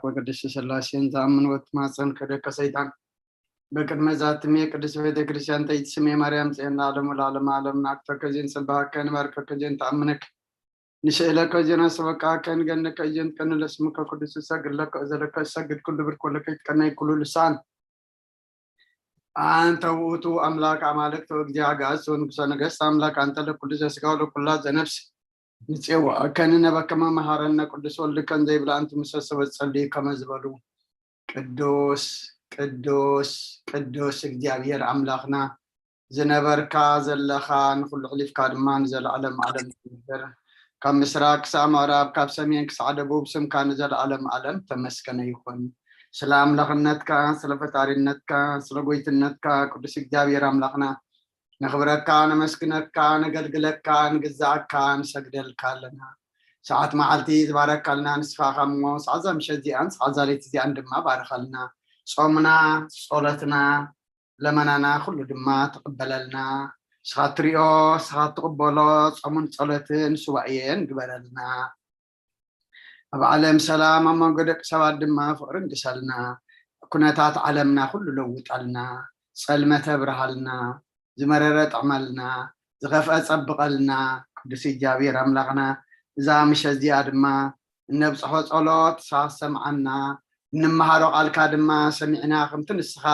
ወቅድስት ሥላሴን ዝኣምን ወትማጸን ከደከ ሰይጣን በቅድመ ዛትሜ ቅድስት ቤተ ክርስቲያን ተይትስሜ ማርያም ጽዮን ለዓለሙ ለዓለመ ዓለም ናክተከ ዜን ጽባከ ንባርከከ ዜን ተኣምነክ ንስእለከ ዜና ሰበቃከ ንገነከ እየንት ቀንለስምከ ቅዱስ እሰግድ ለከ እዘለከ እሰግድ ኩሉ ብርክ ወለከ ይትቀናይ ኩሉ ልሳን አንተ ውእቱ አምላክ አማልክት ወእግዚአ አጋእዝት ወንጉሰ ነገስት አምላክ አንተ ለኩሉ ዘስጋ ወለኩላ ዘነፍስ ንጽዋ ከንነበከመ መሐረነ ቅዱስ ወልድ ከን ዘይብላ አንቱ ምሰ ሰበት ጸልዩ ከመ ዝበሉ ቅዱስ ቅዱስ ቅዱስ እግዚኣብሔር አምላክና ዝነበርካ ዘለኻ ንኩሉ ሕሊፍካ ድማ ንዘለዓለም ዓለም ትነበር ካብ ምስራቅ ክሳብ ምዕራብ ካብ ሰሜን ክሳዕ ደቡብ ስምካ ንዘለዓለም ዓለም ተመስገነ ይኹን። ስለ ኣምላኽነትካ ስለ ፈጣሪነትካ ስለ ጎይትነትካ ቅዱስ እግዚኣብሔር ኣምላኽና ነኽብረካ ነመስግነካ ነገልግለካ ንግዛኣካ ንሰግደልካ ኣለና። ሰዓት መዓልቲ ዝባረካልና ንስኻ ኻሞ ሰዓዛ ምሸት እዚኣን ሰዓዛ ለይቲ እዚኣን ድማ ባርኸልና። ጾምና ጸሎትና ለመናና ኩሉ ድማ ትቕበለልና። ንስኻ ትሪኦ ንስኻ ትቕበሎ ጾምን ጸሎትን ሱባኤን ግበረልና። ኣብ ዓለም ሰላም ኣብ መንጎ ደቂ ሰባት ድማ ፍቕሪ ንግሰልና። ኩነታት ዓለምና ኩሉ ለውጠልና። ጸልመተ ብርሃልና። ዝመረረ ጥዕመልና። ዝኸፍአ ጸብቐልና። ቅዱስ እግዚኣብሔር ኣምላኽና እዛ ምሸት እዚኣ ድማ እነብጽሖ ጸሎት ንስኻ ክትሰምዓና እንመሃሮ ቃልካ ድማ ሰሚዕና ከምቲ ንስኻ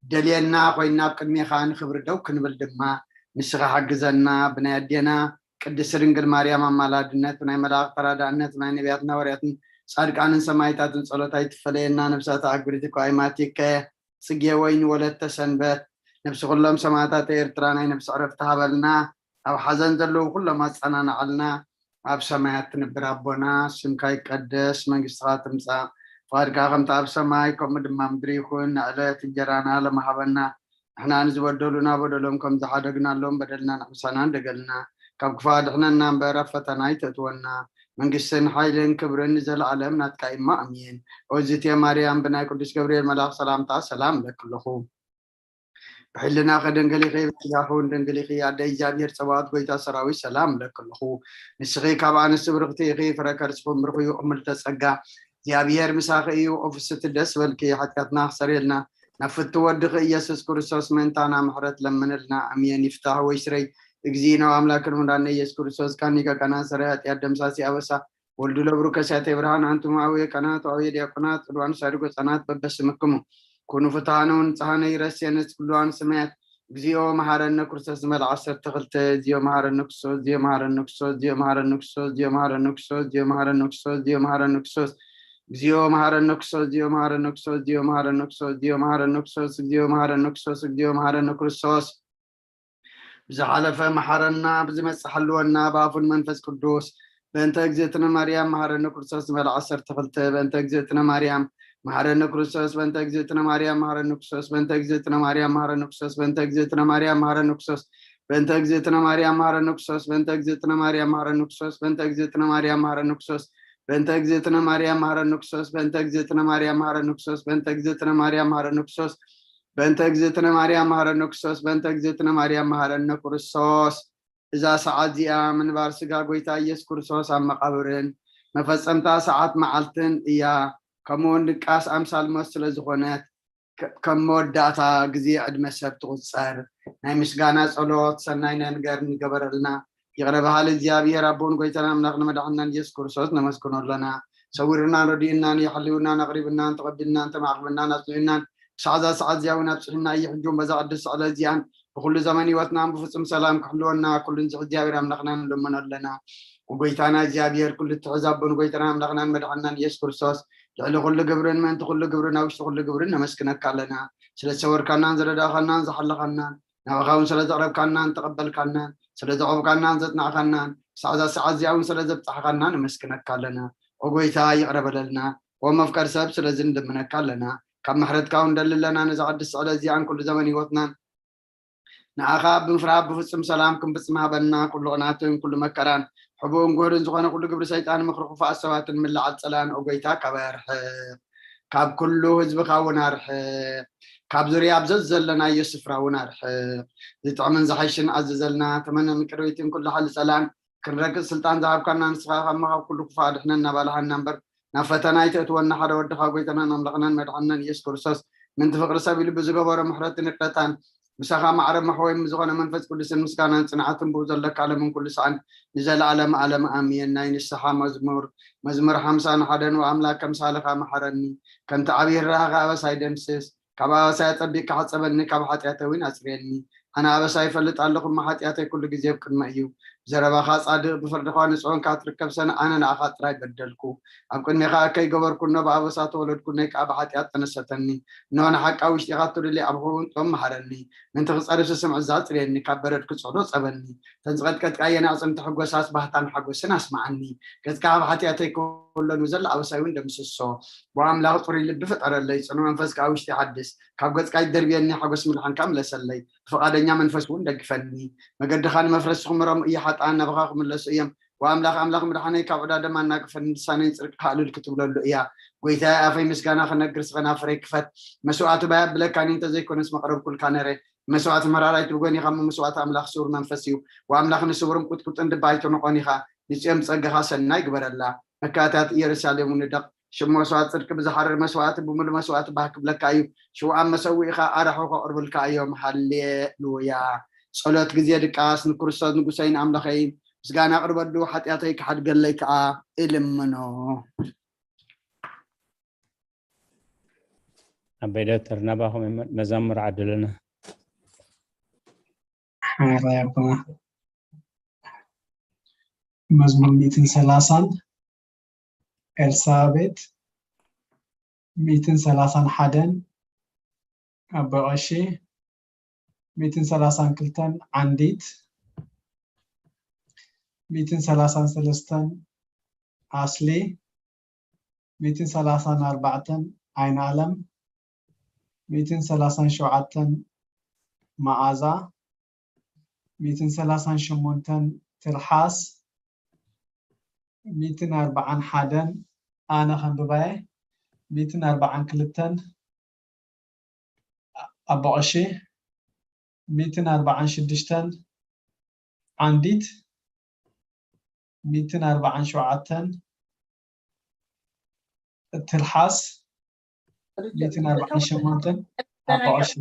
ደልየና ኮይና ኣብ ቅድሜኻ ንኽብሪ ደው ክንብል ድማ ንስኻ ሓግዘና ብናይ ኣዴና ቅድስቲ ድንግል ማርያም ኣማላድነት ብናይ መላእኽቲ ተራዳእነት ብናይ ነቢያትን ሃዋርያትን ጻድቃንን ሰማይታትን ጸሎት ኣይትፈለየና። ነብሳት ኣግብርቲ ኳይማቲከ ጽጌ ወይኒ ወለተ ሰንበት ነብሲ ኩሎም ሰማእታት ኤርትራ ናይ ነብሲ ዕረፍቲ ሃበልና። ኣብ ሓዘን ዘለዉ ኩሎም ኣጸናንዓልና። ኣብ ሰማያት ትንብር ኣቦና ስምካ ይቀደስ መንግስትኻ ትምጻእ ፍቓድካ ከምቲ ኣብ ሰማይ ከምኡ ድማ ምድሪ ይኹን ንዕለት እንጀራና ለመሃበና ንሕና ንዝበደሉና በደሎም ከም ዝሓደግናሎም በደልና ንሕምሳና እንደገልና ካብ ክፋ ድሕነና እምበር ኣብ ፈተና ኣይተእትወና መንግስትን ሓይልን ክብርን ንዘለኣለም ናትካ ኢማ ኣሜን። ኦዝቴ ማርያም ብናይ ቅዱስ ገብርኤል መልኣኽ ሰላምታ ሰላም ለክለኹ ብሕልና ከደንገሊኺ ብስጋኹ እንደንገሊኺ ኣደ እግዚኣብሔር ጸባኦት ጎይታ ሰራዊት ሰላም እብለኪ ኣለኹ። ንስኺ ካብ ኣንስቲ ብርኽቲ ኢኺ ፍረ ከርስኺ ምርኹ እዩ እምልተ ጸጋ እግዚኣብሔር ምሳኺ እዩ። ኦፍስቲ ደስ በልኪ ሓጢኣትና ክሰርየልና ናብ ፍቱ ወድኺ ኢየሱስ ክርስቶስ ምእንታና ምሕረት ለምንልና ኣሜን። ይፍታህ ወይ ስረይ እግዚእነ ኣምላክን ሙዳነ ኢየሱስ ክርስቶስ ካኒ ከቀና ሰረ ሓጢኣት ደምሳሲ ኣበሳ ወልዱ ለብሩ ከሲያተ ብርሃን አንትሙ አቡየ ካህናት ወአቡየ ዲያቆናት ቅዱዋን ሳድጎ ህጻናት በበስምክሙ ኩኑ ፍትሃነ ወንጽሃነ ይረስየነ ኩሉዋን ሰማያት እግዚኦ መሐረነ ክርስቶስ ዝመልኣ ዓሰርተ ክልተ እግዚኦ መሐረነ ክርስቶስ እግዚኦ መሐረነ ክርስቶስ እግዚኦ መሐረነ ክርስቶስ እግዚኦ መሐረነ ክርስቶስ እግዚኦ መሐረነ ክርስቶስ እግዚኦ መሐረነ ክርስቶስ እግዚኦ መሐረነ ክርስቶስ እግዚኦ መሐረነ ክርስቶስ እግዚኦ መሐረነ ክርስቶስ እግዚኦ መሐረነ ክርስቶስ እግዚኦ መሐረነ ክርስቶስ እግዚኦ መሐረነ ክርስቶስ ብዝሓለፈ መሓረና፣ ብዝመጽእ ሓልወና፣ ብኣፉን መንፈስ ቅዱስ። በእንተ እግዝእትነ ማርያም መሓረነ ክርስቶስ ዝበለ ዓሰርተ ክልተ በእንተ እግዝእትነ ማርያም መሓረነ ክርስቶስ በእንተ እግዝእትነ ማርያም መሓረነ ክርስቶስ በእንተ እግዝእትነ ማርያም መሓረነ ክርስቶስ በእንተ እግዝእትነ ማርያም መሓረነ ክርስቶስ በእንተ እግዝእትነ ማርያም መሓረነ ክርስቶስ በእንተ እግዝእትነ ማርያም መሓረነ ክርስቶስ በእንተ እግዝእትነ ማርያም መሓረነ ክርስቶስ በእንተ እግዝእትነ ማርያም መሓረነ ክርስቶስ በእንተ እግዝእትነ ማርያም መሓረነ ክርስቶስ በእንተ እግዝእትነ ማርያም መሓረነ ክርስቶስ በእንተ እግዝእትነ ማርያም መሃረነ ክርስቶስ በእንተ እግዝእትነ ማርያም መሃረነ ክርስቶስ። እዛ ሰዓት እዚኣ ምንባር ስጋ ጎይታ ኢየሱስ ክርስቶስ ኣብ መቓብርን መፈጸምታ ሰዓት መዓልትን እያ። ከምኡውን ድቃስ ኣምሳል ሞት ስለ ዝኾነት ከ- ከም መወዳእታ ግዜ ዕድመ ሰብ ትቑጸር። ናይ ምስጋና ጸሎት ሰናይ ነገር ንገበረልና። ይቕረ በሃሊ እግዚኣብሔር ኣቦን ጎይታን ኣምላኽን መድሓንናን ኢየሱስ ክርስቶስ ነመስግኖ ኣለና። ሰዊርናን ረዲኡናን የሕልዩናን ኣቕሪብናን ተቐቢልናን ተማዕቕብናን ኣጽኒዑናን ክሳዕ እዛ ሰዓት እዚኣ እውን ኣብፅሕና እዩ። ሕጂ እውን በዛ ቅድስቲ ዕለት እዚኣን ብኩሉ ዘመን ህይወትናን ብፍጹም ሰላም ክሕልወና ኩሉ ንዝሕ እግዚኣብሔር ኣምላኽና ንልምኖ ኣለና። ጎይታና እግዚኣብሔር ኩሉ እትሕዝ ኣቦን ጎይታና ኣምላኽናን መድሓንናን ኢየሱስ ክርስቶስ ልዕሊ ኩሉ ግብርን ምእንቲ ኩሉ ግብርን ኣብ ውሽጢ ኩሉ ግብርን ነመስግነካ ኣለና። ስለ ዝሰወርካናን ዝረዳእካናን ዝሓለኻናን ናባኻ እውን ስለ ዘቕረብካናን ተቐበልካናን ስለ ዘቕረብካናን ዘጽናዕካናን ክሳዕ እዛ ሰዓት እዚኣ እውን ስለ ዘብጻሕካና ነመስግነካ ኣለና። ኦ ጎይታ ይቕረ በለልና። ኦ መፍቀር ሰብ ስለዚ ንልምነካ ኣለና። ካብ ምሕረትካ እውን ንደሊ ኣለና። ነዛ ቅድስቲ ዕለት እዚኣን ኩሉ ዘመን ህይወትናን ንዓኻ ብምፍራህ ብፍጹም ሰላም ክንፍጽም ሃበና። ኩሉ ቅናትን ኩሉ መከራን ሕቡእን ጉህርን ዝኾነ ኩሉ ግብሪ ሰይጣን ምኽሪ ክፉኣት ሰባትን ምልዓል ጸላን ኦ ጎይታ ካባይ ኣርሕቕ። ካብ ኩሉ ህዝብኻ እውን ኣርሕቕ። ካብ ዙርያ ኣብ ዘዘለናዮ ስፍራ እውን ኣርሕቕ። ዝጥዕምን ዝሓይሽን ኣዝዘልና። ተመነን ቅርቢትን ኩሉ ሓሊ ጸላን ክንረግጽ ስልጣን ዝሃብካና ንስኻ ካብ መኻብ ኩሉ ክፉእ ኣድሕነና ባልሃና እምበር ናብ ፈተና ኣይተእትወና። ሓደ ወድኻ ጎይታናን ኣምላኽናን መድሓንናን ኢየሱስ ክርስቶስ ምንቲ ፍቕሪ ሰብ ኢሉ ብዝገበሮ ምሕረትን ይቕረታን ምሳኻ ማዕረ መሕወይም ዝኾነ መንፈስ ቅዱስን ምስጋናን ጽንዓትን ብኡ ዘለካ ለምን ኩሉ ሰዓን ንዘለዓለም ዓለም ኣሜን። ናይ ንስሓ መዝሙር። መዝሙር ሓምሳን ሓደን። ወኣምላክ ከምሳልኻ መሓረኒ፣ ከምቲ ዓብዪ ርህራኸ ኣበሳይ ደምስስ። ካብ ኣበሳይ ኣጸቢቕካ ሕጸበኒ፣ ካብ ሓጢኣተይ እውን ኣጽርየኒ። ኣነ ኣበሳይ ይፈልጥ ኣለኹ፣ እሞ ሓጢኣተይ ኩሉ ግዜ ኣብ ቅድመይ እዩ። ብዘረባኻ ጻድቕ፣ ብፍርድኻ ንጹህ ኳንካ ትርከብ ሰነ ኣነ ንኣኻ ጥራይ በደልኩ። ኣብ ቅድሜኻ ከይገበርኩ እኖ ብኣበሳ ተወለድኩ፣ እኖይ ከኣ ብሓጢኣት ተነሰተኒ። እነሆ ንሓቃ ውሽጢኻ ትርሊ ኣብ ኸውን ጦም መሃረኒ። ምንቲ ክጸርፍ ስስምዕ እዛ ጽርየኒ፣ ካብ በረድ ክጽዕዶ ጸበኒ። ተን ዝቐጥቀጥካየን ኣዕጽምቲ ሕጎሳስ ባህታን ሓጎስን ኣስማዓኒ። ገጽካ ካብ ሓጢኣተይ ከውሎ፣ ንዘሎ ኣበሳይ እውን ደምስሶ። ብኣምላኽ ጽሩይ ልቢ ፍጠረለይ፣ ጽኑዕ መንፈስ ከኣ ውሽጢ ሓድስ። ካብ ገጽካ ይደርብየኒ፣ ሓጎስ ምድሓንካ ምለሰለይ። ብፍቓደኛ መንፈስ እውን ደግፈኒ። መገድኻ ንመፍረሲ ክምረሙ እየ፣ ሓጥኣን ናባኻ ክምለሱ እዮም። ወኣምላኽ ኣምላኽ ምድሓነይ፣ ካብ ዕዳ ደም ኣናግፈኒ፣ ልሳነይ ንጽድቅኻ እልል ክትብለሉ እያ። ጎይታየ፣ ኣፈይ ምስጋና ክነግር፣ ስኸናፍረይ ክፈት። መስዋዕቲ ባይ ኣብለካኒ፣ እንተዘይኮነስ መቕረብኩልካ ነረ። መስዋዕቲ መራራይ ትብጎን ኢኻ፣ እሞ መስዋዕቲ ኣምላኽ ስውር መንፈስ እዩ። ወኣምላኽ ንስውርን ቁጥቁጥን ድባ ኣይትንቖን ኢኻ። ንጽዮን ብጸጋኻ ሰናይ ግበረላ። መካታት ኢየሩሳሌም ንደቕ። ሽም መስዋዕቲ ጽድቂ ብዝሓርር መስዋዕቲ ብምሉእ መስዋዕቲ ባህ ክብለካ እዩ። ሽውኣን መሰዊእኻ ኣራሑ ከቕርብልካ እዮም። ሃሌሉያ። ጸሎት ግዜ ድቃስ። ንክርስቶስ ንጉሰይን ኣምላኸይን ምስጋና ኣቕርበሉ፣ ሓጢኣተይ ክሓድገለይ ከኣ እልምኖ። ኣበይ ዶክተር ናባኹም መዛሙር ዓድሉና። ሓራይ ኣቦና። መዝሙር ሚእትን ሰላሳን ኤልሳቤጥ፣ ሚእትን ሰላሳን ሓደን ኣቦ ቀሺ፣ ሚእትን ሰላሳን ክልተን ዓንዲት፣ ሚእትን ሰላሳን ሰለስተን ኣስሊ፣ ሚእትን ሰላሳን ኣርባዕተን ዓይኒ ኣለም፣ ሚእትን ሰላሳን ሸውዓተን መዓዛ፣ ሚእትን ሰላሳን ሸሞንተን ትርሓስ፣ ሚእትን ኣርባዓን ሓደን ኣነ ከንብባየ፣ ሚእትን ኣርባዓን ክልተን ኣቦ ቀሺ፣ ሚእትን ኣርባዓን ሽዱሽተን ዓንዲት፣ ሚእትን ኣርባዓን ሸውዓተን ትርሓስ፣ ሚእትን ኣርባዓን ሸሞንተን ኣቦ ቀሺ።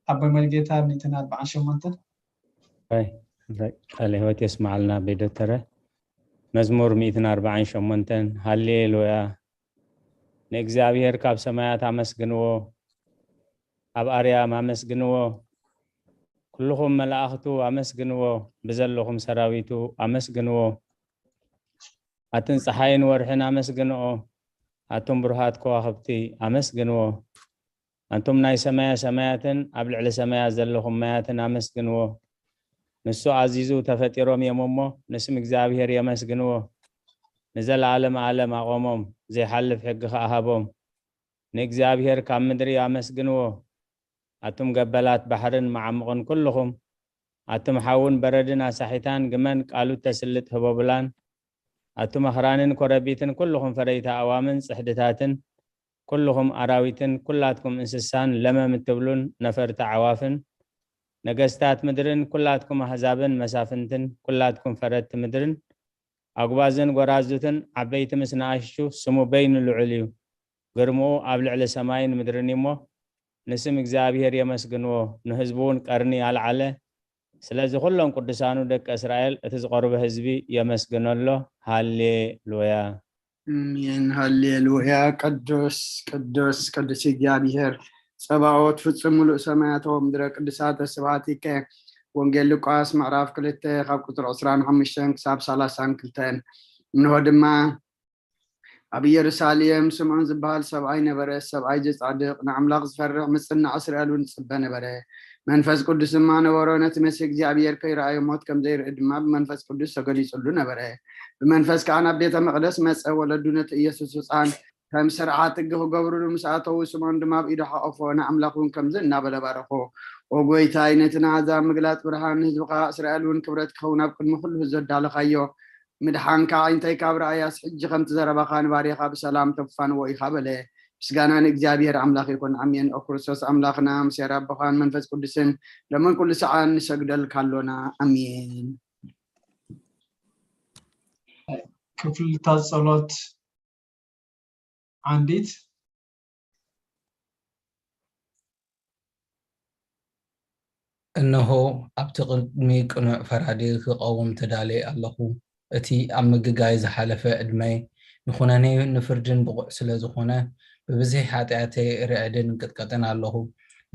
ኣቦይ መልጌታ ሚእትን ኣርባዓን ሸሞንተን። ኣይ፣ ቃለ ህይወት የስምዓልና ኣቦይ ዶክተረ። መዝሙር ሚእትን ኣርባዓን ሸሞንተን። ሃሌሉያ። ንእግዚኣብሔር ካብ ሰማያት ኣመስግንዎ፣ ኣብ ኣርያም ኣመስግንዎ፣ ኩልኹም መላእኽቱ ኣመስግንዎ፣ ብዘለኹም ሰራዊቱ ኣመስግንዎ። ኣትን ጸሓይን ወርሕን ኣመስግንኦ፣ ኣቱም ብሩሃት ከዋኽብቲ ኣመስግንዎ። ኣንቱም ናይ ሰማያ ሰማያትን ኣብ ልዕሊ ሰማያት ዘለኹም ማያትን ኣመስግንዎ። ንሱ ኣዚዙ ተፈጢሮም እዮም እሞ፣ ንስም እግዚኣብሔር የመስግንዎ። ንዘለዓለመ ዓለም ኣቖሞም፣ ዘይሓልፍ ሕጊ ኸኣ ሃቦም። ንእግዚኣብሔር ካብ ምድሪ ኣመስግንዎ። ኣቱም ገበላት ባሕርን መዓሙቕን ኩልኹም፣ ኣቱም ሓውን በረድን ኣሳሒታን ግመን ቃሉ እተስልጥ ህቦብላን፣ ኣቱም ኣኽራንን ኮረቢትን ኩልኹም ፈረይቲ ኣእዋምን ጽሕድታትን፣ ኩልኹም ኣራዊትን ኩላትኩም እንስሳን ለመም እትብሉን ነፈርቲ ኣዕዋፍን፣ ነገስታት ምድርን ኩላትኩም ኣህዛብን መሳፍንትን ኩላትኩም ፈረድቲ ምድርን፣ ኣጉባዝን ጎራዙትን ዓበይቲ ምስ ነኣሽቱ ስሙ በይኑ ልዑል እዩ። ግርምኡ ኣብ ልዕሊ ሰማይን ምድርን እዩ እሞ፣ ንስም እግዚኣብሔር የመስግንዎ፣ ንህዝቡ እውን ቀርኒ ኣልዓለ። ስለዚ ኩሎም ቅዱሳኑ ደቂ እስራኤል እቲ ዝቐርበ ህዝቢ የመስግኖ ኣሎ። ሃሌ ሉያ። ኣሜን። ሃሌ ሉያ። ቅዱስ፣ ቅዱስ፣ ቅዱስ እግዚኣብሔር ጸባኦት ፍጹም ምሉእ ሰማያት ወምድረ ቅዱሳተ ስብሐቲከ። ወንጌል ሉቃስ ምዕራፍ ክልተ ካብ ቁጽሪ ዕስራን ሓሙሽተን ክሳብ ሰላሳን ክልተን። እንሆ ድማ ኣብ ኢየሩሳሌም ስምዖን ዝበሃል ሰብኣይ ነበረ። ሰብኣይ እዚ ጻድቕ፣ ንኣምላኽ ዝፈርሕ፣ ምጽናዕ እስራኤል እውን ዝጽበ ነበረ። መንፈስ ቅዱስ ድማ ነበሮ። ነቲ መሲህ እግዚኣብሔር ከይረኣዮ ሞት ከም ዘይርኢ ድማ ብመንፈስ ቅዱስ ተገሊጹሉ ነበረ። ብመንፈስ ከኣ ናብ ቤተ መቕደስ መጸ። ወለዱ ነቲ ኢየሱስ ህጻን ከም ስርዓት ሕጊ ክገብሩሉ ምስ ኣተዉ፣ ስምዖን ድማ ኣብ ኢዱ ሓቖፎ፣ ንኣምላኽ እውን ከምዚ እናበለ ባረኾ። ኦ ጐይታይ፣ ነቲ ንኣህዛብ ምግላጽ ብርሃን፣ ንህዝብኻ እስራኤል እውን ክብረት ክኸውን ኣብ ቅድሚ ኩሉ ህዝቢ ኣዳለኻዮ። ምድሓንካ ኣዒንተይ ካብ ረኣያስ፣ ሕጂ ከምቲ ዘረባኻ ንባርያኻ ብሰላም ተፋንዎ ኢኻ በለ። ምስጋና ንእግዚኣብሔር ኣምላኽ ይኹን፣ ኣሜን። ኦ ክርስቶስ ኣምላኽና፣ ምስ ያር ኣቦኻን መንፈስ ቅዱስን፣ ሎምን ኩሉ ሰዓን ንሰግደልካ ኣሎና። ኣሜን። ክፍልታት ጸሎት ዓንዲት። እነሆ ኣብቲ ቅድሚ ቅኑዕ ፈራዲ ክቐውም ተዳልየ ኣለኹ። እቲ ኣብ ምግጋይ ዝሓለፈ ዕድመይ ንኹነኔ ንፍርድን ብቑዕ ስለ ዝኾነ፣ ብብዝሒ ሓጢኣተይ ርዕድን እንቅጥቀጥን ኣለኹ።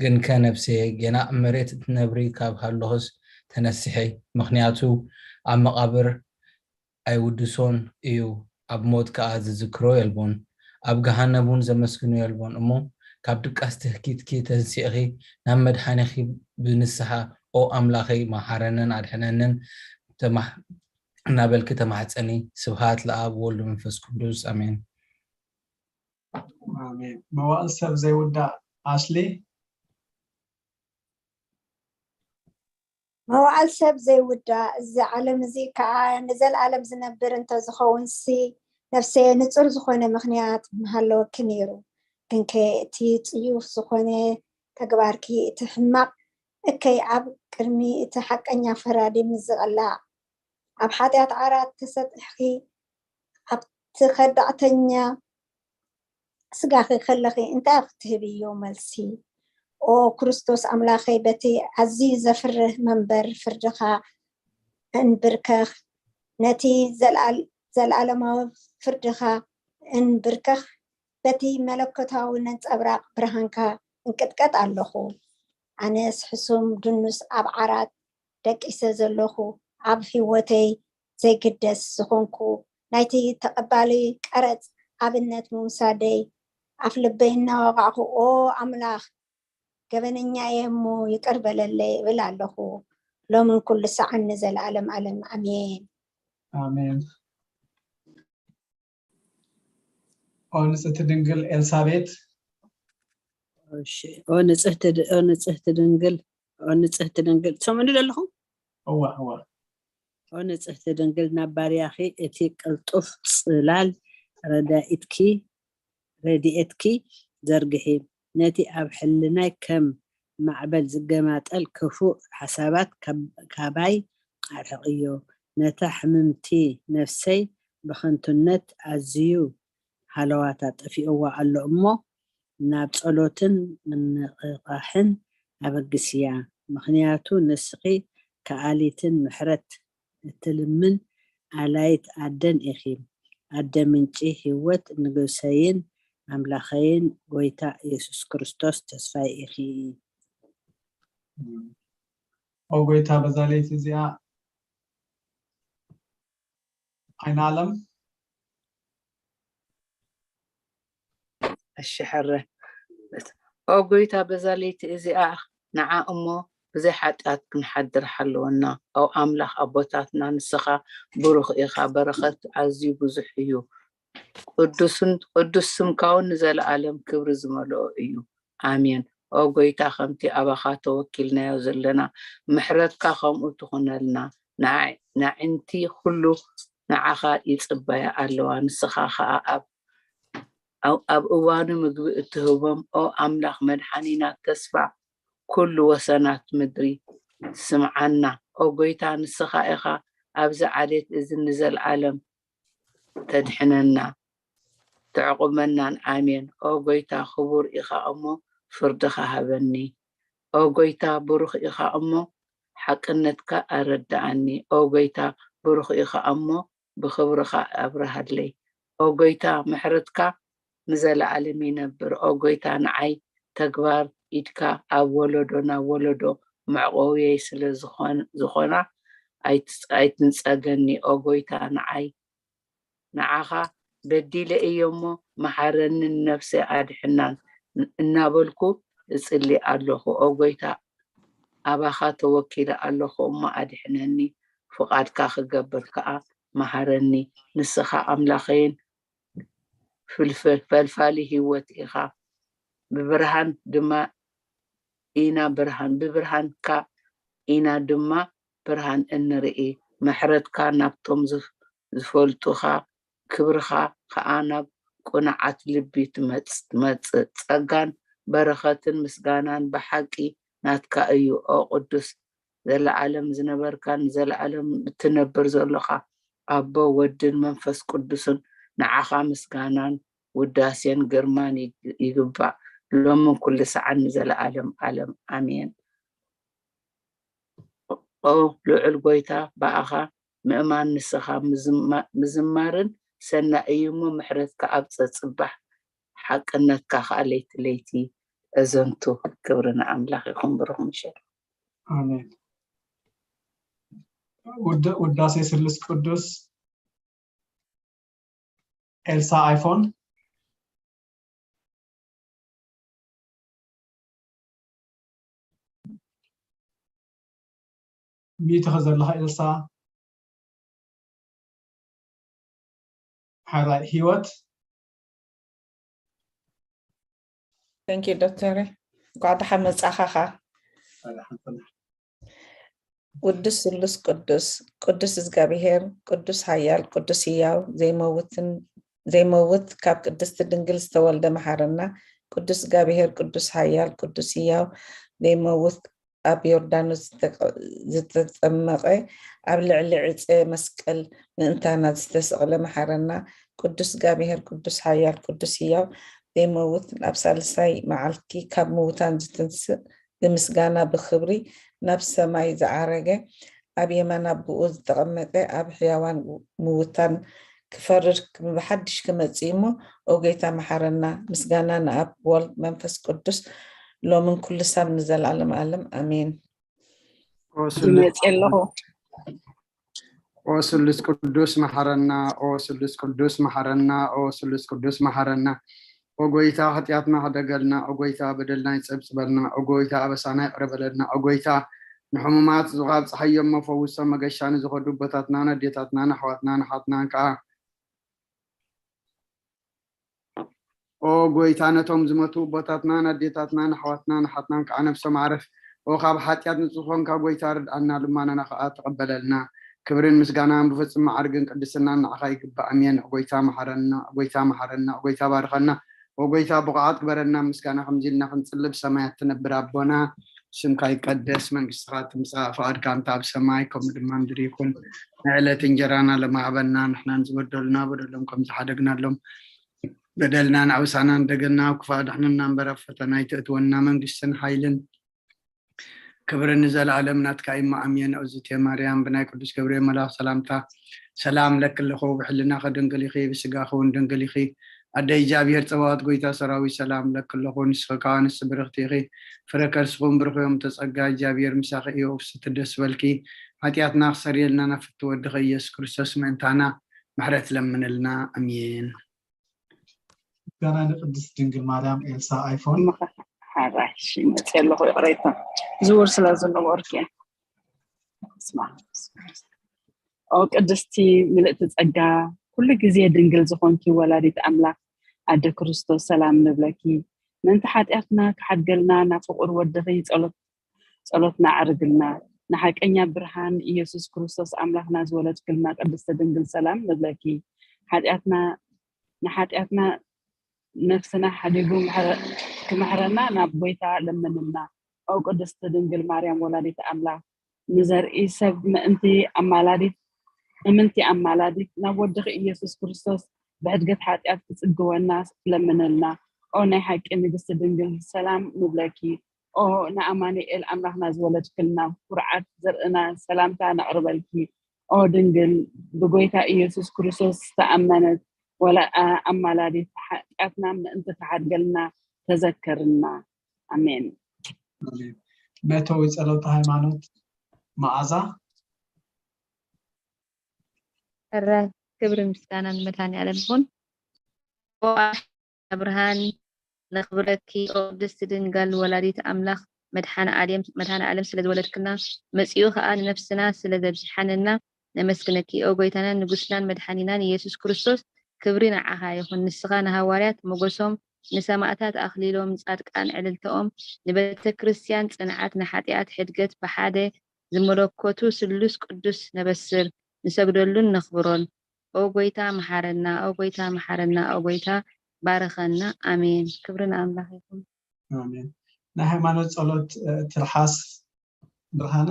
ግንከ ነፍሰየ፣ ጌና ኣብ መሬት እትነብሪ ካብ ሃለኹስ ተነስሒ፣ ምኽንያቱ ኣብ መቓብር ኣይውድሶን እዩ፣ ኣብ ሞት ከኣ ዝዝክሮ የልቦን፣ ኣብ ገሃነብ እውን ዘመስግኖ የልቦን። እሞ ካብ ድቃስ ትህኪትኪ ተንሲእኺ ናብ መድሓኒኺ ብንስሓ፣ ኦ ኣምላኸይ፣ መሓረንን ኣድሕነንን ተማሕ-፣ እናበልኪ ተማሕጸኒ። ስብሃት ለኣብ ወወልድ መንፈስ ቅዱስ፣ ኣሜን። ኣሜን። መዋእል ሰብ ዘይውዳእ ኣስሊ። መዋዕል ሰብ ዘይውዳእ፣ እዚ ዓለም እዚ ከኣ ንዘለኣለም ዝነብር እንተዝኸውንሲ፣ ነፍሰየ ንጹር ዝኾነ ምኽንያት ምሃለወኪ ነይሩ። ግንከ እቲ ጽዩፍ ዝኾነ ተግባርኪ፣ እቲ ሕማቕ እከይ ኣብ ቅድሚ እቲ ሓቀኛ ፈራዲ ምስ ዝቕላዕ፣ ኣብ ሓጢኣት ዓራት ተሰጢሕኪ፣ ኣብቲ ከዳዕተኛ ስጋኺ ከለኺ እንታይ ክትህብዮ መልሲ? ኦ ክርስቶስ ኣምላኸይ፣ በቲ ኣዝዩ ዘፍርህ መንበር ፍርድኻ እንብርከኽ፣ ነቲ ዘልኣል-፣ ዘልኣለማዊ ፍርድኻ እንብርከኽ፣ በቲ መለኮታዊ ነጸብራቕ ብርሃንካ እንቅጥቀጥ ኣለኹ። ኣነስ ሕሱም ድኑስ ኣብ ዓራት ደቂሰ ዘለኹ፣ ኣብ ህይወተይ ዘይግደስ ዝኾንኩ፣ ናይቲ ተቐባሊ ቀረጽ ኣብነት ምውሳደይ ኣፍልበይ እናወቓዕኹ፣ ኦ ኣምላኽ፣ ገበነኛ እየ እሞ ይቅር በለለይ እብል ኣለኹ፣ ሎምን ኩሉ ሰዓን ንዘለኣለም ኣለም። ኣሜን። ኣሜን። ኦ ንጽህቲ ድንግል ኤልሳቤጥ። እሺ፣ ኦ ንጽህቲ ድ-፣ ኦ ንጽህቲ ድንግል፣ ኦ ንጽህቲ ድንግል፣ ትሰምዑኒ ዶ ኣለኹም? እዋ፣ እዋ። ኦ ንጽህቲ ድንግል፣ ናብ ባርያኺ እቲ ቅልጡፍ ጽላል ረዳኢትኪ፣ ረድኤትኪ ዘርግሒ። ነቲ ኣብ ሕልናይ ከም ማዕበል ዝገማጠል ክፉእ ሓሳባት ካብ-፣ ካባይ ኣርሕቕዮ። ነታ ሕምምቲ ነፍሰይ ብኸንቱነት ኣዝዩ ሃለዋታ ጠፊእዋ ኣሎ እሞ፣ ናብ ጸሎትን ምንቕቓሕን ኣበግስያ። ምኽንያቱ ንስኺ ከኣሊትን ምሕረት እትልምን ኣላይት ኣደን ኢኺ። ኣደ ምንጪ ህይወት፣ ንጉሰይን ኣምላኸይን ጎይታ ኢየሱስ ክርስቶስ ተስፋይ ኢኺ። ኦ ጎይታ፣ በዛ ለይቲ እዚኣ ኣይናለም። እሺ ሕረ። ኦ ጎይታ፣ በዛ ለይቲ እዚኣ ንዓ እሞ ብዘይ ሓጢኣት ክንሓድር ሓልወና። ኦ ኣምላኽ ኣቦታትና፣ ንስኻ ብሩኽ ኢኻ፣ በረኸት ኣዝዩ ብዙሕ እዩ። ቅዱስን፣ ቅዱስ ስምካ እውን ንዘለኣለም ክብሪ ዝመልኦ እዩ። ኣሜን። ኦ ጎይታ፣ ከምቲ ኣባኻ ተወኪልናዮ ዘለና፣ ምሕረትካ ከምኡ ትኹነልና። ንዓ-፣ ንዓይንቲ ኩሉ ንዓኻ ይጽበያ ኣለዋ፣ ንስኻ ኸኣ ኣብ፣ ኣብ፣ ኣብ እዋኑ ምግቢ እትህቦም። ኦ ኣምላኽ መድሓኒና፣ ተስፋ ኩሉ ወሰናት ምድሪ፣ ስምዓና። ኦ ጎይታ፣ ንስኻ ኢኻ ኣብዚ ዓሌት እዚ ንዘለኣለም ተድሕነና፣ ተዕቑበናን። ኣሜን። ኦ ጎይታ፣ ክቡር ኢኻ እሞ ፍርድኻ ሃበኒ። ኦ ጎይታ፣ ብሩኽ ኢኻ እሞ ሓቅነትካ ኣረድኣኒ። ኦ ጎይታ፣ ብሩኽ ኢኻ እሞ ብኽብርኻ ኣብርሃለይ። ኦ ጎይታ፣ ምሕረትካ ንዘለኣለም ይነብር። ኦ ጎይታ፣ ንዓይ ተግባር ኢድካ ኣብ ወለዶ ናብ ወለዶ መዕቆብየይ ስለ ዝኾን-፣ ዝኾና ኣይትጽ-፣ ኣይትንጸገኒ። ኦ ጎይታ፣ ንዓይ ንዓኻ በዲለ እየ እሞ መሓረኒ፣ ንነፍሰይ ኣድሕናን እናበልኩ እጽሊ ኣለኹ። ኦ ጎይታ፣ ኣባኻ ተወኪለ ኣለኹ እሞ ኣድሕነኒ፣ ፍቓድካ ክገብር ከኣ መሃረኒ። ንስኻ ኣምላኸይን ፍልፍል-፣ ፈልፋሊ ህይወት ኢኻ። ብብርሃን ድማ ኢና ብርሃን፣ ብብርሃንካ ኢና ድማ ብርሃን እንርኢ። ምሕረትካ ናብቶም ዝፍ-፣ ዝፈልጡኻ፣ ክብርኻ ኸኣ ናብ ቅኑዓት ልቢ ትመጽ-፣ ትመጽእ። ጸጋን በረኸትን ምስጋናን ብሓቂ ናትካ እዩ። ኦ ቅዱስ፣ ዘለኣለም ዝነበርካን ንዘለኣለም እትነብር ዘሎኻ ኣቦ፣ ወድን መንፈስ ቅዱስን፣ ንዓኻ ምስጋናን ውዳሴን ግርማን ይግ- ይግባእ፣ ሎምን ኩሉ ሰዓን ንዘለኣለም ኣለም። ኣሜን። ኦ ልዑል ጎይታ፣ ብኣኻ ምእማን ንስኻ ምዝማ- ምዝማርን ሰናይ እዩ እሞ፣ ምሕረትካ ኣብ ጸጽባሕ ሓቅነትካ ኸኣ ለይቲ ለይቲ እዘንቱ። ክብሪ ንኣምላኽ ይኹን። ብሩኽ ምሸት። ኣሜን። ውድ- ውዳሴ ስሉስ ቅዱስ። ኤልሳ ኣይፎን ሚዩት ኢኺ ዘለኻ ኤልሳ። ሓራይ ህይወት። Thank you ዶክተር፣ እንኳዕ ደሓን መጻኻ። ውዱስ ስሉስ ቅዱስ፣ ቅዱስ እግዚኣብሔር፣ ቅዱስ ኃያል፣ ቅዱስ ሕያው፣ ዘይመውትን ዘይመውት፣ ካብ ቅድስቲ ድንግል ዝተወልደ መሓረና። ቅዱስ እግዚኣብሔር፣ ቅዱስ ኃያል፣ ቅዱስ ሕያው፣ ዘይመውት፣ ኣብ ዮርዳኖስ ዝተጠ- ዝተጠመቐ፣ ኣብ ልዕሊ ዕፀ መስቀል ምእንታና ዝተሰቕለ መሓረና። ቅዱስ እግዚኣብሔር፣ ቅዱስ ኃያል፣ ቅዱስ ሕያው፣ ዘይመውት፣ ኣብ ሳልሳይ መዓልቲ ካብ ምውታን ዝትንስእ፣ ብምስጋና ብኽብሪ ናብ ሰማይ ዝዓረገ፣ ኣብ የማን ኣቦኡ ዝተቐመጠ፣ ኣብ ሕያዋን ምውታን ክፈርድ ብሓድሽ ክመጽእ እሞ፣ ኦ ጎይታ መሓረና። ምስጋና ንኣብ፣ ወልድ፣ መንፈስ ቅዱስ፣ ሎምን ኩሉ ሳብ ንዘለኣለም ኣለም። ኣሜን። ኦ ስሉስ ይመፅእ ኣለኹ። ኦ ስሉስ ቅዱስ መሓረና፣ ኦ ስሉስ ቅዱስ መሓረና፣ ኦ ስሉስ ቅዱስ መሓረና። ኦ ጎይታ፣ ሓጢኣትና ሕደገልና። ኦ ጎይታ፣ በደልና ይጸብጽበልና። ኦ ጎይታ፣ ኣበሳና ይቕረ በለልና። ኦ ጎይታ፣ ንሕሙማት ዙኻብ ጸሓዮም መፈውሶም መገሻ ንዝኸዱ ኣቦታትናን ኣዴታትናን ኣሕዋትናን ኣሓትናን ከኣ ኦ ጎይታ፣ ነቶም ዝመቱ ኣቦታትናን ኣዴታትናን ኣሕዋትናን ኣሓትናን ከኣ ነብሶም ዓርፍ። ኦ ካብ ሓጢኣት ንጹህ ኾንካ ጎይታ ርድኣና፣ ልማናና ከኣ ተቐበለልና። ክብርን ምስጋናን ብፍጹም መዓርግን ቅድስናን ንዓኻ ይግባእ። ኣሜን። ኦ ጎይታ መሓረና፣ ኦ ጎይታ መሓረና፣ ኦ ጎይታ ባርኸና። ኦ ጎይታ ብቑዓት ግበረና፣ ምስጋና ከምዚ ኢልና ክንጽልብ። ሰማያት ትነብር ኣቦና፣ ስምካ ይቀደስ፣ መንግስትኻ ትምጻእ፣ ፍቓድካ እንተ ኣብ ሰማይ ከምኡ ድማ ምድሪ ይኹን። ናይ ዕለት እንጀራና ሎሚ ሃበና፣ ንሕናን ዝበደሉና በደሎም ከም ዝሓደግናሎም በደልና ንኣበሳና ንደገልና፣ ኣብ ክፋእ ድሕንና እምበር ኣብ ፈተና ኣይተእትወና፣ መንግስትን ሓይልን ክብርን ንዘለኣለም ናትካ እዩ። ኣሜን። እግዝእትየ ማርያም፣ ብናይ ቅዱስ ገብርኤል መልኣኽ ሰላምታ ሰላም ለኪ ኣለኹ፣ ብሕልናኺ ድንግል ኢኺ፣ ብስጋኺ እውን ድንግል ኢኺ። ኣደ እግዚኣብሔር ጸባኦት፣ ጎይታ ሰራዊት ሰላም ለኪ ኣለኹ፣ ንስኺ ከኣ ኣንስቲ ብርኽቲ ኢኺ፣ ፍረ ከርስኺ እውን ብሩኽ እዩ። እምተ ጸጋ እግዚኣብሔር ምሳኺ እዩ፣ ኦ ፍስሕቲ ደስ በልኪ፣ ሓጢኣትና ክሰርየልና ናብ ፍትው ወድኺ ኢየሱስ ክርስቶስ ምእንታና ምሕረት ለምንልና። ኣሜን። ምስጋና ንቅድስት ድንግል ማርያም። ኤልሳ ኣይፎን። ሓራሽ ይመፅእ ኣለኹ፣ ይቕሬታ ዝውር ስለ ዝነበርኩ እየ። ስማ ኦ ቅድስቲ ምልእቲ ጸጋ፣ ኩሉ ግዜ ድንግል ዝኾንኪ ወላዲት ኣምላኽ ኣደ ክርስቶስ ሰላም ንብለኪ። ምእንቲ ሓጢኣትና ክሓድገልና ናብ ፍቑር ወድኺ ጸሎት ጸሎትና ኣዕርግልና። ንሓቀኛ ብርሃን ኢየሱስ ክርስቶስ ኣምላኽና ዝወለድክልና ቅድስቲ ድንግል ሰላም ንብለኪ። ሓጢኣትና ንሓጢኣትና ነፍስና ሓዲጉ ምሕረ- ክምሕረና ናብ ጎይታ ለምንና። ኦ ቅድስቲ ድንግል ማርያም ወላዲት ኣምላኽ ንዘርኢ ሰብ ምእንቲ ኣማላዲት እምንቲ ኣማላዲት ናብ ወድኺ ኢየሱስ ክርስቶስ ብሕድገት ሓጢኣት ክጽግወና ለምንልና። ኦ ናይ ሓቂ ንግስቲ ድንግል ሰላም ንብለኪ። ኦ ንኣማኑኤል ኣምላኽና ዝወለድክልና ኩርዓት ዘርእና ሰላምታ ነቕርበልኪ። ኦ ድንግል ብጎይታ ኢየሱስ ክርስቶስ ዝተኣመነት ወላ ኣማላዲት ሓጢኣትና ምእንቲ ክሓድገልና ተዘከርና። ኣሜን። ኣሜን። መእተዊ ጸሎተ ሃይማኖት መዓዛ። ሕራይ ክብሪ ምስጋና ንመድሃኒኣለም ይኹን። ኦ ኣደ ብርሃን ነኽብረኪ፣ ኦ ቅድስቲ ድንጋል ወላዲት ኣምላኽ መድሓነ ኣለም መድሓነ ኣለም ስለ ዝወለድክና መጺኡ ከኣ ንነፍስና ስለ ዘብዚሓንልና ነመስግነኪ። ኦ ጎይታናን ንጉስናን መድሓኒናን ኢየሱስ ክርስቶስ ክብሪ ንዓኻ ይኹን። ንስኻ ንሃዋርያት ሞገሶም፣ ንሰማእታት ኣኽሊሎም፣ ንጻድቃን ዕልልታኦም፣ ንቤተ ክርስቲያን ጽንዓት፣ ንሓጢኣት ሕድገት ብሓደ ዝመለኮቱ ስሉስ ቅዱስ ነበስር፣ ንሰግደሉን ነኽብሮን። ኦ ጎይታ መሓረና፣ ኦ ጎይታ መሓረና፣ ኦ ጎይታ ባርኸና። ኣሜን። ክብሪ ንኣምላኽ ይኹን። ኣሜን። ናይ ሃይማኖት ጸሎት እ፣ ትርሓስ ብርሃነ።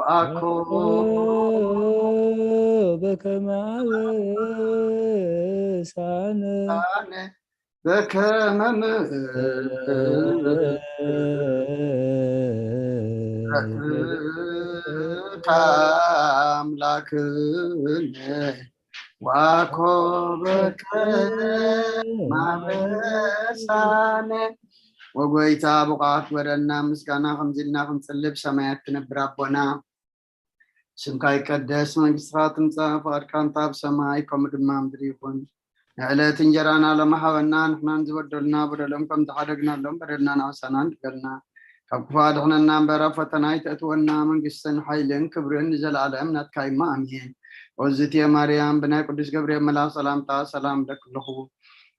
ኣኮ በከመ አበሳነ በከመ ምሕረት ኣምላክነ ወኣኮ በከመ አበሳነ። ወጎይታ ብቕዓት ግበረና ምስጋና ከምዚ ኢልና ክንጽልብ ሰማያት ትነብር ኣቦና ስምካ ይቀደስ፣ መንግስትኻ ትምጻእ፣ ፍቓድካ እንተ ኣብ ሰማይ ከምኡ ድማ ኣብ ምድሪ ይኹን። ንዕለት እንጀራና ሎሚ ሃበና፣ ንሕናን ዝበደሉና በደሎም ከም ዝሓደግናሎም በደልና ንኣሳና እንድገልና፣ ካብ ክፉእ ኣድሕነና እምበር ኣብ ፈተና ኣይተእትወና፣ መንግስትን ሓይልን ክብርን ንዘለኣለም ናትካ እሞ ኣሜን። ኦዝትየ ማርያም ብናይ ቅዱስ ገብርኤል መልኣኽ ሰላምታ ሰላም እብለኪ ኣለኹ።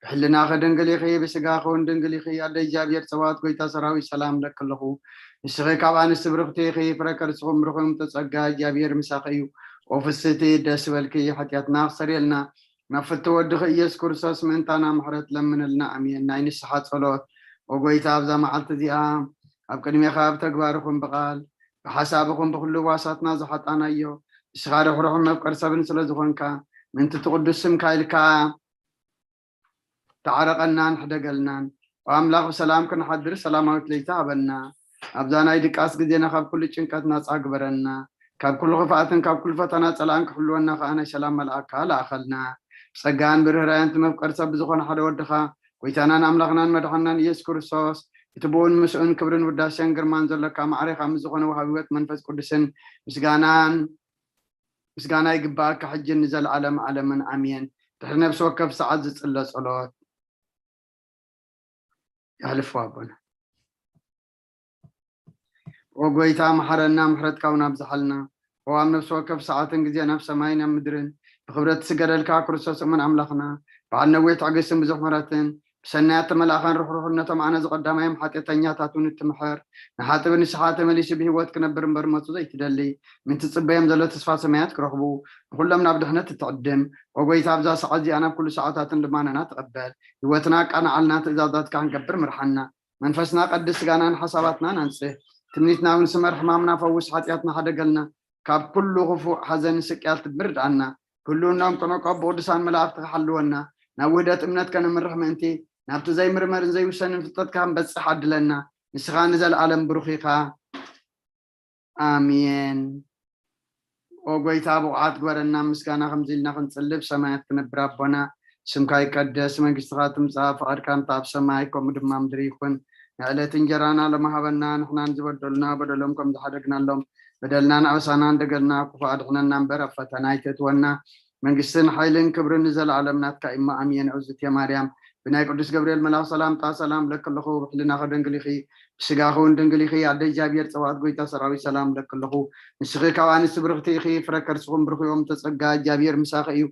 ብሕልናኺ ድንግል ኢኺ፣ ብስጋኺ እውን ድንግል ኢኺ። ኣደ እግዚኣብሔር ጸባኦት ጎይታ ሰራዊት ሰላም እብለኪ ኣለኹ። ንስኺ ካብ ኣንስቲ ብርኽቲ ኢኺ፣ ፍረ ከርስኹም ብሩኽ እዩ፣ እምተ ጸጋ እግዚኣብሔር ምሳኺ እዩ። ኦ ፍስቲ ደስ በልኪ፣ ሓጢኣትና ክሰርየልና ናብ ፍትው ወድኺ ኢየሱስ ክርስቶስ ምእንታና ምሕረት ለምንልና። ኣሜን። ናይ ንስሓ ጸሎት። ኦ ጎይታ ኣብዛ መዓልቲ እዚኣ ኣብ ቅድሜኻ ብተግባርኹም ብቓል ብሓሳብኹም ብኹሉ ዋሳትና ዝሓጣናዮ ንስኻ ርሕሩሕን መፍቀር ሰብን ስለ ዝኾንካ ምእንቲ እቲ ቅዱስ ስምካ ኢልካ ተዓረቐናን ሕደገልናን። ኦ ኣምላኽ ብሰላም ክንሓድር ሰላማዊት ለይቲ ሃበና። ኣብዛ ናይ ድቃስ ግዜና ካብ ኩሉ ጭንቀት ናጻ ግበረና። ካብ ኩሉ ክፍኣትን ካብ ኩሉ ፈተና ጸላእን ክሕልወና ከኣ ናይ ሰላም መልኣካ ለኣኸልና። ብጸጋን ብርህራያን እቲ መፍቀር ሰብ ብዝኾነ ሓደ ወድኻ ጎይታናን ኣምላኽናን መድሓንናን ኢየሱስ ክርስቶስ እቲ ብኡን ምስኡን ክብርን ውዳሴን ግርማን ዘሎካ ማዕሬኻ ምስ ዝኾነ ወሃቢ ህይወት መንፈስ ቅዱስን ምስጋናን ምስጋና ይግባኣካ ሕጂ ንዘለዓለም ዓለምን ኣሜን። ድሕሪ ነፍሲ ወከፍ ሰዓት ዝጽለ ጸሎት የሕልፎ ኣቦና። ኦ ጎይታ መሓረና፣ ምሕረትካ እውን ኣብዝሓልና። ኦ ኣብ ነፍሲ ወከፍ ሰዓትን ግዜ ናብ ሰማይን ኣብ ምድርን ብክብረት ትስገደልካ ክርስቶስ እሙን ኣምላኽና፣ በዓል ነዊሕ ትዕግስትን ብዙሕ ምሕረትን ብሰናያት ተመላእኻን ርሕሩሕን ነቶም ኣነ ዝቐዳማዮም ሓጢኣተኛታት እውን እትምሕር ንሓጥቢ ንስሓ ተመሊሱ ብህይወት ክነብር እምበር ሞቱ ዘይትደሊ ምእንቲ ትጽበዮም ዘሎ ተስፋ ሰማያት ክረኽቡ ንኹሎም ናብ ድሕነት እትዕድም ኦ ጎይታ ኣብዛ ሰዓት እዚኣ ናብ ኩሉ ሰዓታትን ልማነና ተቐበል ህይወትና ኣቃንዓልና ትእዛዛትካ ክንገብር ምርሓና መንፈስና ቀድስ ስጋናን ሓሳባትናን ኣንጽህ ትምኒትና እውን ስመር ሕማምና ፈውስ ሓጢኣትና ሓደገልና ካብ ኩሉ ክፉእ ሓዘን ስቅያት ትምርድኣና ክህልውናኦም ቅኑዕ ካብ ብቅዱሳን መላእኽቲ ክሓልወና ናብ ውህደት እምነት ከነምርሕ ምእንቲ ናብቲ ዘይምርመርን ዘይውሰንን ፍልጠትካ ክንበጽሕ ዓድለና ንስኻ ንዘለኣለም ብሩኽ ኢኻ ኣሜን ኦ ጎይታ ብቑዓት ግበረና ምስጋና ከምዚ ኢልና ክንጽልብ ሰማያት ትነብር ኣቦና ስምካ ይቀደስ መንግስትኻ ትምጻእ ፍቓድካ እንተ ኣብ ሰማይ ከምኡ ድማ ምድሪ ይኹን ንዕለት እንጀራና ሎሚ ሃበና ንሕናን ዝበደሉና በደሎም ከም ዝሓደግናሎም በደልና ንኣበሳና እንደገልና ክፉእ ኣድሕነና እምበር ኣብ ፈተና ኣይተእትወና መንግስትን ሓይልን ክብርን ንዘለኣለም ናትካ እሞ ኣሜን። እግዝእትየ ማርያም ብናይ ቅዱስ ገብርኤል መልኣኽ ሰላምታ ሰላም እብለኪ ኣለኹ። ብሕልናኺ ድንግል ኢኺ፣ ብስጋኺ እውን ድንግል ኢኺ። ኣደ እግዚኣብሔር ጸባኦት ጎይታ ሰራዊት ሰላም እብለኪ ኣለኹ። ንስኺ ካብ ኣንስቲ ብርኽቲ ኢኺ፣ ፍረ ከርስኹም ብሩኽ እዩ። እምተ ጸጋ እግዚኣብሔር ምሳኺ እዩ።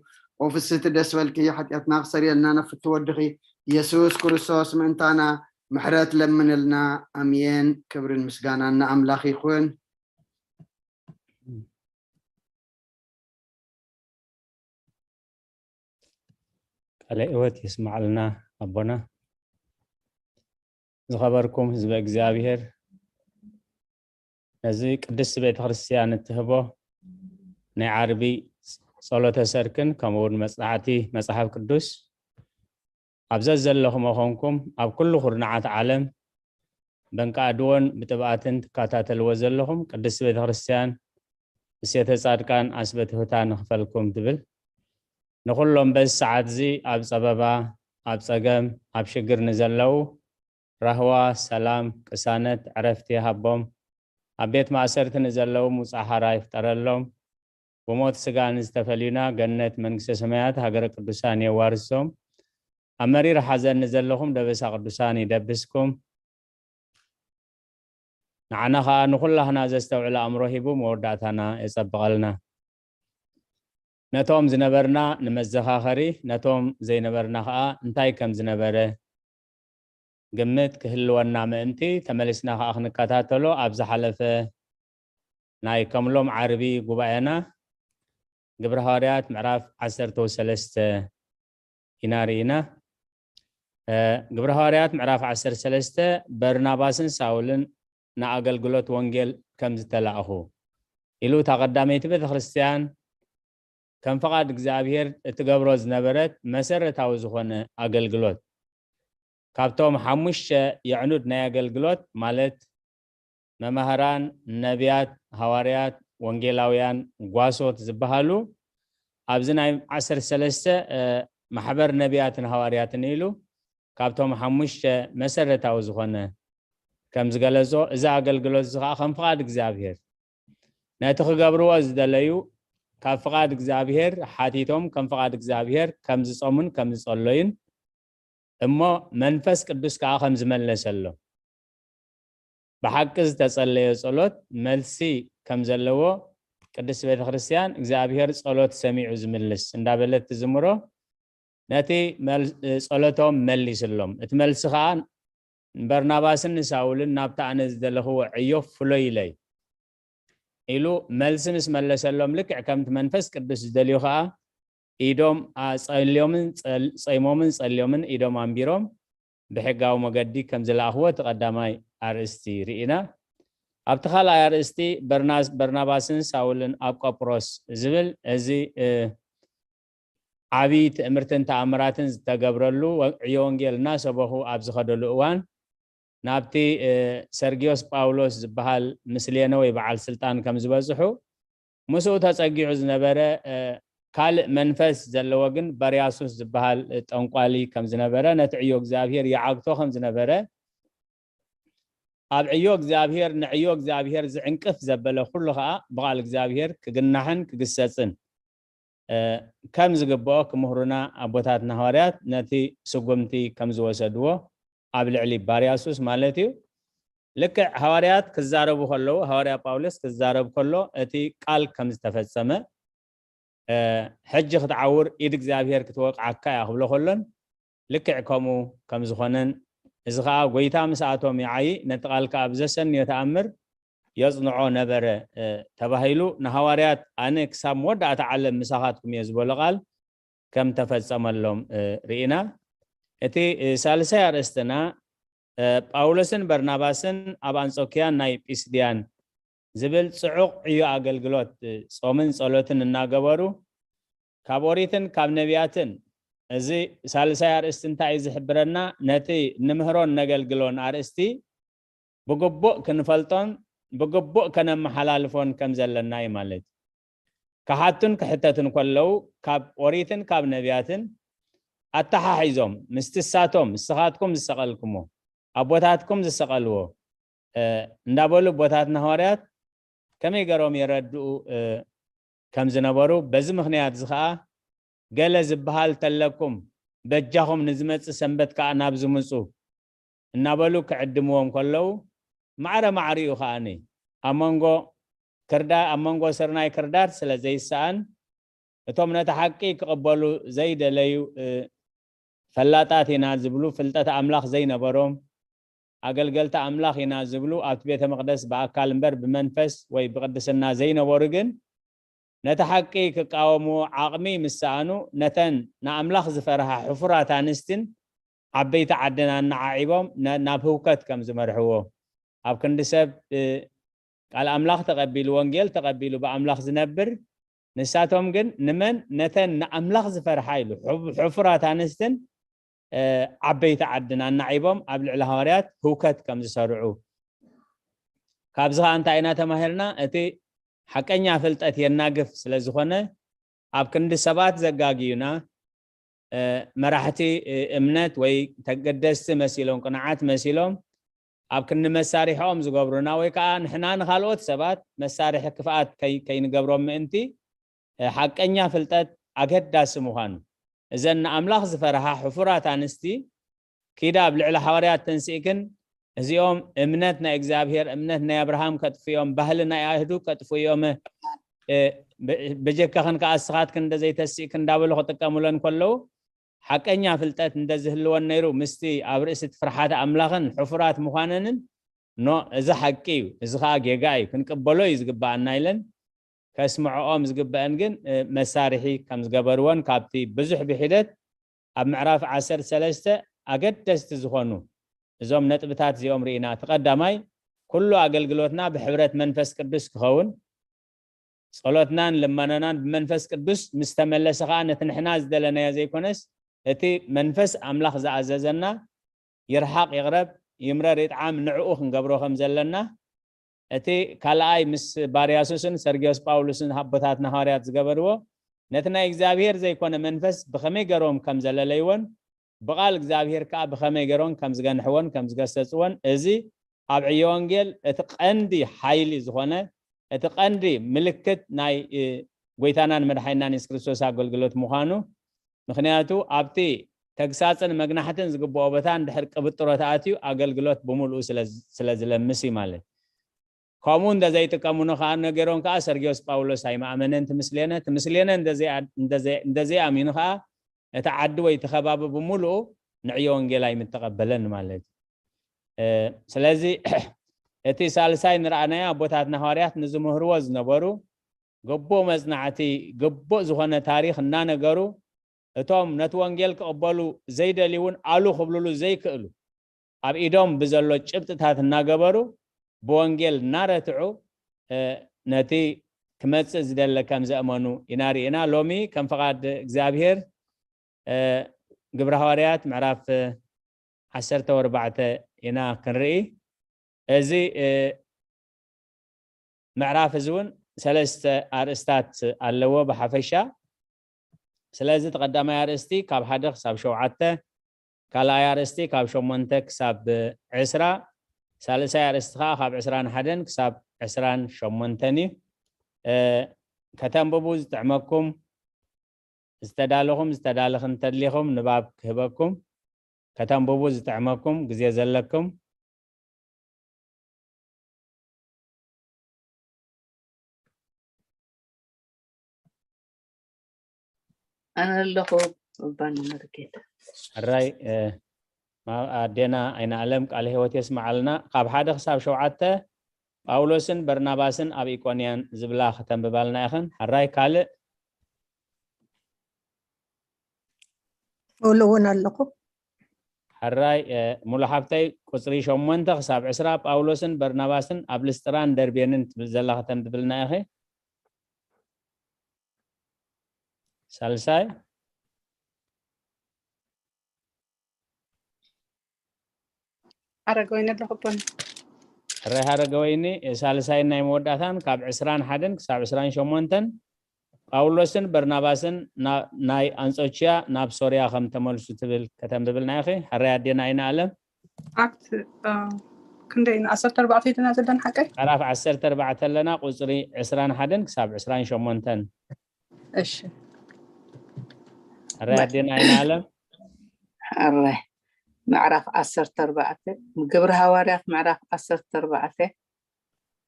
ኦ ፍስሕቲ ደስ በልኪ፣ ሓጢኣትና ክሰርየልና ናብ ፍትው ወድኺ ኢየሱስ ክርስቶስ ምእንታና ምሕረት ለምንልና። ኣሜን። ክብርን ምስጋናን ንኣምላኽ ይኹን። ቃለ ህይወት የስማዕልና ኣቦና። ዝኸበርኩም ህዝበ እግዚኣብሔር ነዚ ቅድስቲ ቤተ ክርስቲያን እትህቦ ናይ ዓርቢ ጸሎተ ሰርክን ከምኡ እውን መጽናዕቲ መጽሓፍ ቅዱስ ኣብ ዘዘለኹም ኮንኩም ኣብ ኩሉ ኩርናዓት ዓለም በንቃ ኣድዎን ብጥብኣትን ትከታተልዎ ዘለኹም ቅድስቲ ቤተ ክርስቲያን እሴተ ጻድቃን ኣስበትህታ ንኽፈልኩም ትብል ንኹሎም በዚ ሰዓት እዚ ኣብ ጸበባ ኣብ ጸገም ኣብ ሽግር ንዘለዉ ራህዋ ሰላም ቅሳነት ዕረፍቲ ይሃቦም ኣብ ቤት ማእሰርቲ ንዘለዉ ሙጻ ሓራ ይፍጠረሎም ብሞት ስጋ ንዝተፈልዩና ገነት መንግስተ ሰማያት ሃገረ ቅዱሳን የዋርሶም ኣብ መሪር ሓዘን ንዘለኹም ደበሳ ቅዱሳን ይደብስኩም ንዓና ኸኣ ንኹላህና ዘስተውዕል ኣእምሮ ሂቡ መወዳእታና የጸብቐልና። ነቶም ዝነበርና ንመዘኻኸሪ፣ ነቶም ዘይነበርና ኸኣ እንታይ ከም ዝነበረ ግምት ክህልወና ምእንቲ፣ ተመሊስና ኸኣ ክንከታተሎ ኣብ ዝሓለፈ ናይ ከም ሎም ዓርቢ ጉባኤና ግብረ ሃዋርያት ምዕራፍ ዓሰርተ ወሰለስተ ኢና ርኢና። ግብረ ሃዋርያት ምዕራፍ ዓሰርተ ሰለስተ በርናባስን ሳውልን ንኣገልግሎት ወንጌል ከም ዝተላእኹ ኢሉ እታ ቀዳመይቲ ቤተክርስትያን ከም ፍቓድ እግዚኣብሔር እትገብሮ ዝነበረት መሰረታዊ ዝኾነ ኣገልግሎት፣ ካብቶም ሓሙሽተ የዕኑድ ናይ ኣገልግሎት ማለት መማህራን፣ ነቢያት፣ ሃዋርያት፣ ወንጌላውያን፣ ጓሶት ዝበሃሉ ኣብዚ ናይ ዓሰርተ ሰለስተ ማሕበር ነቢያትን ሃዋርያትን ኢሉ ካብቶም ሓሙሽተ መሰረታዊ ዝኾነ ከም ዝገለጾ፣ እዚ ኣገልግሎት እዚ ከዓ ከም ፍቓድ እግዚኣብሔር ነቲ ክገብርዎ ዝደለዩ ካብ ፍቓድ እግዚኣብሔር ሓቲቶም ከም ፍቓድ እግዚኣብሔር ከም ዝጾሙን ከም ዝጸለዩን እሞ መንፈስ ቅዱስ ከዓ ከም ዝመለሰሎም፣ ብሓቂ ዝተጸለየ ጸሎት መልሲ ከም ዘለዎ ቅድስት ቤተክርስትያን እግዚኣብሔር ጸሎት ሰሚዑ ዝምልስ እንዳበለት ትዝምሮ፣ ነቲ መል- ጸሎቶም መሊስሎም። እቲ መልሲ ከዓ ንበርናባስን ንሳውልን ናብቲ ኣነ ዝደለኽዎ ዕዮ ፍሎይለይ ኢሉ መልሲ ምስ መለሰሎም፣ ልክዕ ከምቲ መንፈስ ቅዱስ ዝደልዮ ከዓ ኢዶም ኣጸልዮምን ጸል- ጸይሞምን ጸልዮምን ኢዶም ኣንቢሮም ብሕጋዊ መገዲ ከም ዝለኣኽዎ እቲ ቀዳማይ ኣርእስቲ ርኢና። ኣብቲ ካልኣይ ኣርእስቲ በርናስ- በርናባስን ሳውልን ኣብ ቆጵሮስ ዝብል እዚ እ፣ ዓብዪ ትእምርትን ተኣምራትን ዝተገብረሉ ወ- ዕዮ ወንጌል እናሰበኹ ኣብ ዝኸደሉ እዋን ናብቲ እ፣ ሰርጊዮስ ጳውሎስ ዝበሃል ምስሌነ ወይ በዓል ስልጣን ከም ዝበጽሑ ምስኡ ተጸጊዑ ዝነበረ እ፣ ካልእ መንፈስ ዘለዎ ግን በርያሱስ ዝበሃል እ፣ ጠንቋሊ ከም ዝነበረ ነቲ ዕዮ እግዚኣብሔር ይዓግቶ ከም ዝነበረ ኣብ ዕዮ እግዚኣብሔር ንዕዮ እግዚኣብሔር ዝዕንቅፍ ዘበለ ኩሉ ከዓ ብቓል እግዚኣብሔር ክግናሕን ክግሰጽን እ፣ ከም ዝግብኦ ክምህሩና ኣቦታትና ሃዋርያት ነቲ ስጉምቲ ከም ዝወሰድዎ ኣብ ልዕሊ ባርያሱስ ማለት እዩ። ልክዕ ሃዋርያት ክዛረቡ ከለዉ፣ ሃዋርያ ጳውሎስ ክዛረብ ከሎ እቲ ቃል ከም ዝተፈጸመ እ፣ ሕጂ ክትዓውር ኢድ እግዚኣብሔር ክትወቅዓካ እያ ክብሎ ከሎን ልክዕ ከምኡ ከም ዝኾነን፣ እዚ ኸዓ ጎይታ ምስኣቶም ይዓዪ ነቲ ቃል ከኣ ብዘሰንዮ ተኣምር የጽንዖ ነበረ እ፣ ተባሂሉ ንሃዋርያት ኣነ ክሳብ መወዳእታ ዓለም ምሳኻትኩም እየ ዝበሎ ቃል ከም ተፈጸመሎም እ፣ ርኢና። እቲ እ፣ ሳልሳይ ኣርእስትና እ፣ ጳውሎስን በርናባስን ኣብ ኣንጾኪያን ናይ ጲስድያን ዝብል ጽዑቕ ዕዮ ኣገልግሎት እ፣ ጾምን ጸሎትን እናገበሩ ካብ ኦሪትን ካብ ነቢያትን፣ እዚ ሳልሳይ ኣርእስቲ እንታይ እዩ ዝሕብረና? ነቲ ንምህሮን ነገልግሎን ኣርእስቲ ብግቡእ ክንፈልጦን ብግቡእ ከነመሓላልፎን ከም ዘለና እዩ ማለት እዩ። ክሓቱን ክሕተቱን ከለዉ ካብ ኦሪትን ካብ ነቢያትን ኣተሓሒዞም ምስቲ ሳቶም ንስኻትኩም ዝሰቐልኩሞ ኣቦታትኩም ዝሰቐልዎ እ፣ እንዳበሉ ኣቦታትና ሃዋርያት ከመይ ገሮም የረድኡ እ፣ ከም ዝነበሩ፣ በዚ ምኽንያት እዚ ኸዓ ገለ ዝበሃል ተለኩም በጃኹም ንዝመጽእ ሰንበት ከኣ ናብዚ ምጹ እናበሉ ክዕድምዎም ከለዉ ማዕረ ማዕሪኡ ከኣኒ ኣብ መንጎ ክርዳ ኣብ መንጎ ስርናይ ክርዳድ ስለ ዘይሰኣን እቶም ነቲ ሓቂ ክቕበሉ ዘይደለዩ እ፣ ፈላጣት ኢና ዝብሉ ፍልጠት ኣምላኽ ዘይነበሮም ኣገልገልቲ ኣምላኽ ኢና ዝብሉ ኣብቲ ቤተ መቕደስ ብኣካል እምበር ብመንፈስ ወይ ብቅድስና ዘይነበሩ ግን ነቲ ሓቂ ክቃወምዎ ዓቕሚ ምስ ሰኣኑ ነተን ንኣምላኽ ዝፈርሃ ሕፉራት ኣንስትን ዓበይቲ ዓድን ኣነዓዒቦም ነ- ናብ ህውከት ከም ዝመርሕዎ ኣብ ክንዲ ሰብ እ፣ ቃል ኣምላኽ ተቐቢሉ ወንጌል ተቐቢሉ ብኣምላኽ ዝነብር ንሳቶም ግን ንመን ነተን ንኣምላኽ ዝፈርሓ ኢሉ ሕፉራት ኣንስትን ዓበይቲ ዓድን ኣናዒቦም ኣብ ልዕሊ ሃዋርያት ህውከት ከም ዝሰርዑ ካብዚ ከዓ እንታይ ኢና ተማሂርና? እቲ ሓቀኛ ፍልጠት የናግፍ ስለ ዝኾነ ኣብ ክንዲ ሰባት ዘጋግዩና መራሕቲ እምነት ወይ ተገደስቲ መሲሎም ቅንዓት መሲሎም ኣብ ክንዲ መሳሪሕኦም ዝገብሩና ወይ ከዓ ንሕና ንካልኦት ሰባት መሳርሒ ክፍኣት ከይንገብሮም ምእንቲ ሓቀኛ ፍልጠት ኣገዳሲ ምዃኑ እዘን ንኣምላኽ ዝፈርሃ ሕፉራት ኣንስቲ ኪዳ ኣብ ልዕሊ ሓዋርያት ተንሲእክን እዚኦም እምነት ናይ እግዚኣብሔር እምነት ናይ ኣብርሃም ከጥፍዮም ባህሊ ናይ ኣይሁዱ ከጥፍኡ እዮም ብጀካኽን ከዓ እስኻትክን እንደዘይተሲእክን እንዳበሉ ክጥቀሙለን ከለዉ ሓቀኛ ፍልጠት እንደዝህልወን ነይሩ ምስቲ ኣብ ርእሲ እቲ ፍርሓት ኣምላኽን ሕፉራት ምዃነንን ኖ እዚ ሓቂ እዩ እዚ ከዓ ጌጋ እዩ ክንቅበሎ እዩ ዝግበኣና ኢለን ከስምዐኦም ዝግበአን ግን መሳርሒ ከም ዝገበርዎን ካብቲ ብዙሕ ብሒደት ኣብ ምዕራፍ ዓሰርተ ሰለስተ ኣገደስቲ ዝኾኑ እዞም ነጥብታት እዚኦም ርኢና። እቲ ቀዳማይ ኩሉ ኣገልግሎትና ብሕብረት መንፈስ ቅዱስ ክኸውን ጸሎትናን ልመናናን ብመንፈስ ቅዱስ ምስ ተመለሰ ከኣ፣ ነቲ ንሕና ዝደለናዮ ዘይኮነስ፣ እቲ መንፈስ ኣምላኽ ዝኣዘዘና፣ ይርሓቕ ይቕረብ፣ ይምረር ይጥዓም፣ ንዕኡ ክንገብሮ ከም ዘለና፣ እቲ ካልኣይ ምስ ባርያሱስን ሰርግዮስ ጳውሎስን ኣቦታትና ሃዋርያት ዝገበርዎ፣ ነቲ ናይ እግዚኣብሔር ዘይኮነ መንፈስ ብኸመይ ገሮም ከም ዘለለይዎን፣ ብቓል እግዚኣብሔር ከኣ ብኸመይ ገሮም ከም ዝገንሕዎን ከም ዝገሰጽዎን፣ እዚ ኣብ ዕዮ ወንጌል እቲ ቀንዲ ሓይሊ ዝኾነ፣ እቲ ቀንዲ ምልክት ናይ፣ እ፣ ጎይታናን መድሓኒናን የሱስ ክርስቶስ ኣገልግሎት ምዃኑ፣ ምኽንያቱ ኣብቲ ተግሳጽን መግናሕትን ዝግብኦ ቦታ እንድሕር ቅብጥሮ ተኣትዩ፣ ኣገልግሎት ብምሉኡ ስለ፣ ስለ ዝለምስ እዩ ማለት። ከምኡ እንተዘይጥቀሙኑ ከኣ፣ ነገሮም ከኣ፣ ሰርግዮስ ጳውሎስ ኣይመኣመነን ትምስሌነ፣ ትምስሌነ እንተዘይ-፣ እንተዘይ-፣ እንተዘይኣሚኑ ከኣ፣ እቲ ዓዲ ወይ እቲ ከባቢ ብምሉኡ ንዕዮ ወንጌል ኣይምተቐበለን ማለት እዩ። እ፣ ስለዚ እቲ ሳልሳይ ንረኣናዮ፣ ኣቦታትና ሃዋርያት ንዝምህርዎ ዝነበሩ፣ ግቡእ መጽናዕቲ፣ ግቡእ ዝኾነ ታሪኽ እናነገሩ፣ እቶም ነቲ ወንጌል ክቕበሉ ዘይደልዩ እውን ኣሉ ክብልሉ ዘይክእሉ፣ ኣብ ኢዶም ብዘሎ ጭብጥታት እናገበሩ፣ ብወንጌል እናረትዑ፣ እ፣ ነቲ ክመጽእ ዝደለ ከም ዘእመኑ ኢና ርኢና። ሎሚ ከም ፍቓድ እግዚኣብሔር፣ እ፣ ግብረ ሃዋርያት ምዕራፍ ዓሰርተ ኣርባዕተ ኢና ክንርኢ። እዚ፣ እ፣ ምዕራፍ እዚ እውን ሰለስተ ኣርእስታት ኣለዎ ብሓፈሻ። ስለዚ እቲ ቀዳማይ ኣርእስቲ ካብ ሓደ ክሳብ ሸውዓተ፣ ካልኣይ ኣርእስቲ ካብ ሸሞንተ ክሳብ ዕስራ፣ ሳልሳይ ኣርእስቲ ከዓ ካብ ዕስራን ሓደን ክሳብ ዕስራን ሸሞንተን እዩ። እ፣ ከተንብቡ ዝጥዕመኩም፣ ዝተዳለኹም ዝተዳለኽን ተድሊኹም ንባብ ክህበኩም፣ ከተንብቡ ዝጥዕመኩም ግዜ ዘለኩም። ኣነ ኣለኹ። እባን መርጌታ። ሕራይ፣ እ፣ ማ-፣ ኣዴና ኣይነ ኣለም ቃለ ህይወት የስምዓልና። ካብ ሓደ ክሳብ ሸውዓተ፣ ጳውሎስን በርናባስን ኣብ ኢቆንያን ዝብላ ከተንብባልና ኢኽን። ሕራይ ካልእ? ሙሉ እውን ኣለኹ። ሕራይ፣ እ፣ ሙሉ ሓብተይ፣ ቁጽሪ ሸሞንተ ክሳብ ዕስራ፣ ጳውሎስን በርናባስን ኣብ ልስጥራን ደርቤንን ትብል ዘላ ከተንብብልና ኢኺ። ሳልሳይ? ሓረገወይኒ ኣለኹ። ሕራይ ሓረገወይኒ፣ ሳልሳይን ናይ መወዳእታን ካብ ዕስራን ሓደን ክሳብ ዕስራን ሸሞንተን፣ ጳውሎስን በርናባስን ና-፣ ናይ ኣንጾችያ ናብ ሶርያ ከም ተመልሱ ትብል ከተንብብልና ኢኺ። ሕራይ ኣዴና ኣይነ ኣለም። ኣክት፣ እ፣ ክንደይ ኢና? ዓሰርተ ኣርባዕተ ኢና ዘለና ሓቀይ? ምዕራፍ ዓሰርተ ኣርባዕተ ኣለና፣ ቁጽሪ ዕስራን ሓደን ክሳብ ዕስራን ሸሞንተን። እሺ። ሕራይ ኣዴና ኣይነ ኣለም። ሕራይ ምዕራፍ ዓሰርተ ኣርባዕተ፣ ግብሪ ሃዋርያት ምዕራፍ ዓሰርተ ኣርባዕተ፣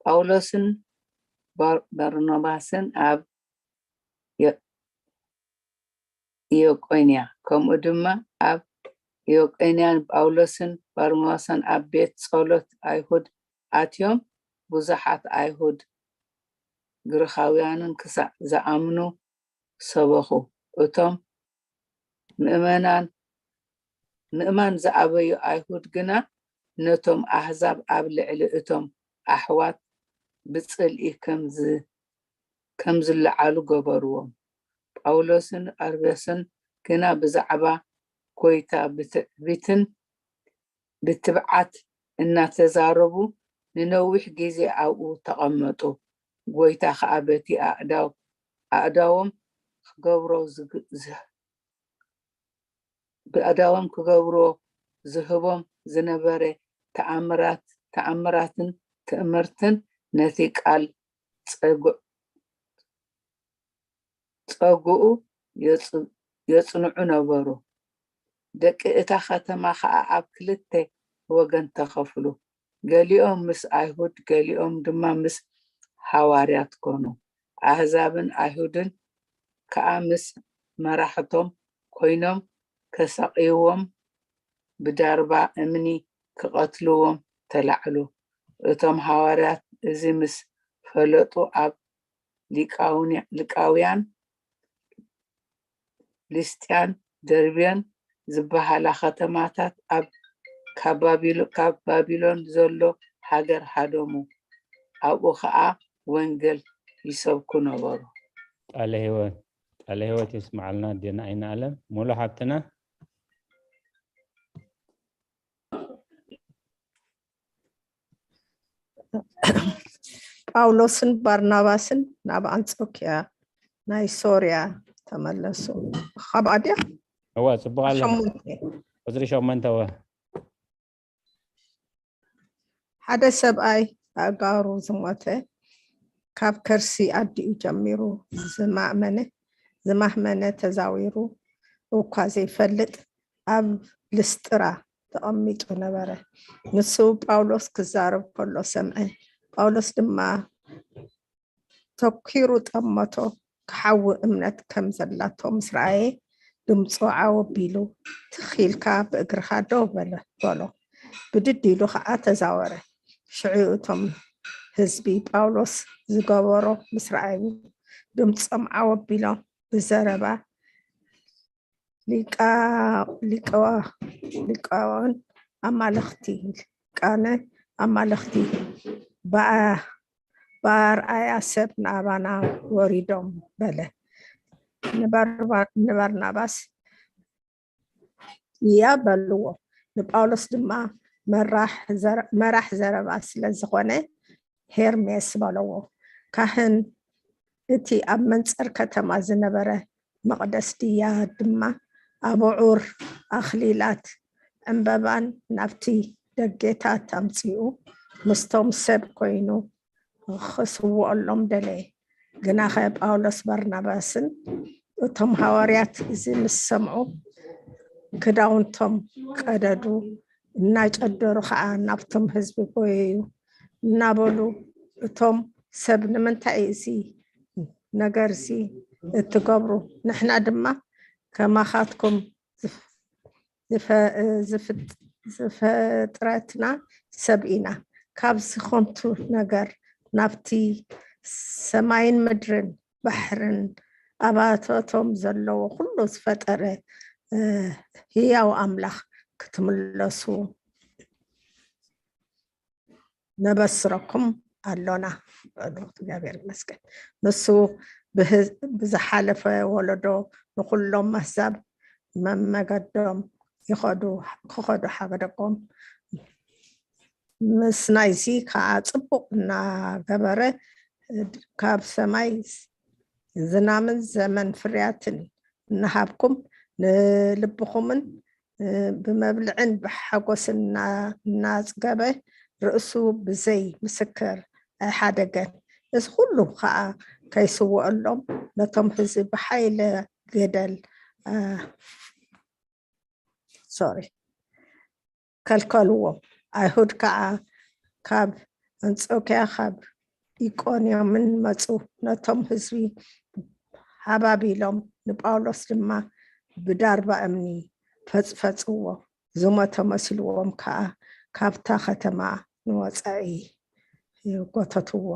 ጳውሎስን በር-፣ በርናባስን ኣብ ዮ-፣ ኢዮቆንያ፣ ከምኡ ድማ ኣብ ኢዮቆንያን ጳውሎስን በርናባስን ኣብ ቤት ጸሎት ኣይሁድ ኣትዮም፣ ብዙሓት ኣይሁድ ግሪኻውያንን ክሳዕ ዝኣምኑ ሰበኹ። እቶም ምእመናን፣ ምእማን ዝኣበዩ ኣይሁድ ግና ነቶም ኣህዛብ ኣብ ልዕሊ እቶም ኣሕዋት ብጽልኢ ከም ዝ-፣ ከም ዝለዓሉ ገበርዎም። ጳውሎስን በርናባስን ግና ብዛዕባ ጐይታ ብትዕቢትን ብትብዓት እናተዛረቡ ንነዊሕ ግዜ ኣብኡ ተቐመጡ። ጐይታ ኸኣ በቲ ኣእዳው-፣ ኣእዳዎም ክገብሮ ዝግ-፣ ዝ-፣ ብኣእዳዎም ክገብርዎ ዝህቦም ዝነበረ ተኣምራት፣ ተኣምራትን ትእምርትን ነቲ ቃል ጸጉ-፣ ጸጉኡ የጽ-፣ የጽንዑ ነበሩ። ደቂ እታ ኸተማ ኸኣ ኣብ ክልተ ወገን ተኸፍሉ። ገሊኦም ምስ ኣይሁድ፣ ገሊኦም ድማ ምስ ሃዋርያት ኮኑ። ኣህዛብን ኣይሁድን ከኣ ምስ መራሕቶም ኮይኖም ከሳቕይዎም፣ ብዳርባ እምኒ ክቐትልዎም ተላዕሉ። እቶም ሃዋርያት እዚ ምስ ፈለጡ፣ ኣብ ሊቃውንያ-፣ ሊቃውያን፣ ሊስጥያን ደርቤን ዝበሃላ ከተማታት ኣብ፣ ካብ ባቢሎ-፣ ካብ ባቢሎን ዘሎ ሃገር ሃደሙ። ኣብኡ ኸኣ ወንጌል ይሰብኩ ነበሩ። ቃለ ህይወት ቃለ ህይወት የስማዓልና ኣዴና ኣይንኣለም። ሙሉ ሓብትና ጳውሎስን ባርናባስን ናብ ኣንጾኪያ ናይ ሶርያ ተመለሱ። ካብኣ ድያ? እዋ ጽቡቕ ኣለ። ሸሞንተ። ቁፅሪ ሸሞንተ ወ ሓደ ሰብኣይ ኣእጋሩ ዝሞተ፣ ካብ ከርሲ ኣዲኡ ጀሚሩ ዝማእመነ ዝማህመነ ተዛዊሩ እኳ ዘይፈልጥ ኣብ ልስጥራ ተቐሚጡ ነበረ። ንሱ ጳውሎስ ክዛረብ ከሎ ሰምዐ። ጳውሎስ ድማ ተኪሩ ጠመቶ። ክሓዊ እምነት ከም ዘላቶ ምስ ረኣየ ድምፁ ዓው ኣቢሉ ትኽ ኢልካ ብእግርኻ ደው በለ በሎ። ብድድ ኢሉ ከዓ ተዛወረ። ሽዑ እቶም ህዝቢ ጳውሎስ ዝገበሮ ምስ ረኣዩ ድምፆም ዓው ኣቢሎም ብዘረባ ሊቃ- ሊቃዋ- ሊቃዋን ኣማልኽቲ ቃነ ኣማልኽቲ ብኣ- ብኣርኣያ ሰብ ናባና ወሪዶም በለ። ንባርባ- ንባርናባስ እያ በልዎ። ንጳውሎስ ድማ መራሕ ዘረ- መራሕ ዘረባ ስለ ዝኾነ ሄርሜስ በለዎ። ካህን እቲ ኣብ መንጸር ከተማ ዝነበረ መቕደስ ድያ ድማ ኣቡዑር ኣኽሊላት ዕምበባን ናብቲ ደጌታት ኣምጺኡ ምስቶም ሰብ ኮይኑ ክስውኦሎም ደለየ። ግናኸ ጳውሎስ በርናባስን እቶም ሃዋርያት እዚ ምስ ሰምዑ ክዳውንቶም ቀደዱ፣ እናጨደሩ ኸዓ ናብቶም ህዝቢ ጎየዩ እናበሉ እቶም ሰብ ንምንታይ እዚ ነገር እዚ እትገብሩ? ንሕና ድማ ከማኻትኩም ዝፈ- ዝፈ- ዝፈጥ- ዝፈጥረትና ሰብ ኢና። ካብዚ ኸንቱ ነገር ናብቲ ሰማይን ምድርን ባሕርን ኣባታቶም ዘለዎ ኩሉ ዝፈጠረ ህያው ኣምላኽ ክትምለሱ ነበስረኩም ኣሎና በሉ። እግዚኣብሔር ይመስገን። ንሱ ብዝሓለፈ ወለዶ ንኩሎም ኣህዛብ መመገዶም ይኸዱ ክኸዱ ሓገደቆም። ምስ ናይዚ ከዓ ፅቡቅ እናገበረ ካብ ሰማይ ዝናምን ዘመን ፍርያትን እናሃብኩም ንልብኹምን ብመብልዕን ብሓጎስን እናፅገበ ርእሱ ብዘይ ምስክር ኣይሓደገን። እዚ ኩሉ ከዓ ከይስወአሎም ነቶም ህዝቢ ብሓይለ ገደል ሶሪ ከልከልዎም። ኣይሁድ ከዓ ካብ ኣንጾኪያ ካብ ኢቆንዮምን መጹ። ነቶም ህዝቢ ሓባቢሎም ንጳውሎስ ድማ ብዳርባ እምኒ ፈጽፈጽዎ። ዝሞተ መሲልዎም ከዓ ካብታ ከተማ ንወጻኢ ጎተትዎ።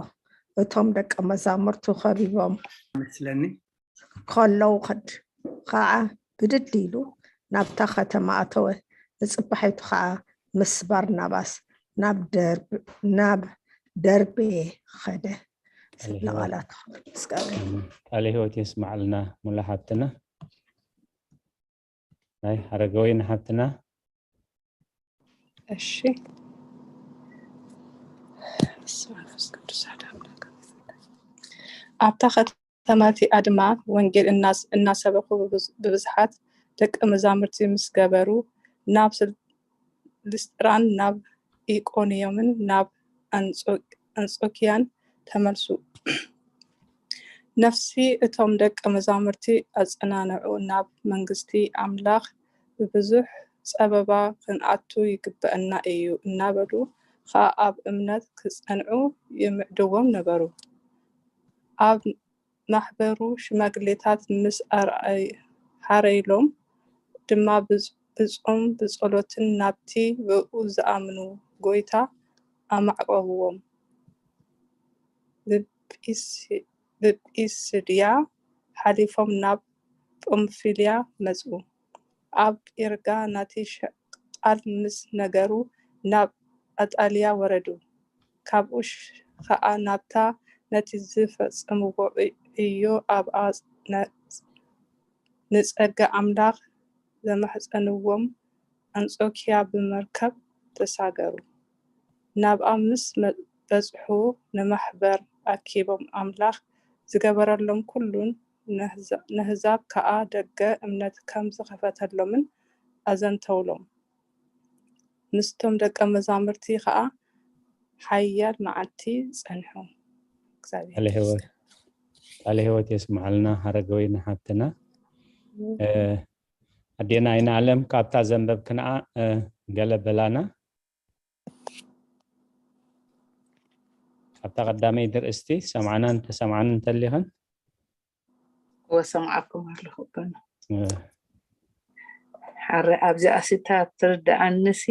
እቶም ደቀ መዛሙርቱ ከቢቦም መስለኒ ከለዉ ኸድ ከዓ ብድድ ኢሉ ናብታ ከተማ ኣተወ። ንጽባሒቱ ከዓ ምስ ባርናባስ ናብ ደርብ- ናብ ደርቤ ኸደ። ንቓላቱ ምስጋና ቃለ ህይወት የስማዕልና ሙሉ ሓብትና። ናይ ሓረገወይን ሓብትና እሺ በስመ አብ ወመንፈስ ቅዱስ አሐዱ አምላክ። ኣብታ ከተማ እቲኣ ድማ ወንጌል እናስ- እናሰበኹ ብብዝ- ብብዝሓት ደቀ መዛሙርቲ ምስ ገበሩ ናብ ስል- ልስጥራን ናብ ኢቆንዮምን ናብ ኣንጾ- ኣንጾኪያን ተመልሱ። ነፍሲ እቶም ደቀ መዛሙርቲ ኣጸናንዑ፣ ናብ መንግስቲ ኣምላኽ ብብዙሕ ጸበባ ክንኣቱ ይግበአና እዩ እናበሉ ኸኣ ኣብ እምነት ክጸንዑ ይምዕድዎም ነበሩ። ኣብ ማሕበሩ ሽማግሌታት ምስ ኣርኣይ- ሓረይሎም ድማ ብጽ- ብጾም ብጸሎትን ናብቲ ብኡ ዝኣምኑ ጎይታ ኣማዕቆብዎም። ብጲስ- ብጲስድያ ሓሊፎም ናብ ጳምፊልያ መጹ። ኣብ ጴርጋ ናቲ ሽ- ቃል ምስ ነገሩ ናብ ኣጣልያ ወረዱ። ካብኡ ሽ- ኸኣ ናብታ ነቲ ዝፈጸምዎ ዕዮ ኣብኣ ንጸጋ ኣምላኽ ዘማሕጸንዎም ኣንጾክያ ብመርከብ ተሳገሩ። ናብኣ ምስ በጽሑ ንማሕበር ኣኪቦም ኣምላኽ ዝገበረሎም ኩሉን ነህዛብ ከኣ ደገ እምነት ከም ዝኸፈተሎምን ኣዘንተውሎም። ምስቶም ደቀ መዛሙርቲ ከኣ ሓያል መዓልቲ ጸንሑ። እግዚኣብሔር ቃለ ህይወት ቃለ ህይወት የስምዓልና ሃረገወይና ሓብትና። ኣዴና ኣይነ ኣለም ካብታ ዘንበብክንኣ ገለ በላና። ካብታ ቀዳመይቲ ርእስቲ ሰምዓናን ተሰምዓን እንተሊኽን ወሰምዓኩም ኣለኹ በሉ። ሓረ ኣብዚኣ ሲታ ትርድኣንሲ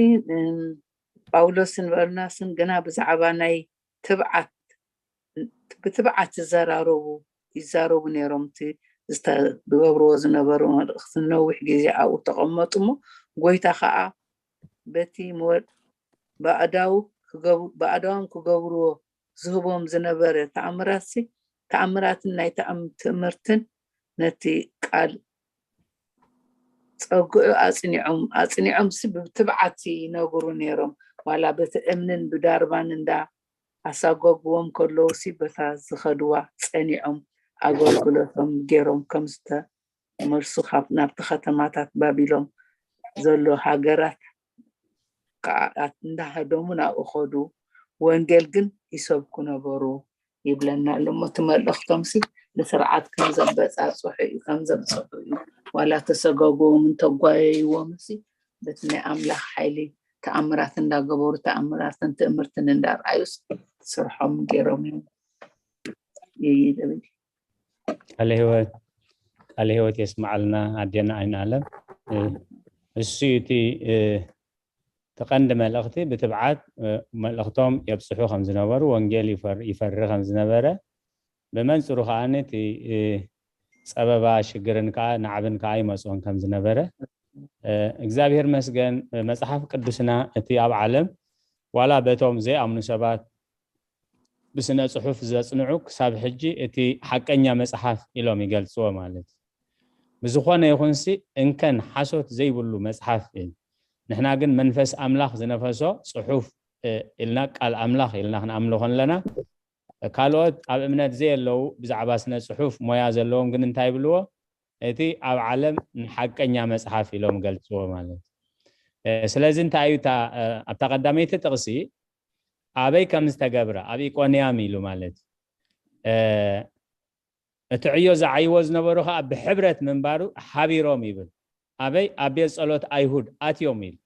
ጳውሎስን በርናስን ግና ብዛዕባ ናይ ትብዓት ብትብዓት ይዘራረቡ ይዛረቡ ነይሮም። እቲ ዝገብርዎ ዝነበሩ መልእኽቲ ነዊሕ ግዜ ኣብኡ ተቐመጡ። እሞ ጎይታ ከዓ በቲ ብኣእዳዎም ክገብርዎ ዝህቦም ዝነበረ ተኣምራትሲ ተኣምራትን ናይ ትምህርትን ነቲ ቃል ጸግዑ ኣጽኒዖም ኣጽኒዖምሲ ብትብዓት ይነግሩ ነይሮም። ዋላ በቲ እምንን ብዳርባን እንዳ ኣሳጎግዎም ከለውሲ በታ ዝኸድዋ ጸኒዖም ኣገልግሎቶም ገይሮም ከም ዝተመልሱ ናብቲ ከተማታት ባቢሎን ዘሎ ሃገራት ከዓ እንዳሃደሙ ናብኡ ኸዱ። ወንጌል ግን ይሰብኩ ነበሩ ይብለና ኣሎ። እሞ እቲ መልእኽቶምሲ ብስርዓት ከም ዘበጻጽሑ እዩ ከም ዘብጽሑ እዩ። ዋላ ተሰጋግዎም እንተጓየይዎም ሲ በቲ ናይ ኣምላኽ ሓይሊ ተኣምራት እንዳገበሩ ተኣምራትን ትእምርትን እንዳርኣዩስ ስርሖም ገይሮም እዮም ይብል። ቃለ ህይወት ቃለ ህይወት የስምዓልና ኣዴና ኣይነ ኣለም። እሱ እቲ ተቐንዲ መልእኽቲ ብትብዓት መልእኽቶም የብፅሑ ከም ዝነበሩ ወንጌል ይፈሪ ከም ዝነበረ ብመንፅሩ ከዓ እቲ ፀበባ ሽግርን ከዓ ናዕብን ከዓ ይመፅኦን ከም ዝነበረ እግዚኣብሔር መስገን መፅሓፍ ቅዱስና እቲ ኣብ ዓለም ዋላ በቶም ዘይኣምኑ ሰባት ብስነ ፅሑፍ ዘፅንዑ ክሳብ ሕጂ እቲ ሓቀኛ መፅሓፍ ኢሎም ይገልፅዎ ማለት እዩ። ብዝኾነ ይኹንሲ እንከን ሓሶት ዘይብሉ መፅሓፍ እዩ። ንሕና ግን መንፈስ ኣምላኽ ዝነፈሶ ፅሑፍ ኢልና ቃል ኣምላኽ ኢልና ክንኣምልኾ ኣለና። ካልኦት ኣብ እምነት ዘየለዉ ብዛዕባ ስነ ፅሑፍ ሞያ ዘለዎም ግን እንታይ ይብልዎ? እቲ ኣብ ዓለም ንሓቀኛ መፅሓፍ ኢሎም ገልፅዎ ማለት እዩ። ስለዚ እንታይ እዩ ኣብታ ቀዳመይቲ ጥቕሲ ኣበይ ከም ዝተገብረ ኣብ ኢቆንያም ኢሉ ማለት እዩ። እቲ ዕዮ ዝዓይዎ ዝነበሩ ከዓ ብሕብረት ምንባሩ ሓቢሮም ይብል። ኣበይ ኣብ ቤት ፀሎት ኣይሁድ ኣትዮም ኢሉ።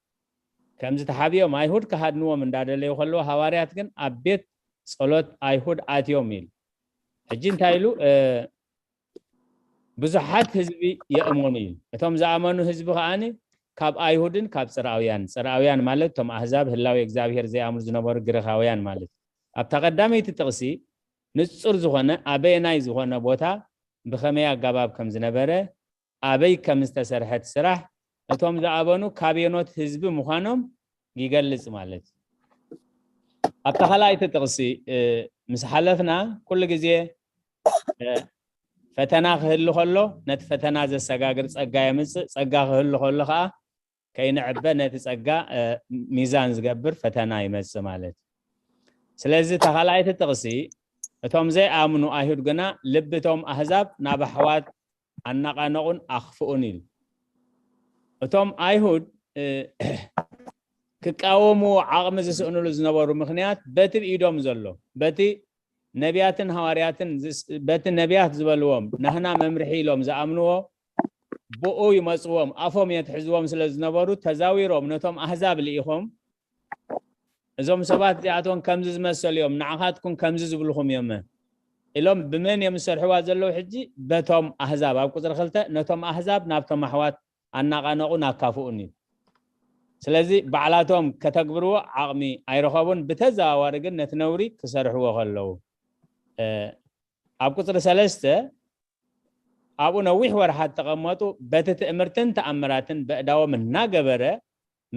ከምዚ ተሓቢኦም ኣይሁድ ክሃድንዎም እንዳደለዩ ከለዉ ሃዋርያት ግን ኣብ ቤት ፀሎት ኣይሁድ ኣትዮም ኢሉ። ሕጂ እንታይ ኢሉ? ብዙሓት ህዝቢ የእመኑ እዩ። እቶም ዝኣመኑ ህዝቢ ከዓኒ ካብ ኣይሁድን ካብ ፅርኣውያን፣ ፅርኣውያን ማለት እቶም ኣህዛብ ህላዊ እግዚኣብሄር ዘይኣምኑ ዝነበሩ ግሪኻውያን ማለት እዩ። ኣብታ ቀዳመይቲ ጥቕሲ ንፁር ዝኾነ ኣበየናይ ዝኾነ ቦታ ብኸመይ ኣጋባብ ከም ዝነበረ ኣበይ ከም ዝተሰርሐት ስራሕ እቶም ዝኣበኑ ካቤኖት ህዝቢ ምዃኖም ይገልጽ ማለት እዩ። ኣብታ ካልኣይቲ ጥቕሲ ምስ ሓለፍና ኩሉ ግዜ ፈተና ክህሉ ከሎ ነቲ ፈተና ዘሰጋግር ጸጋ የምጽእ፣ ጸጋ ክህሉ ከሎ ከዓ ከይንዕበ ነቲ ጸጋ ሚዛን ዝገብር ፈተና ይመጽእ ማለት እዩ። ስለዚ እታ ካልኣይቲ ጥቕሲ እቶም ዘይኣምኑ ኣይሁድ ግና ልቢ እቶም ኣህዛብ ናብ ኣሕዋት ኣናቓነቑን ኣኽፍኡን ኢሉ። እቶም ኣይሁድ ክቃወምዎ ዓቕሚ ዝስእንሉ ዝነበሩ ምኽንያት በቲ ብኢዶም ዘሎ በቲ ነቢያትን ሃዋርያትን በቲ ነቢያት ዝበልዎም ናህና መምርሒ ኢሎም ዝኣምንዎ ብኡ ይመፅዎም ኣፎም የትሕዝዎም ስለ ዝነበሩ ተዛዊሮም ነቶም ኣህዛብ ልኢኾም እዞም ሰባት እዚኣቶም ከምዚ ዝመሰሉ እዮም ንዓኻትኩም ከምዚ ዝብልኹም እዮም ኢሎም ብመን እዮም ዝሰርሕዋ ዘለዉ ሕጂ በቶም ኣህዛብ ኣብ ቁፅሪ ክልተ ነቶም ኣህዛብ ናብቶም ኣሕዋት ኣናቓነቑን ኣካፍኡን እዩ ስለዚ ባዕላቶም ከተግብርዎ ዓቕሚ ኣይረኸቡን ብተዘዋዋሪ ግን ነቲ ነውሪ ክሰርሕዎ ከለዉ ኣብ ቁፅሪ ሰለስተ ኣብኡ ነዊሕ ወርሓት ተቐመጡ በቲ ትእምርትን ተኣምራትን በእዳዎም እናገበረ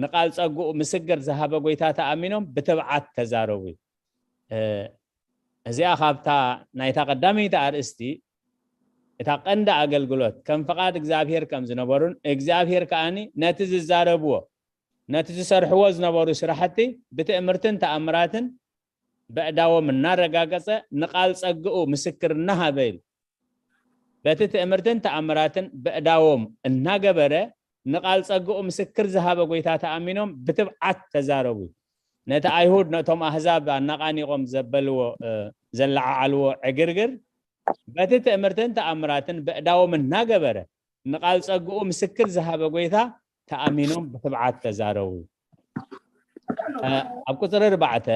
ንቓል ጸግኡ ምስግር ዝሃበ ጎይታ ተኣሚኖም ብትብዓት ተዛረቡ እዩ። እዚኣ ካብታ ናይታ ቀዳመይቲ ኣርእስቲ፣ እታ ቀንዲ ኣገልግሎት ከም ፍቓድ እግዚኣብሔር ከም ዝነበሩን እግዚኣብሔር ከኣኒ ነቲ ዝዛረብዎ ነቲ ዝሰርሕዎ ዝነበሩ ስራሕቲ ብትእምርትን ተኣምራትን በእዳዎም እናረጋገጸ ንቓል ጸግኡ ምስክር እናሃበ ኢሉ። በቲ ትእምርትን ተኣምራትን በእዳዎም እናገበረ ንቓል ጸግኡ ምስክር ዝሃበ ጎይታ ተኣሚኖም ብትብዓት ተዛረቡ። ነቲ ኣይሁድ ነቶም ኣህዛብ ኣናቓኒቖም ዘበልዎ ዘለዓዓልዎ ዕግርግር በቲ ትእምርትን ተኣምራትን በእዳዎም እናገበረ ንቓል ጸግኡ ምስክር ዝሃበ ጎይታ ተኣሚኖም ብትብዓት ተዛረቡ። ኣብ ቁፅሪ ኣርባዕተ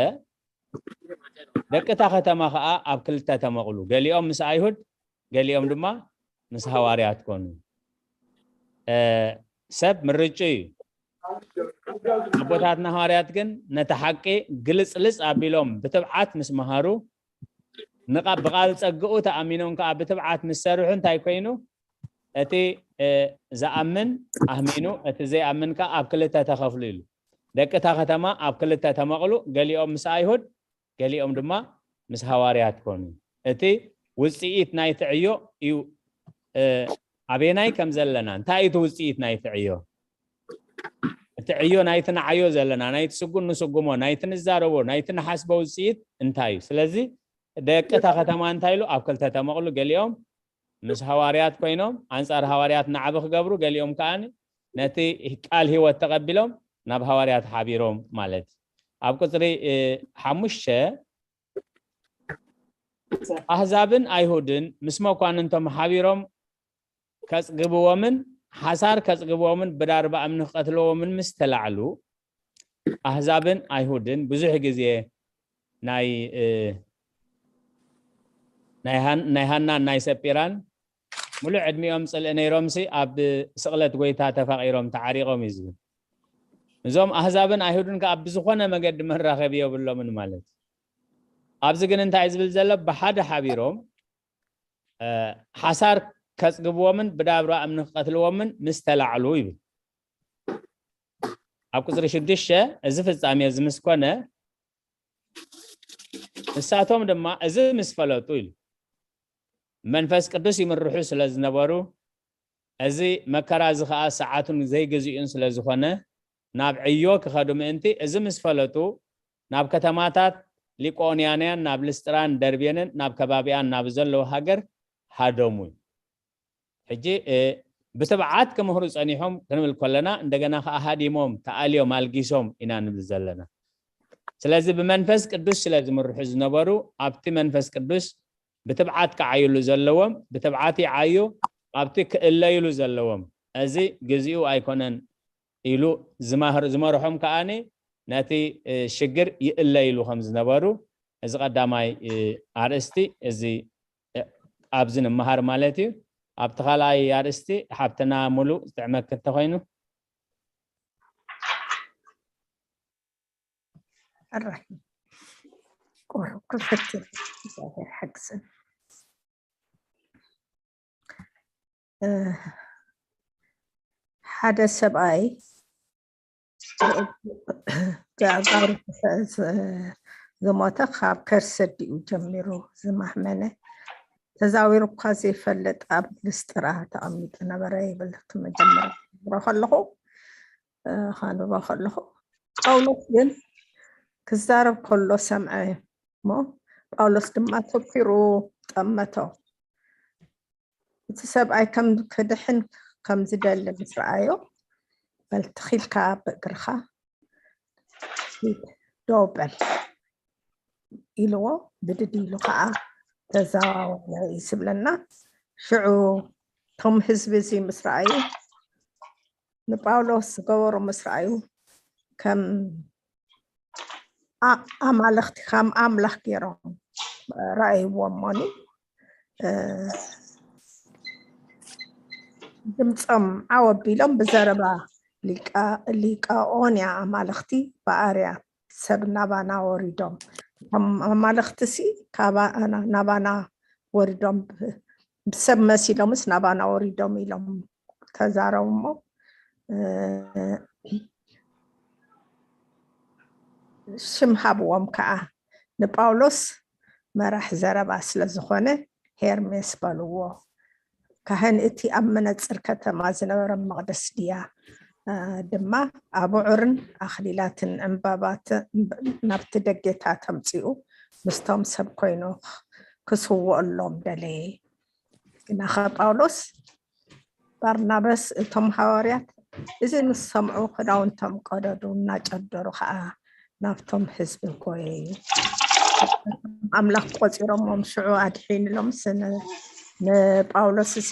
ደቂ እታ ከተማ ከዓ ኣብ ክልተ ተመቕሉ፣ ገሊኦም ምስ ኣይሁድ ገሊኦም ድማ ምስ ሃዋርያት ኮኑ። ሰብ ምርጩ እዩ። ኣቦታትና ሃዋርያት ግን ነቲ ሓቂ ግልፅልፅ ኣቢሎም ብትብዓት ምስ መሃሩ ብቓል ጸግኡ ተኣሚኖም ከዓ ብትብዓት ምስ ሰርሑ እንታይ ኮይኑ? እቲ ዝኣምን ኣሚኑ እቲ ዘይኣምን ከዓ ኣብ ክልተ ተኸፍሉ ኢሉ። ደቂ እታ ከተማ ኣብ ክልተ ተመቕሉ፣ ገሊኦም ምስ ኣይሁድ ገሊኦም ድማ ምስ ሃዋርያት ኮኑ። እቲ ውፅኢት ናይቲ ዕዮ እዩ። ኣበናይ ከም ዘለና እንታይ እቲ ውፅኢት ናይቲ ዕዮ? እቲ ዕዮ ናይቲ ንዓዮ ዘለና ናይቲ ስጉን ንስጉሞ ናይቲ ንዛረቦ ናይቲ ንሓስቦ ውፅኢት እንታይ እዩ? ስለዚ ደቂ እታ ከተማ እንታይ ኢሉ ኣብ ክልተ ተመቕሉ፣ ገሊኦም ምስ ሃዋርያት ኮይኖም ኣንፃር ሃዋርያት ናዕቢ ክገብሩ፣ ገሊኦም ከዓ ነቲ ቃል ህይወት ተቐቢሎም ናብ ሃዋርያት ሓቢሮም ማለት እዩ። ኣብ ቁፅሪ ሓሙሽተ ኣህዛብን ኣይሁድን ምስ መኳንንቶም ሓቢሮም ከጽግብዎምን ሓሳር ከጽግብዎምን ብዳርባ እምኒ ክቐትልዎምን ምስ ተላዕሉ ኣህዛብን ኣይሁድን ብዙሕ ግዜ ናይ ናይ ሃናን ናይ ሰጲራን ሙሉእ ዕድሚኦም ጽልኢ ነይሮምሲ ኣብ ስቕለት ጎይታ ተፋቒሮም ተዓሪቖም እዩ ዝብል። እዞም ኣህዛብን ኣይሁድን ከዓ ብዝኾነ መገዲ መራኸቢ የብሎምን ማለት እዩ። ኣብዚ ግን እንታይ ዝብል ዘሎ? ብሓደ ሓቢሮም ሓሳር ከጽግብዎምን ብዳብራ እምኒ ክቐትልዎምን ምስ ተላዕሉ ይብል። ኣብ ቁፅሪ ሽዱሽተ እዚ ፍጻሜ እዚ ምስ ኮነ ንሳቶም ድማ እዚ ምስ ፈለጡ ኢሉ መንፈስ ቅዱስ ይምርሑ ስለ ዝነበሩ እዚ መከራ እዚ ከዓ ሰዓቱን ዘይግዜኡን ስለ ዝኾነ ናብ ዕዮ ክኸዱ ምእንቲ እዚ ምስ ፈለጡ ናብ ከተማታት ሊቆንያንያን ናብ ልስጥራን ደርቤንን ናብ ከባቢኣን ናብ ዘለዉ ሃገር ሃደሙ። ሕጂ ብትብዓት ክምህሩ ጸኒሖም ክንብል ከለና እንደገና ከዓ ሃዲሞም ተኣልዮም ኣልጊሶም ኢና ንብል ዘለና። ስለዚ ብመንፈስ ቅዱስ ስለ ዝምርሑ ዝነበሩ ኣብቲ መንፈስ ቅዱስ ብትብዓት ክዓይሉ ዘለዎም ብትብዓት ይዓዩ፣ ኣብቲ ክእለይሉ ዘለዎም እዚ ግዜኡ ኣይኮነን ኢሉ ዝመርሖም ከኣ ነቲ ሽግር ይእለይሉ ከም ዝነበሩ እዚ ቀዳማይ ኣርእስቲ እዚ ኣብዚ ንመሃር ማለት እዩ። ኣብቲ ካልኣይ ኣርእስቲ ሓብትና ሙሉ ዝጥዕመኪ እንተኾይኑ። ሕራይ ቁሩብ ክፍትን እግዚኣብሔር ሓግዝን። ሓደ ሰብኣይ ኣእጋሩ ዝሞተ ካብ ከርሰ ኣዲኡ ጀሚሩ ዝማህመነ ተዛዊሩ እኳ ዘይፈልጥ ኣብ ልስጥራ ተቐሚጡ ነበረ ይብል። እቲ መጀመርያ ከንብቦ ከለኹ ከንብቦ ከለኹ ጳውሎስ ግን ክዛረብ ከሎ ሰምዐ እሞ ጳውሎስ ድማ ተኪሩ ጠመቶ። እቲ ሰብኣይ ከም ክድሕን ከም ዝደሊ ምስ ረኣዮ በል ትኺልካ ብእግርኻ ሂድ ደው በል ኢልዎ ብድድ ኢሉ ከዓ ተዘዋወረ እዩ ዝብለና። ሽዑ እቶም ህዝቢ እዚ ምስ ረኣዩ ንጳውሎስ ዝገበሮ ምስ ረኣዩ ከም ኣማልኽቲ ከም ኣምላኽ ገይሮም ረኣይዎ እሞኒ ድምፆም ዓው ኣቢሎም ብዘረባ ሊቃኦንያ ኣማልኽቲ ብኣርያ ሰብ ናባና ወሪዶም ኣማልኽቲ ሲ ናባና ወሪዶም ብሰብ መሲሎምስ ናባና ወሪዶም ኢሎም ተዛረቡ እሞ ሽም ሃብዎም ከዓ ንጳውሎስ መራሕ ዘረባ ስለ ዝኾነ ሄርሜስ በልዎ። ካህን እቲ ኣብ መነጽር ከተማ ዝነበረ መቕደስ ድያ? እ፣ ድማ ኣቡዑርን ኣኽሊላትን ዕምባባትን ናብቲ ደጌታት ኣምጺኡ ምስቶም ሰብ ኮይኑ ክስውኣሎም ደለየ። ግናኸ ጳውሎስ ባርናባስ እቶም ሃዋርያት እዚ ምስ ሰምዑ ክዳውንቶም ቀደዱ፣ እናጨደሩ ኸዓ ናብቶም ህዝቢ ጎየዩ። ኣምላኽ ቆጺሮሞም ሽዑ ኣድሒንሎም። ስ-፣ ን-፣ ንጳውሎስ እዚ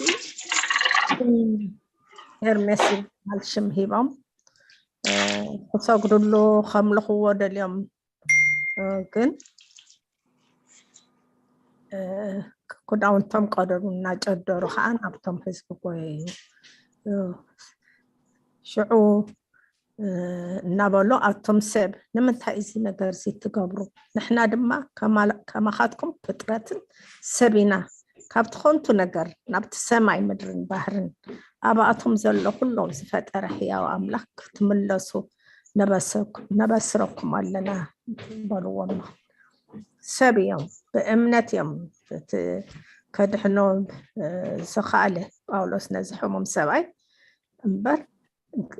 ሄርሜስ ዝበሃል ሽም ሂቦም፣ እ፣ ክሰግድሉ ከምልኽዎ ደልዮም፣ እ፣ ግን፣ እ፣ ክዳውንቶም ቀደዱ፣ እናጨደሩ ኸዓ ናብቶም ህዝቢ ጎየዩ። እ፣ ሽዑ፣ እ፣ እናበሉ ኣቶም ሰብ ንምንታይ እዚ ነገር እዚ ትገብሩ? ንሕና ድማ ከማል-፣ ከማኻትኩም ፍጥረትን ሰብ ኢና። ካብቲ ኾንቱ ነገር ናብቲ ሰማይ ምድርን ባህርን ኣብኣቶም ዘሎ ኩሎም ዝፈጠረ ሕያው ኣምላኽ ክትምለሱ ነበሰኩ-፣ ነበስረኩም ኣለና በልዎም። ሰብ እዮም፣ ብእምነት እዮም እቲ ከድሕኖም፣ እ፣ ዝኸኣለ ጳውሎስ ነዚ ሕሙም ሰብኣይ እምበር፣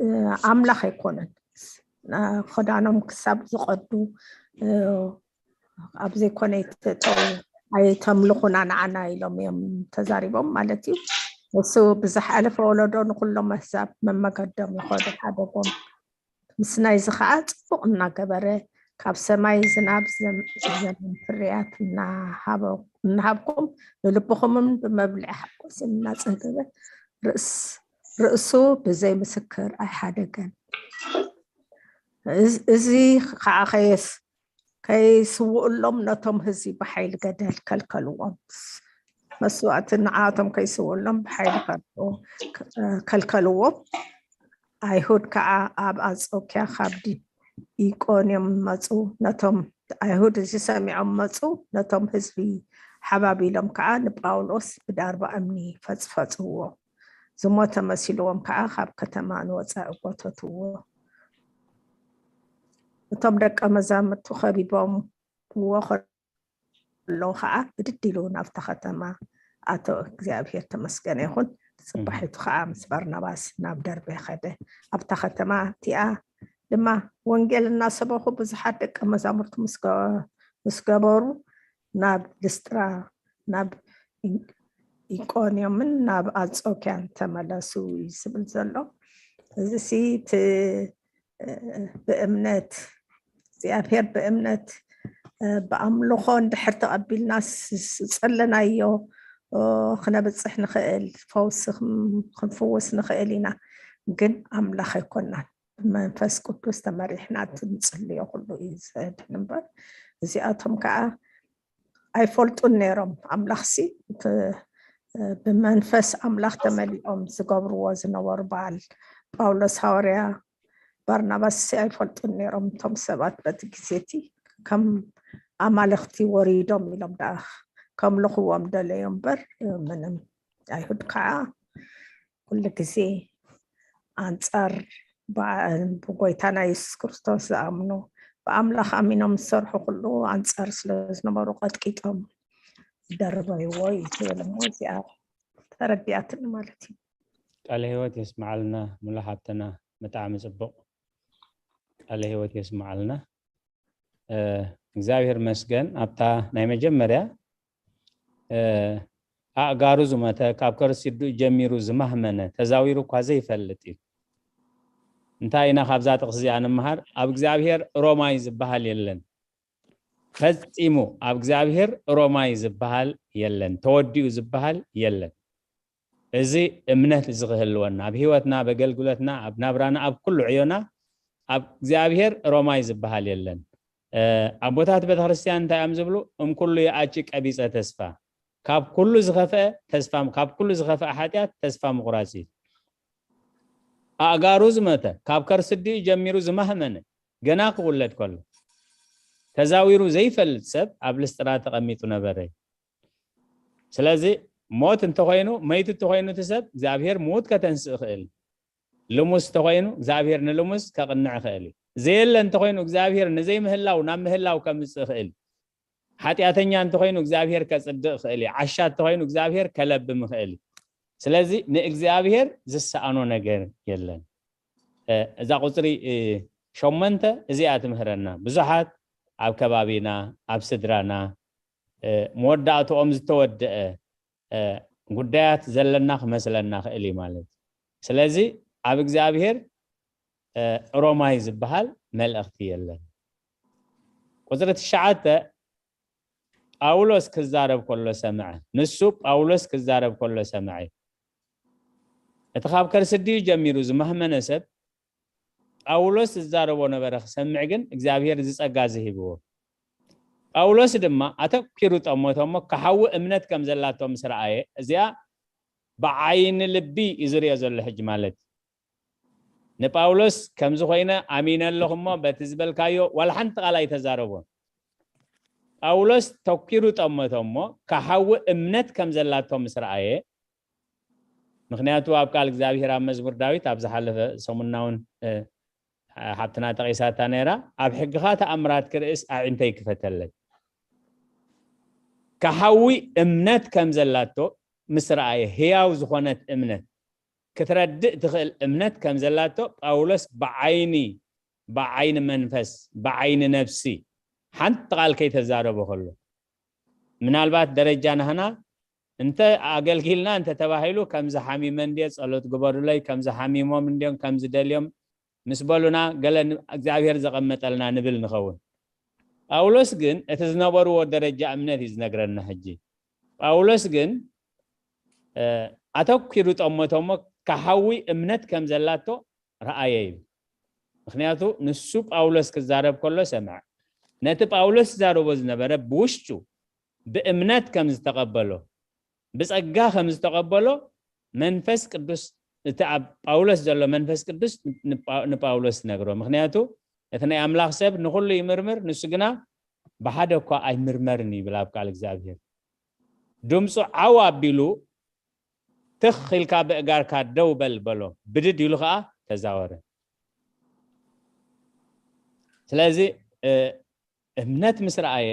እ፣ ኣምላኽ ኣይኮነን። ና-፣ ክዳኖም ክሳብ ዝቐዱ፣ እ፣ ኣብ ዘይኮነ ይትእተው፣ ኣይተምልኹና ንዓና ኢሎም እዮም ተዛሪቦም ማለት እዩ። እሱ ብዝሓለፈ ወለዶ ንኹሎም ኣህዛብ መመገዶም ይኸዱ ሓደጎም። ምስ ናይዚ ኸዓ ጽቡቕ እናገበረ ካብ ሰማይ ዝናብ ዘም-፣ ዘመን ፍርያት እናሃበ-፣ እናሃብኩም ንልብኹምን ብመብልዒ ሓጎስ እናጸገበ ርእስ-፣ ርእሱ ብዘይ ምስክር ኣይሓደገን። እዚ፣ እዚ ኸዓ ከየስ-፣ ከይስውእሎም ነቶም ህዝቢ ብሓይሊ ገደል ከልከልዎም። መስዋእቲ ንዓቶም ከይስውእሎም ብሓይሊ ከልከ-፣ ከልከልዎም። ኣይሁድ ከዓ ኣብ ኣንጾኪያ ካብ ዲ-፣ ኢቆንዮም መጹ። ነቶም ኣይሁድ እዚ ሰሚዖም መጹ። ነቶም ህዝቢ ሓባቢሎም ከዓ ንጳውሎስ ብዳርባ እምኒ ፈጽፈጽዎ። ዝሞተ መሲልዎም ከዓ ካብ ከተማ ንወጻኢ ጎተትዎ። እቶም ደቀ መዛሙርቱ ከቢቦምዎ ከለዉ ከዓ ብድድ ኢሉ ናብታ ከተማ ኣተወ። እግዚኣብሔር ተመስገነ ይኹን። ጽባሒቱ ከዓ ምስ በርናባስ ናብ ደርቤ ኸደ። ኣብታ ከተማ እቲኣ ድማ ወንጌል እናሰበኹ ብዙሓት ደቀ መዛሙርቱ ምስ ገ-፣ ምስ ገበሩ ናብ ልስጥራ፣ ናብ ኢን-፣ ኢቆንዮምን ናብ ኣንጾኪያን ተመለሱ እዩ ዝብል ዘሎ። እዚ ሲ እቲ፣ እ፣ ብእምነት፣ እግዚኣብሔር ብእምነት፣ እ፣ ብኣምልኾ እንድሕር ተቐቢልና ስ-፣ ስ-፣ ዝጸለናዮ፣ እ፣ ክነብጽሕ ንኽእል፣ ፈውሲ ክም-፣ ክንፍውስ ንኽእል ኢና። ግን ኣምላኽ ኣይኮናን። ብመንፈስ ቅዱስ ተመሪሕና እቲ ንጽልዮ ኩሉ እዩ ዘድሕን እምበር፣ እዚኣቶም ከዓ ኣይፈልጡን ነይሮም። ኣምላኽሲ እቲ፣ እ፣ ብመንፈስ ኣምላኽ ተመሊኦም ዝገብርዎ ዝነበሩ በዓል ጳውሎስ ሃዋርያ፣ ባርናባስሲ ኣይፈልጡን ነይሮም። እቶም ሰባት በቲ ግዜ እቲ ከም ኣማልኽቲ ወሪዶም ኢሎም ደኣ ከምልኽዎም ደለዮም እምበር፣ እ፣ ምንም። ኣይሁድ ከዓ ኩሉ ግዜ ኣንጻር ብዓ-፣ ብጎይታና የሱስ ክርስቶስ ዝኣምኑ፣ ብኣምላኽ ኣሚኖም ዝሰርሑ ኩሉ ኣንጻር ስለ ዝነበሩ ቀጥቂጦም ደርበይዎ እዩ ትብል እሞ እዚኣ ተረዲኣትኒ ማለት እዩ። ቃለ ህይወት የስምዓልና ሙሉ ሓብትና፣ ብጣዕሚ ጽቡቕ። ቃለ ህይወት የስምዓልና። እ፣ እግዚኣብሔር መስገን። ኣብታ ናይ መጀመርያ፣ እ፣ ኣእጋሩ ዝሞተ፣ ካብ ከርሲ ኣዲኡ ጀሚሩ ዝማህመነ፣ ተዛዊሩ እኳ ዘይፈልጥ እዩ። እንታይ ኢና ካብዛ ጥቕሲ እዚኣ ንምሃር? ኣብ እግዚኣብሔር ሮማይ ዝበሃል የለን። ፈጺሙ ኣብ እግዚኣብሔር ሮማይ ዝበሃል የለን። ተወዲኡ ዝበሃል የለን። እዚ እምነት እዚ ክህልወና፣ ኣብ ህይወትና፣ ኣብ ኣገልግሎትና፣ ኣብ ናብራና፣ ኣብ ኩሉ ዕዮና፣ ኣብ እግዚኣብሔር ሮማይ ዝበሃል የለን። እ፣ ኣቦታት ቤተክርስትያን እንታይ እዮም ዝብሉ? "እም ኩሉ ይኣቲ ቀቢጸ ተስፋ።" ካብ ኩሉ ዝኸፍአ ተስፋ፣ ካብ ኩሉ ዝኸፍአ ሓጢኣት ተስፋ ምቑራጽ እዩ። ኣእጋሩ ዝመተ፣ ካብ ከርሲ ኣዲኡ ጀሚሩ ዝማህመነ፣ ገና ክውለድ ከሎ ተዛዊሩ ዘይፈልጥ ሰብ ኣብ ልስጥራ ተቐሚጡ ነበረ። ስለዚ ሞት እንተኾይኑ፣ መይቱ እንተኾይኑ እቲ ሰብ፣ እግዚኣብሔር ምዉት ከተንስእ ይኽእል። ልሙስ እንተኾይኑ፣ እግዚኣብሔር ንልሙስ ከቕንዕ ይኽእል እዩ። ዘየለ እንተኾይኑ፣ እግዚኣብሔር ንዘይምህላው ናብ ምህላው ከምጽእ ይኽእል። ሓጢኣተኛ እንተኾይኑ እግዚኣብሔር ከጽድቕ ይኽእል እዩ። ዓሻ እንተኾይኑ እግዚኣብሔር ከለብም ይኽእል እዩ። ስለዚ ንእግዚኣብሔር ዝሰኣኖ ነገር የለን። እዛ ቁፅሪ ሸሞንተ እዚኣ ትምህረና። ብዙሓት ኣብ ከባቢና፣ ኣብ ስድራና መወዳእትኦም ዝተወደአ ጉዳያት ዘለና ክመስለና ክእል እዩ ማለት እዩ። ስለዚ ኣብ እግዚኣብሔር ሮማይ ዝበሃል መልእኽቲ የለን። ቁፅሪ ትሽዓተ ጳውሎስ ክዛረብ ከሎ ሰምዐ። ንሱ ጳውሎስ ክዛረብ ከሎ ሰምዐ። እቲ ካብ ከርሲ ኣዲኡ ጀሚሩ ዝማህመነ ሰብ ጳውሎስ ዝዛረቦ ነበረ ክሰምዕ ግን እግዚኣብሔር እዚ ጸጋ እዚ ሂብዎ። ጳውሎስ ድማ ኣተኲሩ ጠመቶ እሞ ክሓዊ እምነት ከም ዘላቶ ምስ ረኣየ፣ እዚኣ ብዓይኒ ልቢ እዩ ዝርእዮ ዘሎ ሕጂ ማለት እዩ። ንጳውሎስ ከምዚ ኮይነ ኣሚነ ኣለኹ እሞ በቲ ዝበልካዮ ዋላ ሓንቲ ቃል ኣይተዛረቦን። ጳውሎስ ተኲሩ ጠመቶ እሞ ክሓዊ እምነት ከም ዘላቶ ምስ ረኣየ፣ ምክንያቱ ኣብ ቃል እግዚኣብሔር ኣብ መዝሙር ዳዊት ኣብ ዝሓለፈ ሰሙንና እውን ሓብትና ጠቂሳታ ነይራ፣ ኣብ ሕግኻ ተኣምራት ክርእስ ኣዒንተይ ክፈተለይ። ክሓዊ እምነት ከም ዘላቶ ምስ ረኣየ፣ ህያው ዝኾነት እምነት፣ ክትረድእ ትኽእል እምነት ከም ዘላቶ ጳውሎስ ብዓይኒ ብዓይኒ መንፈስ ብዓይኒ ነፍሲ ሓንቲ ቃል ከይተዛረበ ከሎ፣ ምናልባት ደረጃ ናህና እንተ ኣገልጊልና እንተ ተባሂሉ፣ ከምዚ ሓሚመ እንድየ፣ ጸሎት ግበሩለይ፣ ከምዚ ሓሚሞም እንድዮም፣ ከምዚ ደልዮም ምስ በሉና፣ ገለ እግዚኣብሔር ዘቐመጠልና ንብል ንኸውን። ጳውሎስ ግን እቲ ዝነበርዎ ደረጃ እምነት እዩ ዝነግረና። ሕጂ ጳውሎስ ግን ኣተኲሩ ጠመቶ እሞ ክሓዊ እምነት ከም ዘላቶ ረኣየ እዩ። ምክንያቱ ንሱ ጳውሎስ ክዛረብ ከሎ ሰምዐ። ነቲ ጳውሎስ ዝዛረቦ ዝነበረ ብውሽጡ ብእምነት ከም ዝተቐበሎ፣ ብጸጋ ከም ዝተቐበሎ መንፈስ ቅዱስ፣ እቲ ኣብ ጳውሎስ ዘሎ መንፈስ ቅዱስ ንጳውሎስ ይነግሮ። ምክንያቱ እቲ ናይ ኣምላኽ ሰብ ንኹሉ ይምርምር፣ ንሱ ግና ብሓደ እኳ ኣይምርመርን ይብል ኣብ ቃል እግዚኣብሔር። ድምፁ ዓው ኣቢሉ ትኽ ኢልካ ብእጋርካ ደው በል በሎ። ብድድ ኢሉ ከዓ ተዛወረ። ስለዚ እምነት ምስ ረኣየ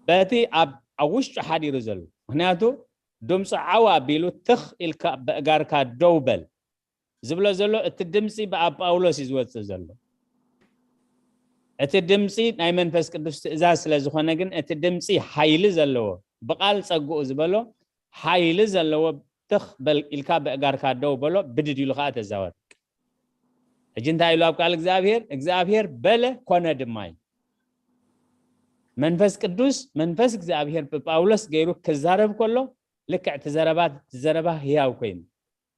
በቲ ኣብ ውሽጡ ሓዲሩ ዘሎ፣ ምክንያቱ ድምፁ ዓው ኣቢሉ ትኽ ኢልካ ብእጋርካ ደው በል ዝብሎ ዘሎ እቲ ድምፂ ብኣብ ጳውሎስ እዩ ዝወፅእ ዘሎ። እቲ ድምፂ ናይ መንፈስ ቅዱስ ትእዛዝ ስለ ዝኾነ ግን እቲ ድምፂ ሓይሊ ዘለዎ ብቃል ፀግኡ ዝበሎ ሓይሊ ዘለዎ ትኽ በል ኢልካ ብእጋርካ ደው በሎ ብድድ ኢሉ ከዓ ተዛወር። ሕጂ እንታይ ኢሉ ኣብ ቃል እግዚኣብሔር? እግዚኣብሔር በለ ኮነ ድማ እዩ። መንፈስ ቅዱስ መንፈስ እግዚኣብሔር ብጳውሎስ ገይሩ ክዛረብ ከሎ ልክዕ እቲ ዘረባ ዘረባ ህያው ኮይኑ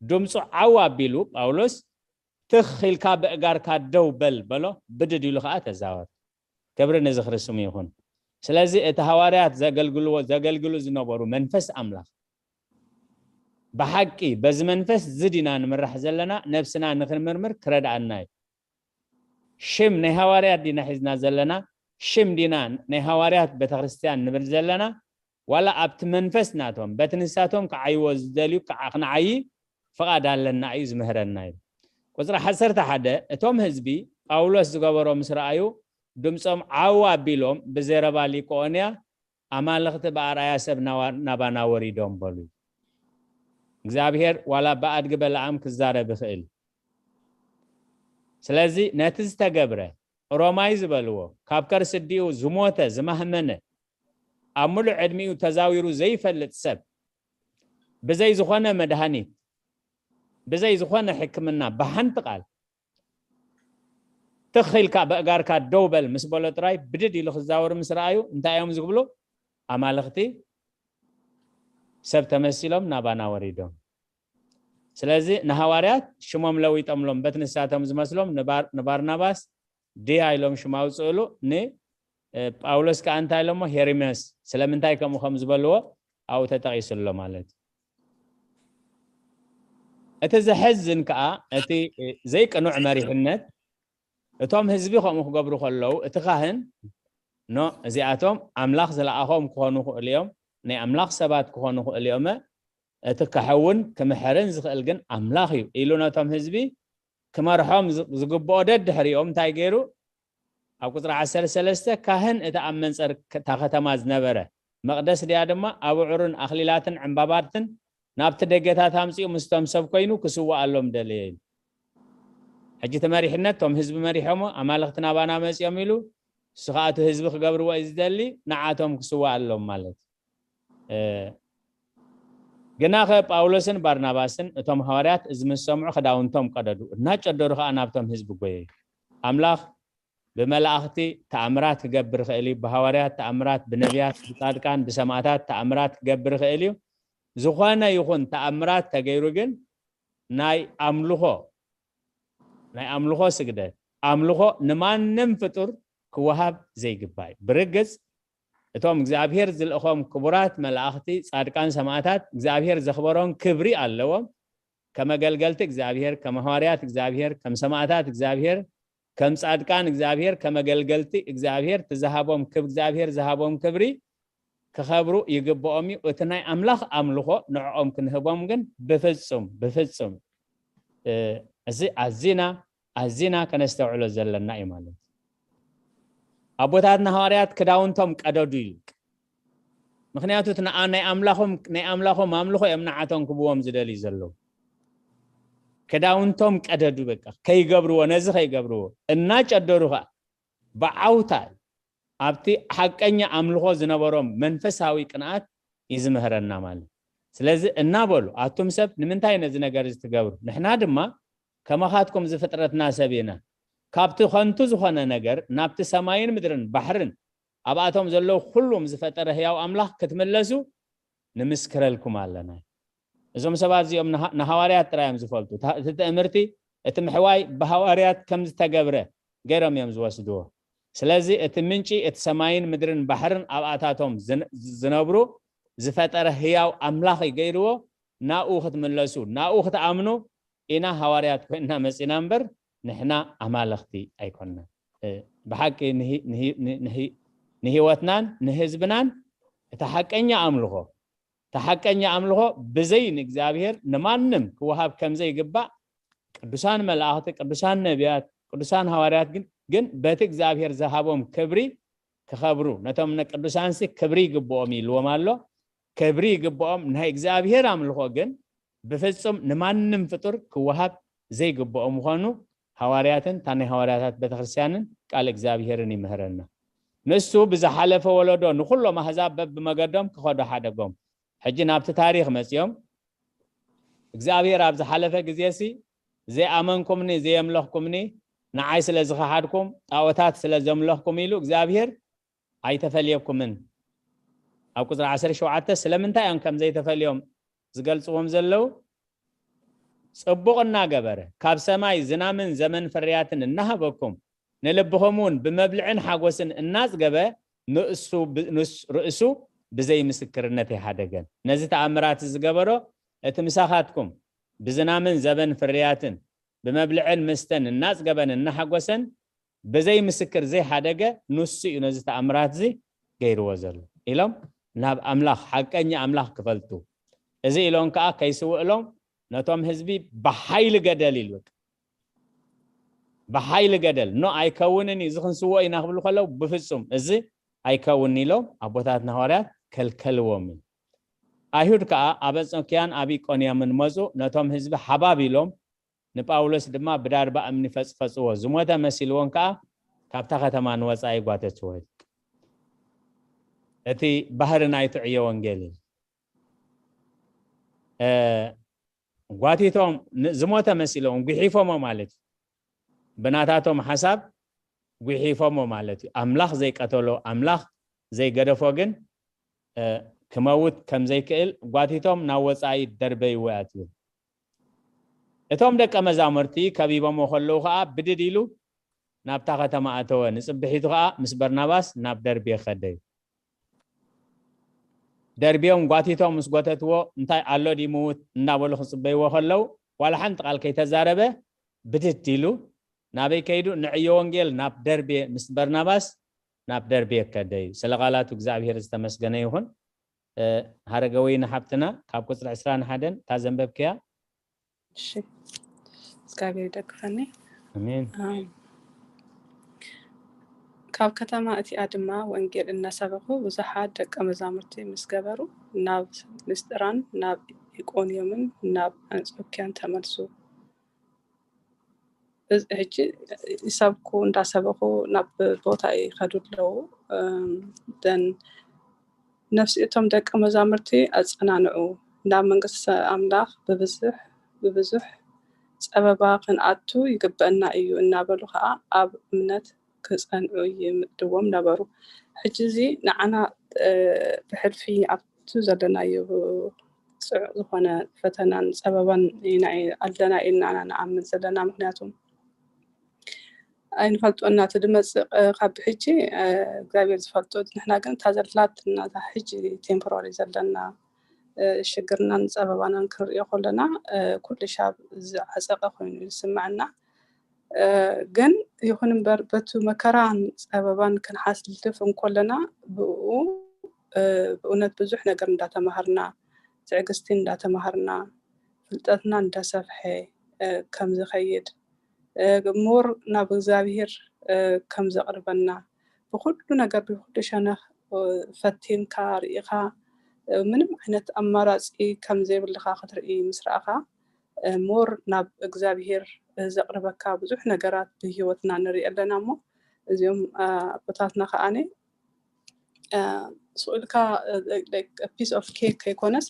ድምፁ ዓው ኣቢሉ ጳውሎስ ትኽ ኢልካ ብእጋርካ ደው በል በሎ፣ ብድድ ኢሉ ከዓ ተዛወር። ክብሪ ንዝኽሪ ስሙ ይኹን። ስለዚ እቲ ሃዋርያት ዘገልግልዎ ዘገልግሉ ዝነበሩ መንፈስ ኣምላኽ ብሓቂ በዚ መንፈስ እዚ ዲና ንምራሕ ዘለና ነብስና ንክንምርምር ክረድኣና እዩ። ሽም ናይ ሃዋርያት ዲና ሒዝና ዘለና? ሽም ዲና ናይ ሃዋርያት ቤተክርስትያን ንብል ዘለና? ዋላ ኣብቲ መንፈስ ናቶም በቲ ንሳቶም ክዓይዎ ዝደልዩ ከዓ ክንዓዪ ፍቓድ ኣለና እዩ ዝምህረና እዩ። ቁፅሪ ዓሰርተ ሓደ እቶም ህዝቢ ጳውሎስ ዝገበሮ ምስ ረኣዩ ድምፆም ዓው ኣቢሎም ብዘረባ ሊቆኦንያ ኣማልኽቲ ብኣርኣያ ሰብ ናባና ወሪዶም በሉ። እግዚኣብሔር ዋላ ብኣድጊ በለዓም ክዛረብ ይኽእል። ስለዚ ነቲ ዝተገብረ ሮማይ ዝበልዎ ካብ ከርሲ ኣዲኡ ዝሞተ ዝማህመነ ኣብ ሙሉእ ዕድሚኡ ተዛዊሩ ዘይፈልጥ ሰብ ብዘይ ዝኾነ መድሃኒት ብዘይ ዝኾነ ሕክምና ብሓንቲ ቃል ትኽ ኢልካ በእጋርካ ደው በል ምስ በሎ ጥራይ ብድድ ኢሉ ክዛወር ምስ ረኣዩ እንታይ እዮም ዝብሉ? ኣማልኽቲ ሰብ ተመሲሎም ናባና ወሪዶም። ስለዚ ንሃዋርያት ሽሞም ለዊጦምሎም በቲ ንሳቶም ዝመስሎም ንባርናባስ ድያ ኢሎም ሽም ኣውፅእሉ። ንጳውሎስ ከዓ እንታይ ኢሎሞ? ሄርሜስ። ስለምንታይ ከምኡ ከም ዝበልዎ ኣብኡ ተጠቒሱ ኣሎ ማለት እዩ። እቲ ዘሐዝን ከዓ እቲ ዘይቅኑዕ መሪሕነት እቶም ህዝቢ ከምኡ ክገብሩ ከለዉ እቲ ካህን ኖ እዚኣቶም ኣምላኽ ዝለኣኾም ክኾኑ ክእሉ እዮም፣ ናይ ኣምላኽ ሰባት ክኾኑ ክእሉ እዮም፣ እቲ ክሕውን ክምሕርን ዝኽእል ግን ኣምላኽ እዩ ኢሉ ነቶም ህዝቢ ክመርሖም ዝግብኦ ደድሕሪኦም እንታይ ገይሩ? ኣብ ቁፅሪ ዓሰርተ ሰለስተ፣ ካህን እቲ ኣብ መንፀር እታ ከተማ ዝነበረ፣ መቕደስ ድያ ድማ ኣቡዑርን ኣኽሊላትን ዕምባባትን ናብቲ ደገታት ኣምፂኡ ምስቶም ሰብ ኮይኑ ክስዋኣሎም ደለየ ኢሉ። ሕጂ እቲ መሪሕነት፣ እቶም ህዝቢ መሪሖሞ፣ ኣማልኽቲ ናባና መፂኦም ኢሉ፣ እሱ ከዓ እቲ ህዝቢ ክገብርዎ እዩ ዝደሊ፣ ንዓቶም ክስዋኣሎም ማለት እዩ። ግናኸ ጳውሎስን ባርናባስን እቶም ሃዋርያት እዚ ምስ ሰምዑ ክዳውንቶም ቀደዱ፣ እናጨደሩ ከዓ ናብቶም ህዝቢ ጎየዩ። ኣምላኽ ብመላእኽቲ ተኣምራት ክገብር ይኽእል እዩ፣ ብሃዋርያት ተኣምራት፣ ብነቢያት፣ ብጻድቃን፣ ብሰማእታት ተኣምራት ክገብር ይኽእል እዩ። ዝኾነ ይኹን ተኣምራት ተገይሩ ግን ናይ ኣምልኾ ናይ ኣምልኾ ስግደት፣ ኣምልኾ ንማንም ፍጡር ክወሃብ ዘይግባእ እዩ። ብርግጽ እቶም እግዚኣብሔር ዝልእኾም ክቡራት መላእኽቲ፣ ጻድቃን፣ ሰማእታት እግዚኣብሔር ዘኽበሮም ክብሪ ኣለዎም። ከም ኣገልገልቲ እግዚኣብሔር፣ ከም ሃዋርያት እግዚኣብሔር፣ ከም ሰማእታት እግዚኣብሔር፣ ከም ጻድቃን እግዚኣብሔር፣ ከም ኣገልገልቲ እግዚኣብሔር እቲ ዝሃቦም ክብ እግዚኣብሔር ዝሃቦም ክብሪ ክኸብሩ ይግብኦም እዩ። እቲ ናይ ኣምላኽ ኣምልኾ ንዕኦም ክንህቦም ግን ብፍጹም ብፍጹም። እዚ ኣዚና ኣዚና ከነስተውዕሎ ዘለና እዩ ማለት እዩ። ኣቦታትና ሃዋርያት ክዳውንቶም ቀደዱ እዩ። ምክንያቱ ናይ ኣምላኾም ናይ ኣምላኾም ኣምልኾ እዮም ንዓቶም ክብዎም ዝደልዩ ዘለዉ። ክዳውንቶም ቀደዱ፣ በቃ ከይገብርዎ፣ ነዚ ከይገብርዎ እናጨደሩ ከዓ ብዓውታ ኣብቲ ሓቀኛ ኣምልኾ ዝነበሮም መንፈሳዊ ቅንኣት እዩ ዝምህረና ማለት። ስለዚ እናበሉ ኣቱም ሰብ ንምንታይ ነዚ ነገር እዚ ትገብሩ? ንሕና ድማ ከማኻትኩም ዝፍጥረትና ሰብ ኢና። ካብቲ ከንቱ ዝኾነ ነገር ናብቲ ሰማይን ምድርን ባሕርን ኣብኣቶም ዘለዉ ኩሉም ዝፈጠረ ህያው ኣምላኽ ክትምለሱ ንምስክረልኩም ኣለና። እዞም ሰባት እዚኦም ንሃዋርያት ጥራይ እዮም ዝፈልጡ። እቲ ትእምርቲ፣ እቲ ምሕዋይ ብሃዋርያት ከም ዝተገብረ ገይሮም እዮም ዝወስድዎ። ስለዚ እቲ ምንጪ፣ እቲ ሰማይን ምድርን ባሕርን ኣብኣታቶም ዝነብሩ ዝፈጠረ ህያው ኣምላኽ እዩ ገይርዎ። ናኡ ክትምለሱ፣ ናኡ ክትኣምኑ ኢና ሃዋርያት ኮይንና መጺና እምበር ንሕና ኣማልኽቲ ኣይኮንና። ብሓቂ ንህይወትናን ንህዝብናን እቲ ሓቀኛ ኣምልኾ፣ እቲ ሓቀኛ ኣምልኾ ብዘይ ንእግዚኣብሔር ንማንም ክወሃብ ከምዘይግባእ ቅዱሳን መላእኽቲ፣ ቅዱሳን ነቢያት፣ ቅዱሳን ሃዋርያት ግን በቲ እግዚኣብሔር ዝሃቦም ክብሪ ክኸብሩ፣ ነቶም ቅዱሳንሲ ክብሪ ይግብኦም ኢልዎም ኣሎ። ክብሪ ይግብኦም። ናይ እግዚኣብሔር ኣምልኾ ግን ብፍጹም ንማንም ፍጡር ክወሃብ ዘይግብኦ ምዃኑ ሃዋርያትን እታ ናይ ሃዋርያታት ቤተክርስትያንን ቃል እግዚኣብሔርን ይምህረና። ንሱ ብዝሓለፈ ወለዶ ንኹሎም ኣህዛብ በብመገዶም ክኸዱ ሓደጎም። ሕጂ ናብቲ ታሪኽ መጺኦም እግዚኣብሔር ኣብ ዝሓለፈ ግዜሲ ዘይኣመንኩምኒ፣ ዘየምለኽኩምኒ፣ ንዓይ ስለ ዝኸሓድኩም፣ ጣዖታት ስለ ዘምለኽኩም ኢሉ እግዚኣብሔር ኣይተፈልየኩምን። ኣብ ቁፅሪ ዓሰርተ ሸውዓተ ስለምንታይ እዮም ከም ዘይተፈልዮም ዝገልፅዎም ዘለዉ? ጽቡቕ እናገበረ ካብ ሰማይ ዝናምን ዘመን ፍርያትን እናሃበኩም ንልብኹም እውን ብመብልዕን ሓጎስን እናጽገበ ንእሱ ብ-፣ ንስ-፣ ርእሱ ብዘይ ምስክርነት ኣይሓደገን። ነዚ ተኣምራት ዝገበሮ እቲ ምሳኻትኩም ብዝናምን ዘበን ፍርያትን ብመብልዕን መስተን እናጽገበን እናሓጎሰን ብዘይ ምስክር ዘይሓደገ ንሱ እዩ ነዚ ተኣምራት እዚ ገይርዎ ዘሎ ኢሎም ናብ ኣምላኽ፣ ሓቀኛ ኣምላኽ ክፈልጡ። እዚ ኢሎም ከኣ ከይስውእሎም ነቶም ህዝቢ ብሓይሊ ገደል ኢሉ፣ በቃ ብሓይሊ ገደል፣ ኖ ኣይከውንን እዩ፣ እዚ ክንስዎ ኢና ክብሉ ከለዉ ብፍጹም እዚ ኣይከውንን ኢሎም ኣቦታትና ሃዋርያት ከልከልዎም እዩ። ኣይሁድ ከኣ ኣብ ኣንጾክያን ኣብ ኢቆንያምን መጹ፣ ነቶም ህዝቢ ሓባብ ኢሎም ንጳውሎስ ድማ ብዳርባ እምኒ ፈጽፈጽዎ፣ ዝሞተ መሲልዎን ከኣ ካብታ ከተማ ንወጻኢ ጓተትዎ። እቲ ባህሪ ናይቲ ዕዮ ወንጌል እዩ። እ፣ ጓቲቶም ን-፣ ዝሞተ መሲልዎም፣ ጒሒፎሞ ማለት እዩ። ብናታቶም ሓሳብ ጒሒፎሞ ማለት እዩ። ኣምላኽ ዘይቀተሎ፣ ኣምላኽ ዘይገደፎ ግን፣ እ፣ ክመውት ከም ዘይክእል ጓቲቶም ናብ ወጻኢ ደርበይዎ እያ ትብል። እቶም ደቀ መዛሙርቲ ከቢቦሞ ከለዉ ኸኣ ብድድ ኢሉ ናብታ ከተማ ኣተወ። ንጽብሒቱ ኸኣ ምስ በርናባስ ናብ ደርቤ ከደ እዩ። ደርብዮም ጓቲቶም ምስ ጎተትዎ፣ እንታይ ኣሎ ድዩ ምዉት እናበሉ ክጽበይዎ ከለዉ፣ ዋላ ሓንቲ ቃል ከይተዛረበ ብድድ ኢሉ ናበይ ከይዱ? ንዕዮ ወንጌል ናብ ደርቤ፣ ምስ በርናባስ ናብ ደርቤ ከደ እዩ። ስለ ቃላቱ እግዚኣብሔር ዝተመስገነ ይኹን። እ፣ ሃረገወይኒ ሓብትና ካብ ቁጽሪ ዕስራን ሓደን እታ ዘንበብክያ። እሺ፣ እግዚኣብሔር ይደግፈኒ። ኣሜን። ኣም፣ ኣብ ከተማ እቲኣ ድማ ወንጌል እናሰበኹ ብዙሓት ደቀ መዛሙርቲ ምስ ገበሩ፣ ናብ ልስጥራን ናብ ኢቆንዮምን ናብ ኣንጾክያን ተመልሱ። እዚ ሕጂ ይሰብኩ፣ እንዳሰበኹ ናብ ቦታ ይኸዱ ኣለዉ። እም፣ ደን ነፍሲ እቶም ደቀ መዛሙርቲ ኣጸናንዑ፣ ናብ መንግስቲ ኣምላኽ ብብዝሕ ብብዙሕ ጸበባ ክንኣቱ ይግበአና እዩ እናበሉ ኸኣ ኣብ እምነት ክጸንዑ ይምድዎም ነበሩ። ሕጂ እዚ ንዓና፣ እ፣ ብሕልፊ ኣብቱ ዘለናዮ ጽዑቕ ዝኾነ ፈተናን ጸበባን ኢና ኣለና ኢልና ኢና ንኣምን ዘለና። ምኽንያቱ ኣይንፈልጦን፣ ናቲ ዝመጽእ፣ እ፣ ካብ ሕጂ፣ እ፣ እግዚኣብሔር ዝፈልጦ፣ ንሕና ግን እታ ዘላትና እታ ሕጂ ቴምፖራሪ ዘለና፣ እ፣ ሽግርናን ጸበባናን ክንርእዮ ከለና፣ እ፣ ኩሉ ሻብ ዝዓጸቀ ኮይኑ እዩ ዝስምዐና። እ፣ ግን ይኹን እምበር በቱ መከራን ጸበባን ክንሓልፍ እንከለና ብኡ፣ እ፣ ብእውነት ብዙሕ ነገር እንዳተማሃርና፣ ትዕግስቲ እንዳተማሃርና፣ ፍልጠትና እንዳሰፍሐ፣ እ፣ ከም ዝኸይድ፣ እ፣ ሞር ናብ እግዚኣብሔር፣ እ፣ ከም ዘቕርበና፣ ብኹሉ ነገር ብኹሉ ሸነኽ፣ እ፣ ፈቲንካ ርኢኻ፣ እ፣ ምንም ዓይነት ኣማራጺ ከም ዘይብልኻ ክትርኢ ምስ ረኣኻ፣ እ፣ ሞር ናብ እግዚኣብሔር፣ እ፣ ዘቕርበካ ብዙሕ ነገራት ብህይወትና ንርኢ ኣለና እሞ፣ እዚኦም፣ እ፣ ኣቦታትና ከኣነ፣ እ፣ ስቕ ኢልካ፣ እ፣ like a piece of cake ከይኮነስ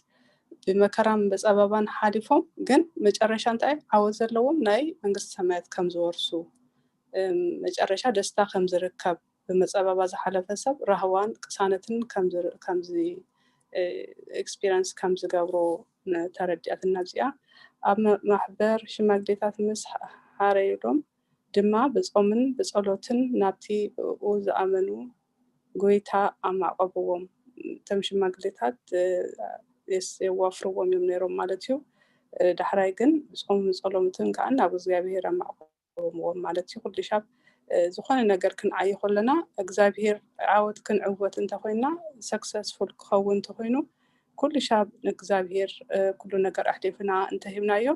ብመከራን ብጸበባን ሓሊፎም፣ ግን መጨረሻ እንታይ ዓወት ዘለዎም ናይ መንግስቲ ሰማያት ከም ዝወርሱ፣ እ፣ መጨረሻ ደስታ ከም ዝርከብ፣ ብመጸበባ ዝሓለፈ ሰብ ራህዋን ቅሳነትን ከም ዝር-፣ ከም ዚ-፣ እ፣ ኤክስፒሪየንስ ከም ዝገብሮ ን-፣ ተረዲኣትና እዚኣ። ኣብ መ-፣ ማሕበር ሽማግሌታት ምስ ሓረዩሎም ድማ ብጾምን ብጸሎትን ናብቲ ብእኡ ዝኣመኑ ጎይታ ኣማዕቆብዎም። እቶም ሽማግሌታት፣ እ፣ የስ-፣ የዋፍርዎም እዮም ነይሮም ማለት እዩ። እ፣ ዳሕራይ ግን ብጾምን ብጸሎትን ከኣ ናብ እግዚኣብሔር ኣማዕቆብዎም ማለት እዩ። ኩሉ ሻብ፣ እ፣ ዝኾነ ነገር ክንዓይ ከለና እግዚኣብሔር ዓወት ክንዕወት እንተኾይና፣ ሰክሰስፉል ክኸውን እንተኾይኑ፣ ኩሉ ሻብ ንእግዚኣብሔር፣ እ፣ ኩሉ ነገር ኣሕሊፍና እንተሂብናዮ፣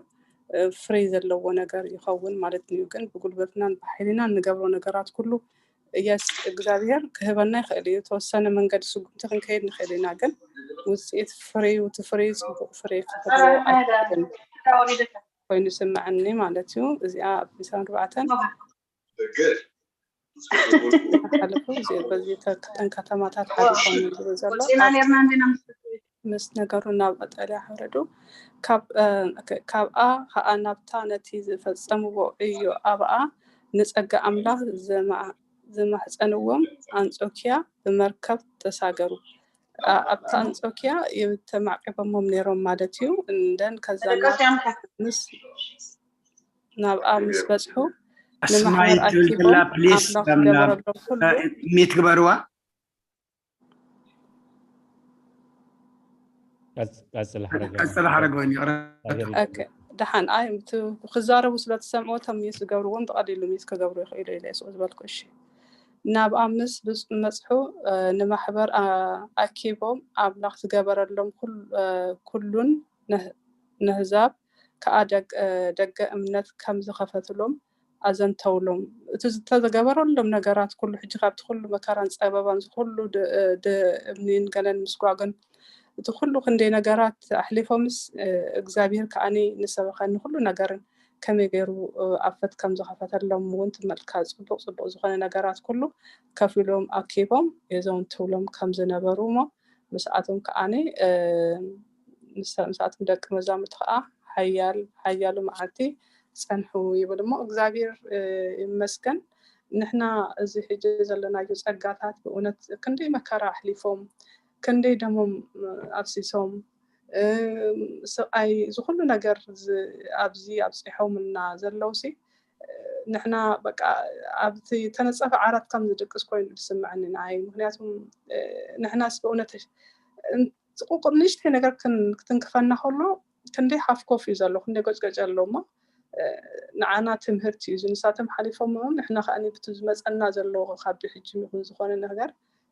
እ፣ ፍሬ ዘለዎ ነገር ይኸውን ማለት እዩ። ግን ብጉልበትናን ብሓይልናን ንገብሮ ነገራት ኩሉ፣ የስ እግዚኣብሔር ክህበና ይኽእል እዩ። ተወሰነ መንገዲ ስጉምቲ ክንከይድ ንኽእል ኢና፣ ግን ውፅኢት ፍሬው፣ እቲ ፍሬ፣ ጽቡቕ ፍሬ ክህልዎ ኣይክእልን ኮይኑ ይስምዐኒ ማለት እዩ። እዚኣ ኣብ ዕስራን ኣርባዕተን ሓለፉ፣ እዚ በዚ ተ-፣ ክልተን ከተማታት ሓሊፎም ዝብል ዘሎ ወፂና ነርና እንዲና ምስ ምስ ነገሩ ናብ ቀጠልያ ሓረዱ። ካብ፣ እ፣ ከ-፣ ካብኣ ኸኣ ናብታ ነቲ ዝፈጸምዎ ዕዮ ኣብኣ ንጸጋ ኣምላኽ ዝማ-፣ ዝማሕጸንዎም ኣንጾክያ ብመርከብ ተሳገሩ። ኣ-፣ ኣብታ ኣንጾክያ ተማዕቂቦሞም ነይሮም ማለት እዩ። እንደን ከዛ ደቀስ ያምካ ምስ ናብኣ ምስ በጽሑ ኣስማይ ንማሕበር ትብል ኣኪቦም ዘላ ፕሊስ ኣምላኽ ከም ናብ ዝገበረሎም ኩሉ ሚት ግበርዋ። ቀጽ-፣ ቀጽል ሓረገ ቀጽል ሓረገ ወይኒ ይቕረ። ኣገር ኦኬ፣ ደሓን። ኣይ፣ እቲ ክዛረቡ ስለ ትሰምዑ፣ እቶም ሚዩት ዝገብሩ እውን ብቐሊሉ ሚዩት ክገብሩ ይኽእሉ ኢለ እየ ስቕ ዝበልኩ። እሺ። ናብኣ ምስ ብጽ-፣ መጽሑ፣ እ፣ ንማሕበር፣ ኣ-፣ ኣኪቦም ኣምላኽ ዝገበረሎም ኩል-፣ እ፣ ኩሉን ነህ-፣ ነህዛብ ከኣ ደግ-፣ እ፣ ደገ እምነት ከም ዝኸፈትሎም ኣዘንተውሎም። እቲ ዝተገበረሎም ነገራት ኩሉ፣ ሕጂ ካብቲ ኩሉ መከራን ጸበባን፣ እዚ ኩሉ ድ-፣ ድ-፣ እምኒን ገለን ምስጓግን፣ እቲ ኩሉ ክንደይ ነገራት ኣሕሊፎምስ፣ እ፣ እግዚኣብሔር ከኣኒ ንሰበኸኒ ኩሉ ነገርን ከመይ ገይሩ፣ እ፣ ኣፈት ከም ዝኸፈተሎም እውን ትመልካ። ጽቡቕ ጽቡቕ ዝኾነ ነገራት ኩሉ ከፊሎም ኣኪቦም የዘውንትውሎም ከም ዝነበሩ እሞ፣ ምስኣቶም ከኣኒ፣ እ፣ ምስ-፣ ምስኣቶም ደቂ መዛሙርቲ ከኣ ሓያል፣ ሓያሎ መዓልቲ ጸንሑ ይብል እሞ፣ እግዚኣብሔር፣ እ፣ ይመስገን። ንሕና እዚ ሕጂ ዘለናዮ ጸጋታት ብእውነት ክንደይ መከራ ኣሕሊፎም፣ ክንደይ ደሞም፣ እ፣ ኣፍሲሶም፣ እ፣ ስቓይ፣ እዚ ኩሉ ነገር ዝ-፣ ኣብዚ ኣብጺሖምና ዘለውሲ፣ ንሕና በቃ ኣብቲ ተነጸፈ ዓራት ከም ዝድቅስ ኮይኑ ዝስምዐኒ ንዓይ። ምኽንያቱ፣ እ፣ ንሕናስ ብእውነት፣ እ፣ ጽቁቁር ንእሽተይ ነገር ክን-፣ ክትንክፈና ከሎ ክንደይ ሓፍ ኮፍ እዩ ዘሎ፣ ክንደይ ጎጭጎጭ ኣሎ እሞ፣ እ፣ ንዓና ትምህርቲ እዩ። እዚ ንሳቶም ሓሊፎም እዮም፣ ንሕና ከኣ ብቲ ዝመጸና ዘሎ ካብ ሕጂ ይኹን ዝኾነ ነገር፣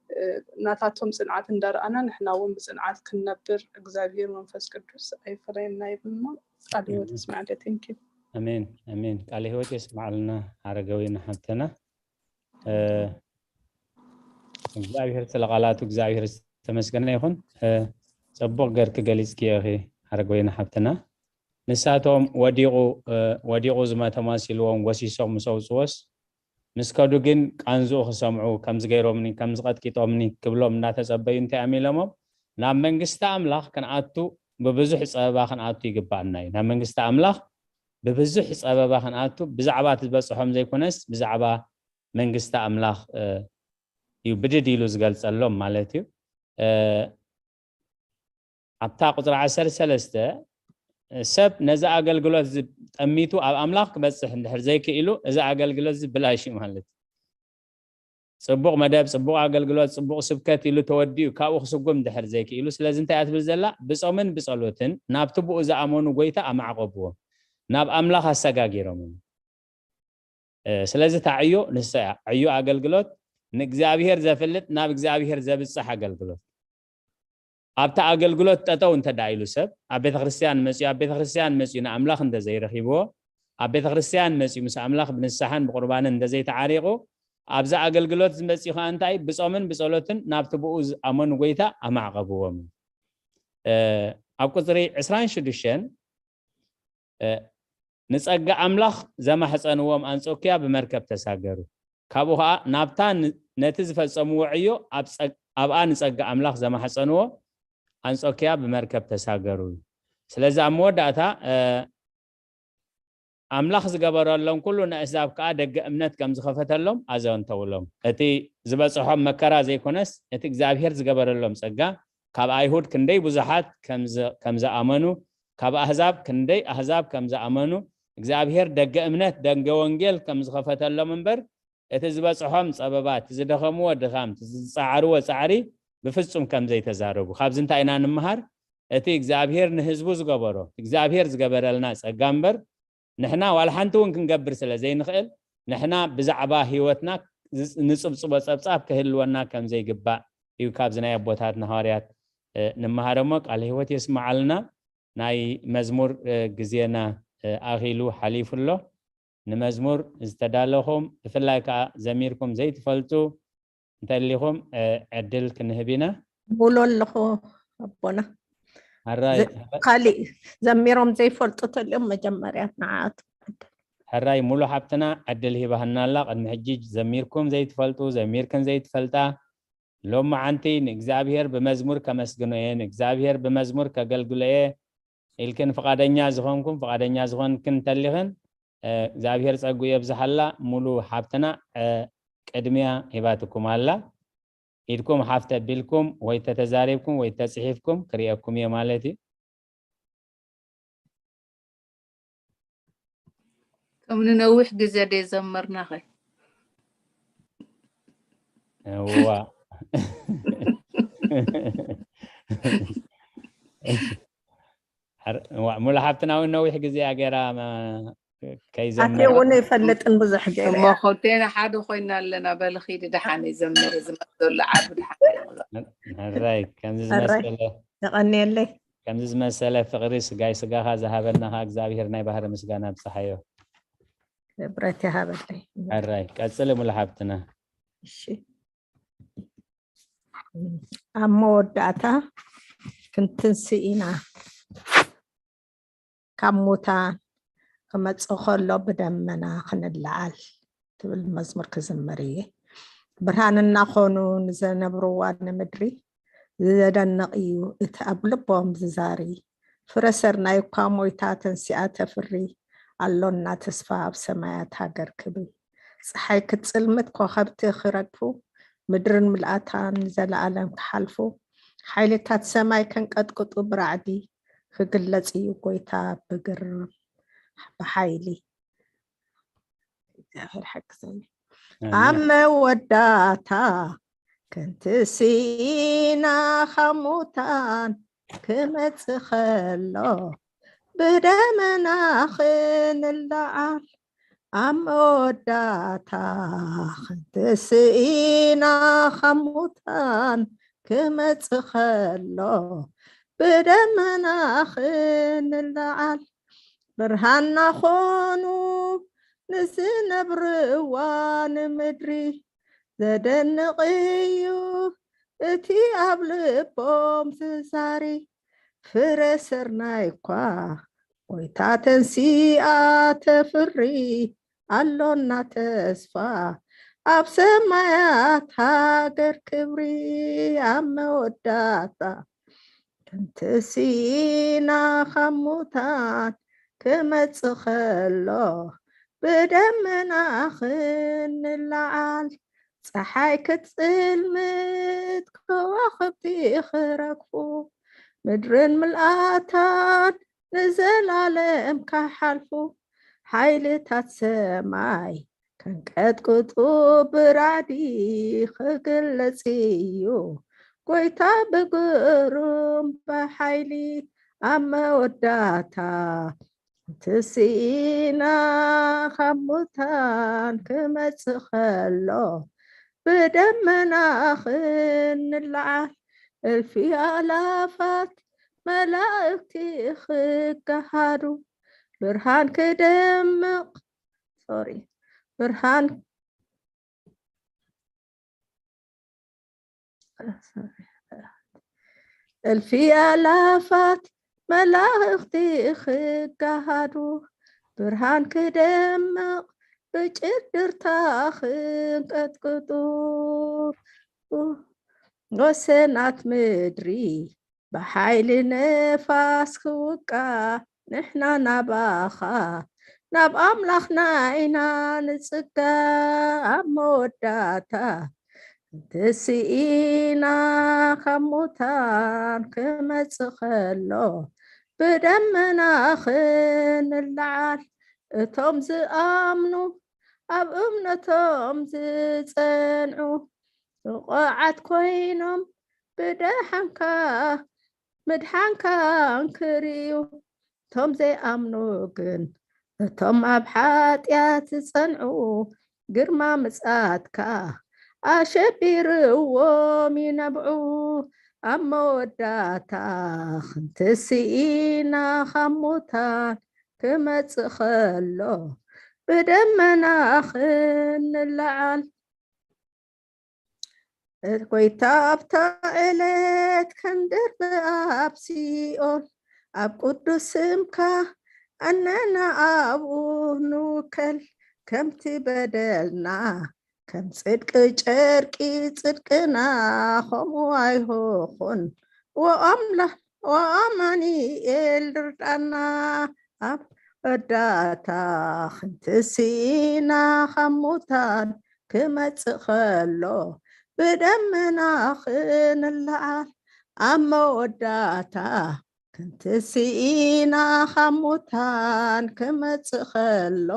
እ፣ ናታቶም ጽንዓት እንዳረኣና ንሕና እውን ብጽንዓት ክንነብር እግዚኣብሔር መንፈስ ቅዱስ ኣይፈለየና ይብል እሞ ቃል ህይወት ኣሜን። የስምዓልና። Thank you። ኣሜን፣ ኣሜን። ቃለ ህይወት የስምዓልና ሓረገወይኒ ሓብተና። እ፣ እግዚኣብሔር ስለ ቃላቱ እግዚኣብሔር ዝተመስገነ ይኹን። እ፣ ጽቡቕ ገርኪ ገሊጽክዮ ኢኺ ሓረገወይኒ ሓብትና። ንሳቶም ወዲቑ፣ እ፣ ወዲቑ ዝመተማሲልዎም ጎሲሶም ምስ ኣውጽዎስ፣ ምስ ከዱ ግን ቃንዝኡ ክሰምዑ፣ ከምዚ ገይሮምኒ፣ ከምዚ ቀጥቂጦምኒ ክብሎም እናተጸበዩ እንታይ እዮም ኢሎሞም? ናብ መንግስቲ ኣምላኽ ክንኣቱ ብብዙሕ ጸበባ ክንኣቱ ይግባኣና እዩ። ናብ መንግስቲ ኣምላኽ ብብዙሕ ጸበባ ክንኣቱ ብዛዕባ እቲ ዝበጽሖም ዘይኮነስ ብዛዕባ መንግስቲ ኣምላኽ፣ እ፣ እዩ ብድድ ኢሉ ዝገልጸሎም ማለት እዩ። እ፣ ኣብታ ቁጽሪ ዓሰርተ ሰለስተ ሰብ ነዚ ኣገልግሎት እዚ ጠሚቱ ኣብ ኣምላኽ ክበጽሕ እንድሕር ዘይክኢሉ እዚ ኣገልግሎት እዚ ብላሽ እዩ ማለት እዩ። ጽቡቕ መደብ፣ ጽቡቕ ኣገልግሎት፣ ጽቡቕ ስብከት ኢሉ ተወዲኡ ካብኡ ክስጉም እንድሕር ዘይክኢሉ፣ ስለዚ እንታይ እያ ትብል ዘላ? ብጾምን ብጸሎትን ናብቲ ብኡ ዝኣመኑ ጎይታ ኣማዕቆብዎም፣ ናብ ኣምላኽ ኣሰጋጊሮም። እ፣ ስለዚ እታ ዕዮ ንሳ እያ። ዕዮ ኣገልግሎት ንእግዚኣብሔር ዘፍልጥ፣ ናብ እግዚኣብሔር ዘብጽሕ ኣገልግሎት። ኣብቲ ኣገልግሎት ጠጠው እንተ ደኣ ኢሉ ሰብ፣ ኣብ ቤተ ክርስቲያን መጺኡ፣ ኣብ ቤተ ክርስቲያን መጺኡ ንኣምላኽ እንተ ዘይረኺብዎ፣ ኣብ ቤተ ክርስቲያን መጺኡ ምስ ኣምላኽ ብንስሓን ብቁርባንን እንተ ዘይተዓሪቑ፣ ኣብዚ ኣገልግሎት ዝመጺኡ ከኣ እንታይ? ብጾምን ብጸሎትን ናብቲ ብኡ ዝኣመኑ ጎይታ ኣማዕቐብዎም። እ፣ ኣብ ቁጽሪ ዕስራን ሽዱሽተን፣ እ፣ ንጸጋ ኣምላኽ ዘማሕጸንዎም ኣንጾክያ ብመርከብ ተሳገሩ። ካብኡ ኸኣ ናብታ ን-፣ ነቲ ዝፈጸምዎ ዕዮ ኣብ ጸግ-፣ ኣብኣ ንጸጋ ኣምላኽ ዘማሕጸንዎ ኣንጾክያ ብመርከብ ተሳገሩ። ስለዚ ኣብ መወዳእታ፣ እ፣ ኣምላኽ ዝገበረሎም ኩሉ ንኣህዛብ ከኣ ደገ እምነት ከም ዝኸፈተሎም ኣዘንተውሎም። እቲ ዝበጽሖም መከራ ዘይኮነስ፣ እቲ እግዚኣብሔር ዝገበረሎም ጸጋ፣ ካብ ኣይሁድ ክንደይ ብዙሓት ከም ዝ-፣ ከም ዝኣመኑ፣ ካብ ኣህዛብ ክንደይ ኣህዛብ ከም ዝኣመኑ፣ እግዚኣብሔር ደገ እምነት፣ ደገ ወንጌል ከም ዝኸፈተሎም እምበር፣ እቲ ዝበጽሖም ጸበባ፣ እቲ ዝደኸምዎ ድኻም፣ እቲ ዝጸዓርዎ ጻዕሪ ብፍጹም ከም ዘይተዛረቡ። ካብዚ እንታይ ኢና ንምሃር? እቲ እግዚኣብሔር ንህዝቡ ዝገበሮ፣ እግዚኣብሔር ዝገበረልና ጸጋ እምበር፣ ንሕና ዋላ ሓንቲ እውን ክንገብር ስለ ዘይንኽእል፣ ንሕና ብዛዕባ ህይወትና ዝ-፣ ንጽብጽቦ ጸብጻብ ክህልወና ከም ዘይግባእ እዩ ካብዚ ናይ ኣቦታትና ሃዋርያት፣ እ፣ ንምሃር እሞ ቃል ህይወት የስምዓልና። ናይ መዝሙር፣ እ፣ ግዜና፣ እ፣ ኣኺሉ ሓሊፉ ኣሎ። ንመዝሙር ዝተዳለኹም፣ ብፍላይ ከኣ ዘሚርኩም ዘይትፈልጡ እንተሊኹም፣ እ፣ ዕድል ክንህብ ኢና። ሙሉ ኣለኹ ኣቦና። ሕራይ፣ ዘ-፣ ካሊእ ዘሚሮም ዘይፈልጡ ተልዮም መጀመርያ ንዓኣቶም ዕድል። ሕራይ፣ ሙሉ ሓብትና ዕድል ሂባህና ኣላ። ቅድሚ ሕጂ ዘሚርኩም ዘይትፈልጡ፣ ዘሚርክን ዘይትፈልጣ፣ ሎሚ መዓንቲ ንእግዚኣብሔር ብመዝሙር ከመስግኖ እየ፣ ንእግዚኣብሔር ብመዝሙር ከገልግሎ እየ ኢልክን ፍቓደኛ ዝኾንኩም፣ ፍቓደኛ ዝኾንክን እንተሊኽን፣ እ፣ እግዚኣብሔር ጸጉ የብዝሓላ። ሙሉ ሓብትና፣ እ፣ ቅድሚያ ሂባትኩም ኣላ። ኢድኩም ሓፍ ተቢልኩም ወይ ተተዛሪብኩም ወይ ተጽሒፍኩም ክርእየኩም እየ ማለት እዩ። ከም ንነዊሕ ግዜ ዶ ዘመርናኸ? እዋ። ሓር-፣ እዋ፣ ሙሉ ሓብትና እውን ነዊሕ ግዜ እያ ገይራ መ-፣ ኣትየ ከይዘመረ። እውን ኣይፈልጥን ብዙሕ ገይረ እሞ እያ። ኮቴና ሓደ ኮይና ኣለና። በሊ ኺዲ ደሓን ይዘምር ዝመዘሉ ዓቢ ደሓን ይዘምር። ሕራይ፣ ከምዚ ሕራይ። ዝመሰለ፣ የቐንየለይ። ከምዚ ዝመሰለ ፍቕሪ ስጋይ ስጋኻ ዝሃበና ኸዓ እግዚኣብሔር ናይ ባህሪ ምስጋና ኣብጽሓዮ። ክብረት ይሃበለይ። ሕራይ፣ ቀጽሊ ሙሉ ሓብትና። እሺ። ኣብ መወዳእታ ክንትንስእ ኢና። ካብ ሙታን ክመጽእ ከሎ ብደመና ክንለዓል ትብል መዝሙር ክዝምር እየ። ብርሃን እናኾኑ ንዘነብርዋ ንምድሪ ዘደንቕ እዩ እቲ ኣብ ልቦም ዝዛሪ። ፍረ ሰርናይ እኳ ሞይታ ተንሲኣ ተፍሪ፣ ኣሎና ተስፋ ኣብ ሰማያት ሃገር ክብል። ጸሓይ ክትጽልምት ኮኸብቲ ክረግፉ፣ ምድርን ምልኣታን ንዘለኣለም ክሓልፉ፣ ሓይልታት ሰማይ ከንቀጥቅጡ ብራዕዲ ክግለጽ እዩ ጎይታ ብግርም ብሓይሊ። እግዚኣብሔር ሓግዘኒ። ኣሜን። ኣብ መወዳእታ ክንትስኢና ካብ ሙታን ክመጽእ ከሎ ብደመና ክንለዓል ኣብ መወዳእታ ክንትስኢና ካብ ሙታን ክመጽእ ከሎ ብደመና ክንለዓል ብርሃንና ኾኑ ንዝነብርዋ ንምድሪ ዘደንቕ እዩ እቲ ኣብ ልቦም ዝዛሪ። ፍረ ስርናይ እኳ ጎይታ ተንሲኣ ተፍሪ፣ ኣሎና ተስፋ ኣብ ሰማያት ሃገር ክብሪ። ኣብ መወዳእታ ክንትስኢና ካብ ሙታን ክመጽእ ከሎ፣ ብደመና ክንለዓል። ጸሓይ ክትጽልምት፣ ከዋኽብቲ ክረግፉ፣ ምድርን ምልኣታን ንዘላለም ክሓልፉ፣ ሓይልታት ሰማይ ከንቀጥቅጡ፣ ብራዕዲ ክግለጽ እዩ ጎይታ ብግሩም ብሓይሊ። ኣብ መወዳእታ ትስኢና ካብ ሙታን ክመጽእ ከሎ፣ ብደመና ክንለዓል፣ እልፊ ኣላፋት መላእክቲ ክገሃዱ፣ ብርሃን ክደምቕ፣ ሶሪ፣ ብርሃን እልፊ ኣላፋት መላእኽቲ ክጋሃዱ፣ ብርሃን ክደምቕ ብጭድርታ ክንቀጥቅጡ፣ ወሰናት ምድሪ ብሓይሊ ነፋስ ክውቃ፣ ንሕና ናባኻ ናብ ኣምላኽና ኢና ንጽጋ። ኣብ መወዳእታ እንተስኢና ካብ ሙታን ክመጽእ ከሎ፣ ብደመና ክንለዓል፣ እቶም ዝኣምኑ ኣብ እምነቶም ዝጸንዑ፣ ጥቑዓት ኮይኖም ብደሓንካ ምድሓንካ እንክርእዩ፣ እቶም ዘይኣምኑ ግን፣ እቶም ኣብ ሓጢኣት ዝጸንዑ፣ ግርማ ምጽኣትካ ኣሸቢርዎም ይነብዑ። ኣብ መወዳእታ ክንትስኢና ካብ ሙታን ክመጽእ ከሎ፣ ብደመና ክንለዓል። ጎይታ ኣብታ ዕለት ከም ድርቢ ኣብ ሲኦል፣ ኣብ ቅዱስ ስምካ ኣነና ኣብኡ ንውከል። ከምቲ በደልና ከም ጽድቂ ጨርቂ ጽድቅና ከምኡ ኣይኹን። ወኣምላ-፣ ወኣማኑኤል ርዳና። ኣብ መወዳእታ ክንትስኢና ካብ ሙታን ክመጽእ ከሎ፣ ብደመና ክንለዓል። ኣብ መወዳእታ ክንትስኢና ካብ ሙታን ክመጽእ ከሎ፣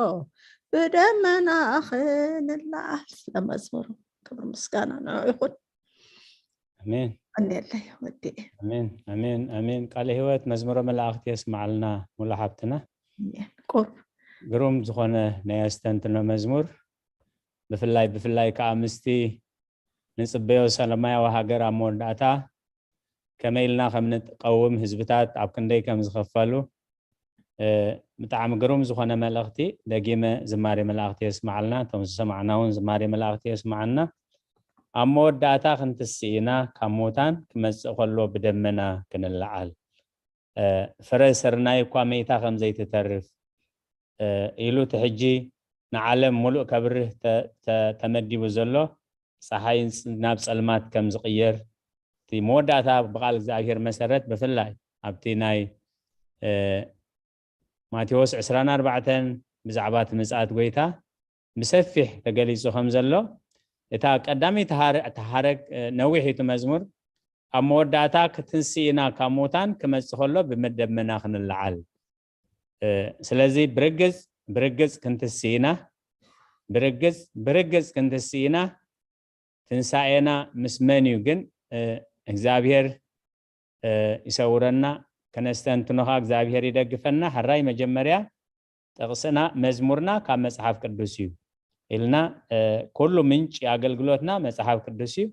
ብደመና ክንለዓል። ለመዝሙሩ ክብሪ ምስጋና ንዑ ይኹን። ኣሜን። ቀንየለይ ወዲ። ኣሜን፣ ኣሜን፣ ኣሜን። ቃለ ህይወት መዝሙረ መላእኽቲ የስማዓልና ሙሉ ሓብትና። ኣሜን። ቁር ግሩም ዝኾነ ናይ ኣስተንትኖ መዝሙር፣ ብፍላይ፣ ብፍላይ ከዓ ምስቲ ንጽበዮ ሰላማያዊ ሃገር ኣብ መወዳእታ ከመይ ኢልና ከም ንቀውም፣ ህዝብታት ኣብ ክንደይ ከም ዝኸፈሉ፣ እ፣ ብጣዕሚ ግሩም ዝኾነ መልእኽቲ። ደጊመ ዝማሬ መላእኽቲ የስማዓልና፣ እቶም ዝሰማዕና እውን ዝማሬ መላእኽቲ የስማዓና። ኣብ መወዳእታ ክንትስእ ኢና፣ ካብ ሙታን ክመጽእ ከሎ ብደመና ክንለዓል። እ፣ ፍረ ስርናይ እኳ መይታ ከም ዘይትተርፍ፣ እ፣ ኢሉ እቲ ሕጂ ንዓለም ሙሉእ ከብርህ ተ-፣ ተ-፣ ተመዲቡ ዘሎ ጸሓይ ናብ ጸልማት ከም ዝቕየር፣ እቲ መወዳእታ ብቓል እግዚኣብሔር መሰረት፣ ብፍላይ ኣብቲ ናይ፣ እ፣ ማቴዎስ ዕስራን ኣርባዕተን ብዛዕባ እቲ ምጽኣት ጎይታ ብሰፊሕ ተገሊጹ ከም ዘሎ፣ እታ ቀዳመይቲ ሃረ-፣ እቲ ሃረግ፣ እ፣ ነዊሕ እዩ እቲ መዝሙር። ኣብ መወዳእታ ክትንስእ ኢና፣ ካብ ሙታን ክመጽእ ከሎ ብደመና ክንለዓል። እ፣ ስለዚ ብርግጽ፣ ብርግጽ ክንትስእ ኢና፣ ብርግጽ፣ ብርግጽ ክንትስእ ኢና። ትንሳኤና ምስ መን እዩ ግን? እ፣ እግዚኣብሔር፣ እ፣ ይሰውረና፣ ከነስተንትኖ ኸዓ እግዚኣብሔር ይደግፈና። ሕራይ መጀመርያ ጥቕስና፣ መዝሙርና ካብ መጽሓፍ ቅዱስ እዩ ኢልና፣ እ፣ ኩሉ ምንጪ ኣገልግሎትና መጽሓፍ ቅዱስ እዩ።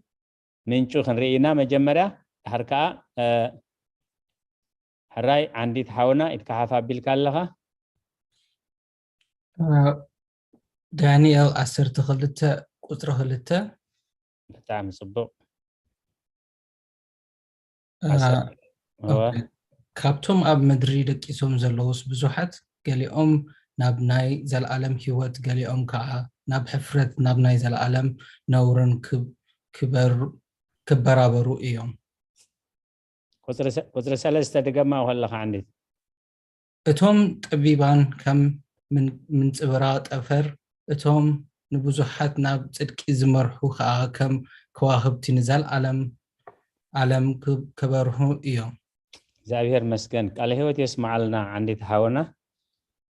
ምንጩ ክንርኢ ኢና መጀመርያ። ድሓር ከኣ፣ እ፣ ሕራይ ዓንዲት ሓውና ኢድካ ሓፍ ኣቢልካ ኣለኻ። እ፣ ዳንኤል ዓሰርተ ክልተ ቁጽሪ ክልተ፣ ብጣዕሚ ጽቡቕ። እ፣ ሓሳብ እወ። ኦኬ። ካብቶም ኣብ ምድሪ ደቂሶም ዘለዉስ ብዙሓት፣ ገሊኦም ናብ ናይ ዘለኣለም ህይወት፣ ገሊኦም ከኣ ናብ ሕፍረት፣ ናብ ናይ ዘለኣለም ነውርን ክብ-፣ ክበር-፣ ክበራበሩ እዮም። ቁጽሪ ሰ-፣ ቁጽሪ ሰለስተ ድገማ ከለኻ ዓንዲት። እቶም ጠቢባን ከም ምን-፣ ምንጽብራ ጠፈር፣ እቶም ንብዙሓት ናብ ጽድቂ ዝመርሑ ከኣ ከም ከዋኽብቲ ንዘለኣለም ዓለም ክብ-፣ ክበርሁ እዮም። እግዚኣብሔር መስገን። ቃለ ህይወት የስምዓልና ዓንዲት ሓውና።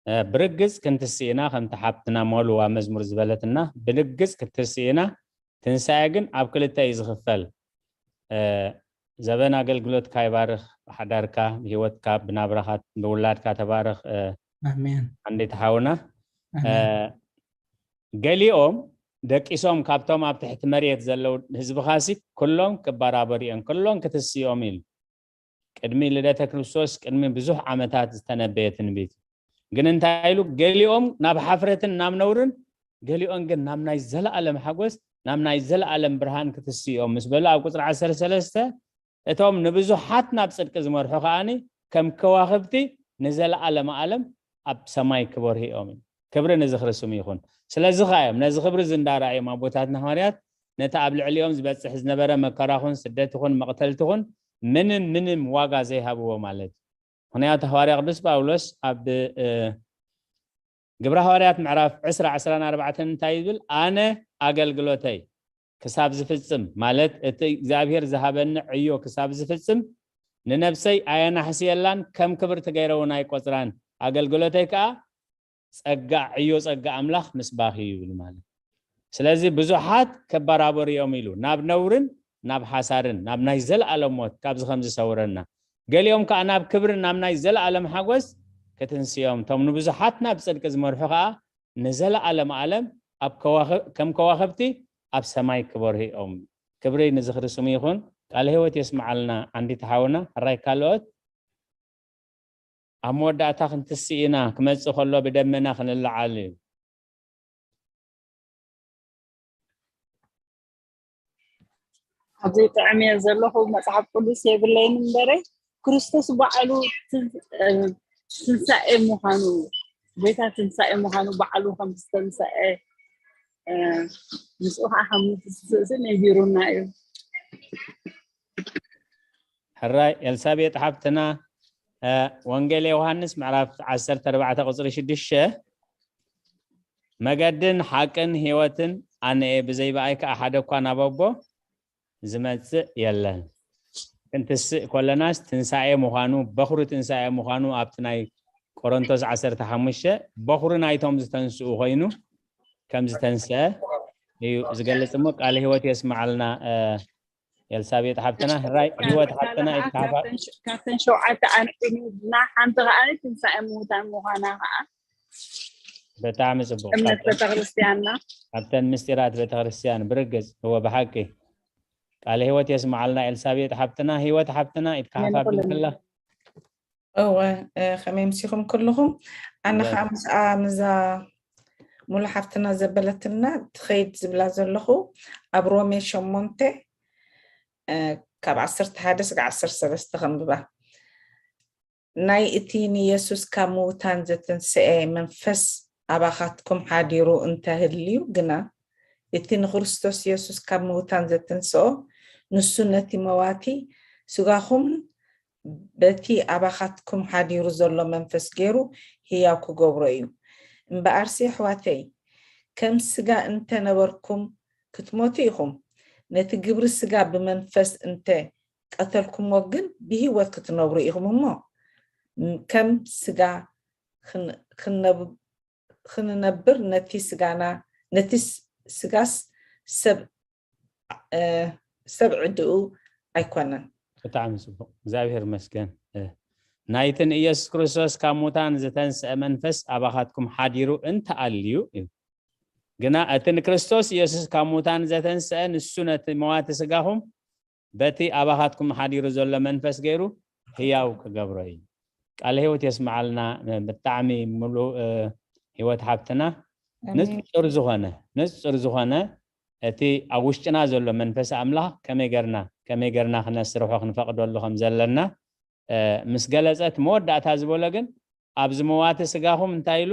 እ፣ ብርግጽ ክንትስእ ኢና፣ ከምቲ ሓብትና መሉ ኣብ መዝሙር ዝበለትና፣ ብርግጽ ክትስእ ኢና። ትንሳኤ ግን ኣብ ክልተ እዩ ዝኽፈል። እ፣ ዘበን ኣገልግሎትካ ይባርኽ፣ ብሓዳርካ፣ ብህይወትካ፣ ብናብራኻ፣ ብውላድካ ተባረኽ፣ እ፣ ኣሜን። ዓንዲት ሓውና። እ፣ ኣሜን። ገሊኦም ደቂሶም ካብቶም ኣብ ትሕቲ መሬት ዘለዉ ህዝብኻሲ ኩሎም ክበራበሩ እዮም፣ ኩሎም ክትስኦም ኢሉ። ቅድሚ ልደተ ክርስቶስ፣ ቅድሚ ብዙሕ ዓመታት ዝተነበየ ትንቢት። ግን እንታይ ኢሉ? ገሊኦም ናብ ሓፍረትን ናብ ነውርን፣ ገሊኦም ግን ናብ ናይ ዘለኣለም ሓጎስ፣ ናብ ናይ ዘለኣለም ብርሃን ክትስኦም ምስ በሉ፣ ኣብ ቁጽሪ ዓሰርተ ሰለስተ፣ እቶም ንብዙሓት ናብ ጽድቂ ዝመርሑ ከኣኒ ከም ከዋኽብቲ ንዘለኣለም ዓለም ኣብ ሰማይ ክበርሁ እዮም። ክብሪ ንዝኽሪ ስሙ ይኹን። ስለዚ ኸኣ እዮም ነዚ ክብሪ እዚ እንዳረኣዮም ኣቦታትና ሃዋርያት ነቲ ኣብ ልዕሊኦም ዝበጽሕ ዝነበረ መከራ ኹን ስደት ኹን መቕተልቲ ኹን ምንም ምንም ዋጋ ዘይሃብዎ ማለት እዩ። ምኽንያቱ ሃዋርያ ቅዱስ ጳውሎስ ኣብ፣ እ፣ ግብረ ሃዋርያት ምዕራፍ ዕስራ ዕስራን ኣርባዕተን እንታይ ይብል? ኣነ ኣገልግሎተይ ክሳብ ዝፍጽም፣ ማለት እቲ እግዚኣብሔር ዝሃበኒ ዕዮ ክሳብ ዝፍጽም፣ ንነብሰይ ኣየናሕስየላን ከም ክብርቲ ገይረ እውን ኣይቆጽራን። ኣገልግሎተይ ከኣ ጸጋ፣ ዕዮ ጸጋ ኣምላኽ ምስባኽ እዩ ይብል ማለት። ስለዚ ብዙሓት ከባራበሩ እዮም ኢሉ፣ ናብ ነውርን ናብ ሓሳርን፣ ናብ ናይ ዘለኣለም ሞት ካብዚ ከም ዝሰውረና፣ ገሊኦም ከኣ ናብ ክብርን ናብ ናይ ዘለኣለም ሓጎስ ክትንስዮም፣ እቶም ንብዙሓት ናብ ጽድቂ ዝመርሑ ከኣ ንዘለኣለም ዓለም ኣብ ከዋኸ-፣ ከም ከዋኸብቲ ኣብ ሰማይ ክበርሁ እዮም። ክብሪ ንዝኽሪ ስሙ ይኹን። ቃለ ህይወት የስምዓልና ዓንዲት ሓውና። ሕራይ ካልኦት ኣብ መወዳእታ ክንትስእ ኢና፣ ክመጽእ ከሎ ብደመና ክንለዓል እዩ። ኣብ ዘይጥዕም እየ ዘለኹ፣ መጽሓፍ ቅዱስ የብለይን እምበረ ክርስቶስ ባዕሉ ትን-፣ እ፣ ትንሳኤ ምዃኑ፣ ጎይታ ትንሳኤ ምዃኑ፣ ባዕሉ ከም ዝተንሳኤ፣ እ፣ ምስኡ ከዓ ከም ንትስእሲ ነጊሩና እዩ። ሕራይ ኤልሳቤጥ ሓፍትና፣ እ፣ ወንጌል ዮሃንስ ምዕራፍ ዓሰርተ ኣርባዕተ ቁጽሪ ሽዱሽተ፣ መገድን ሓቅን ህይወትን ኣነ እየ፣ ብዘይ ብኣይ ከኣ ሓደ እኳ ናብ ኣቦ ዝመጽእ የለን። ክንትስእ ከለናስ ትንሳኤ ምዃኑ፣ በኹሪ ትንሳኤ ምዃኑ ኣብቲ ናይ ቆሮንቶስ ዓሰርተ ሓሙሽተ በኹሪ ናይቶም ዝተንስኡ ኮይኑ ከም ዝተንስአ እዩ ዝገልጽ። እሞ ቃለ ህይወት የስምዓልና፣ እ፣ ኤልሳቤጥ ሓፍትና። ሕራይ ህይወት ሓፍትና ኢትካፋ። ካብተን ሸ-፣ ካብተን ሸውዓተ ኣንሕድና ሓንቲ ከዓ ትንሳኤ ምውታን ምዃና ከዓ ብጣዕሚ ጽቡቕ። እምነት ካብተን ቤተክርስትያንና። ካብተን ምስጢራት ቤተክርስትያን ብርግጽ። እወ፣ ብሓቂ ቃለ ህይወት የስምዓልና ኤልሳቤጥ ሓፍትና። ህይወት ሓፍትና ኢትካፋ ኣሜን። ቢልክላ። እወ፣ እ፣ ከመይ ምሲኹም ኩልኹም? ኣነ እወ። ከዓ ምስኣ፣ ምዛ ሙሉ ሓፍትና ዘበለትና ትኸይድ ዝብላ ዘለኹ ኣብ ሮሜ ሸሞንተ፣ እ፣ ካብ ዓሰርተ ሓደ ስጋዕ ዓሰርተ ሰለስተ ከንብባ። ናይ እቲ ንየሱስ ካብ ምውታን ዘተንስአ መንፈስ ኣባኻትኩም ሓዲሩ እንተህልዩ ግና፣ እቲ ንክርስቶስ የሱስ ካብ ምውታን ዘተንስኦ፣ ንሱ ነቲ መዋቲ ስጋኹምን በቲ ኣባኻትኩም ሓዲሩ ዘሎ መንፈስ ገይሩ ህያው ክገብሮ እዩ። እምበኣርሲ፣ ኣሕዋተይ፣ ከም ስጋ እንተ ነበርኩም ክትሞቱ ኢኹም። ነቲ ግብሪ ስጋ ብመንፈስ እንተ ቀተልኩሞ ግን ብህይወት ክትነብሩ ኢኹም እሞ፣ ከም ስጋ ክን-፣ ክነብ-፣ ክንነብር ነቲ ስጋና፣ ነቲ ስ-፣ ስጋስ ሰብ፣ እ፣ ሰብ ዕድኡ ኣይኮነን። ብጣዕሚ ጽቡቕ። እግዚኣብሔር ይመስገን። እ፣ ናይቲ ንኢየሱስ ክርስቶስ ካብ ሙታን ዝተንስአ መንፈስ ኣባኻትኩም ሓዲሩ እንተኣልዩ እዩ። ግና እቲ ንክርስቶስ ኢየሱስ ካብ ሙታን ዘተንስአ ንሱ ነቲ መዋቲ ስጋኹም በቲ ኣባኻትኩም ሓዲሩ ዘሎ መንፈስ ገይሩ ህያው ክገብሮ እዩ። ቃለ ህይወት የስምዓልና። ብጣዕሚ ምሉእ፣ እ፣ ህይወት ሓብትና። ኣሜን። ንጹር ዝኾነ፣ ንጹር ዝኾነ፣ እቲ ኣብ ውሽጥና ዘሎ መንፈስ ኣምላኽ ከመይ ገርና ከመይ ገርና ክነስርሖ ክንፈቕደሉ ከም ዘለና ምስ ገለጸ፣ እቲ መወዳእታ ዝበሎ ግን፣ ኣብዚ መዋቲ ስጋኹም እንታይ ኢሉ?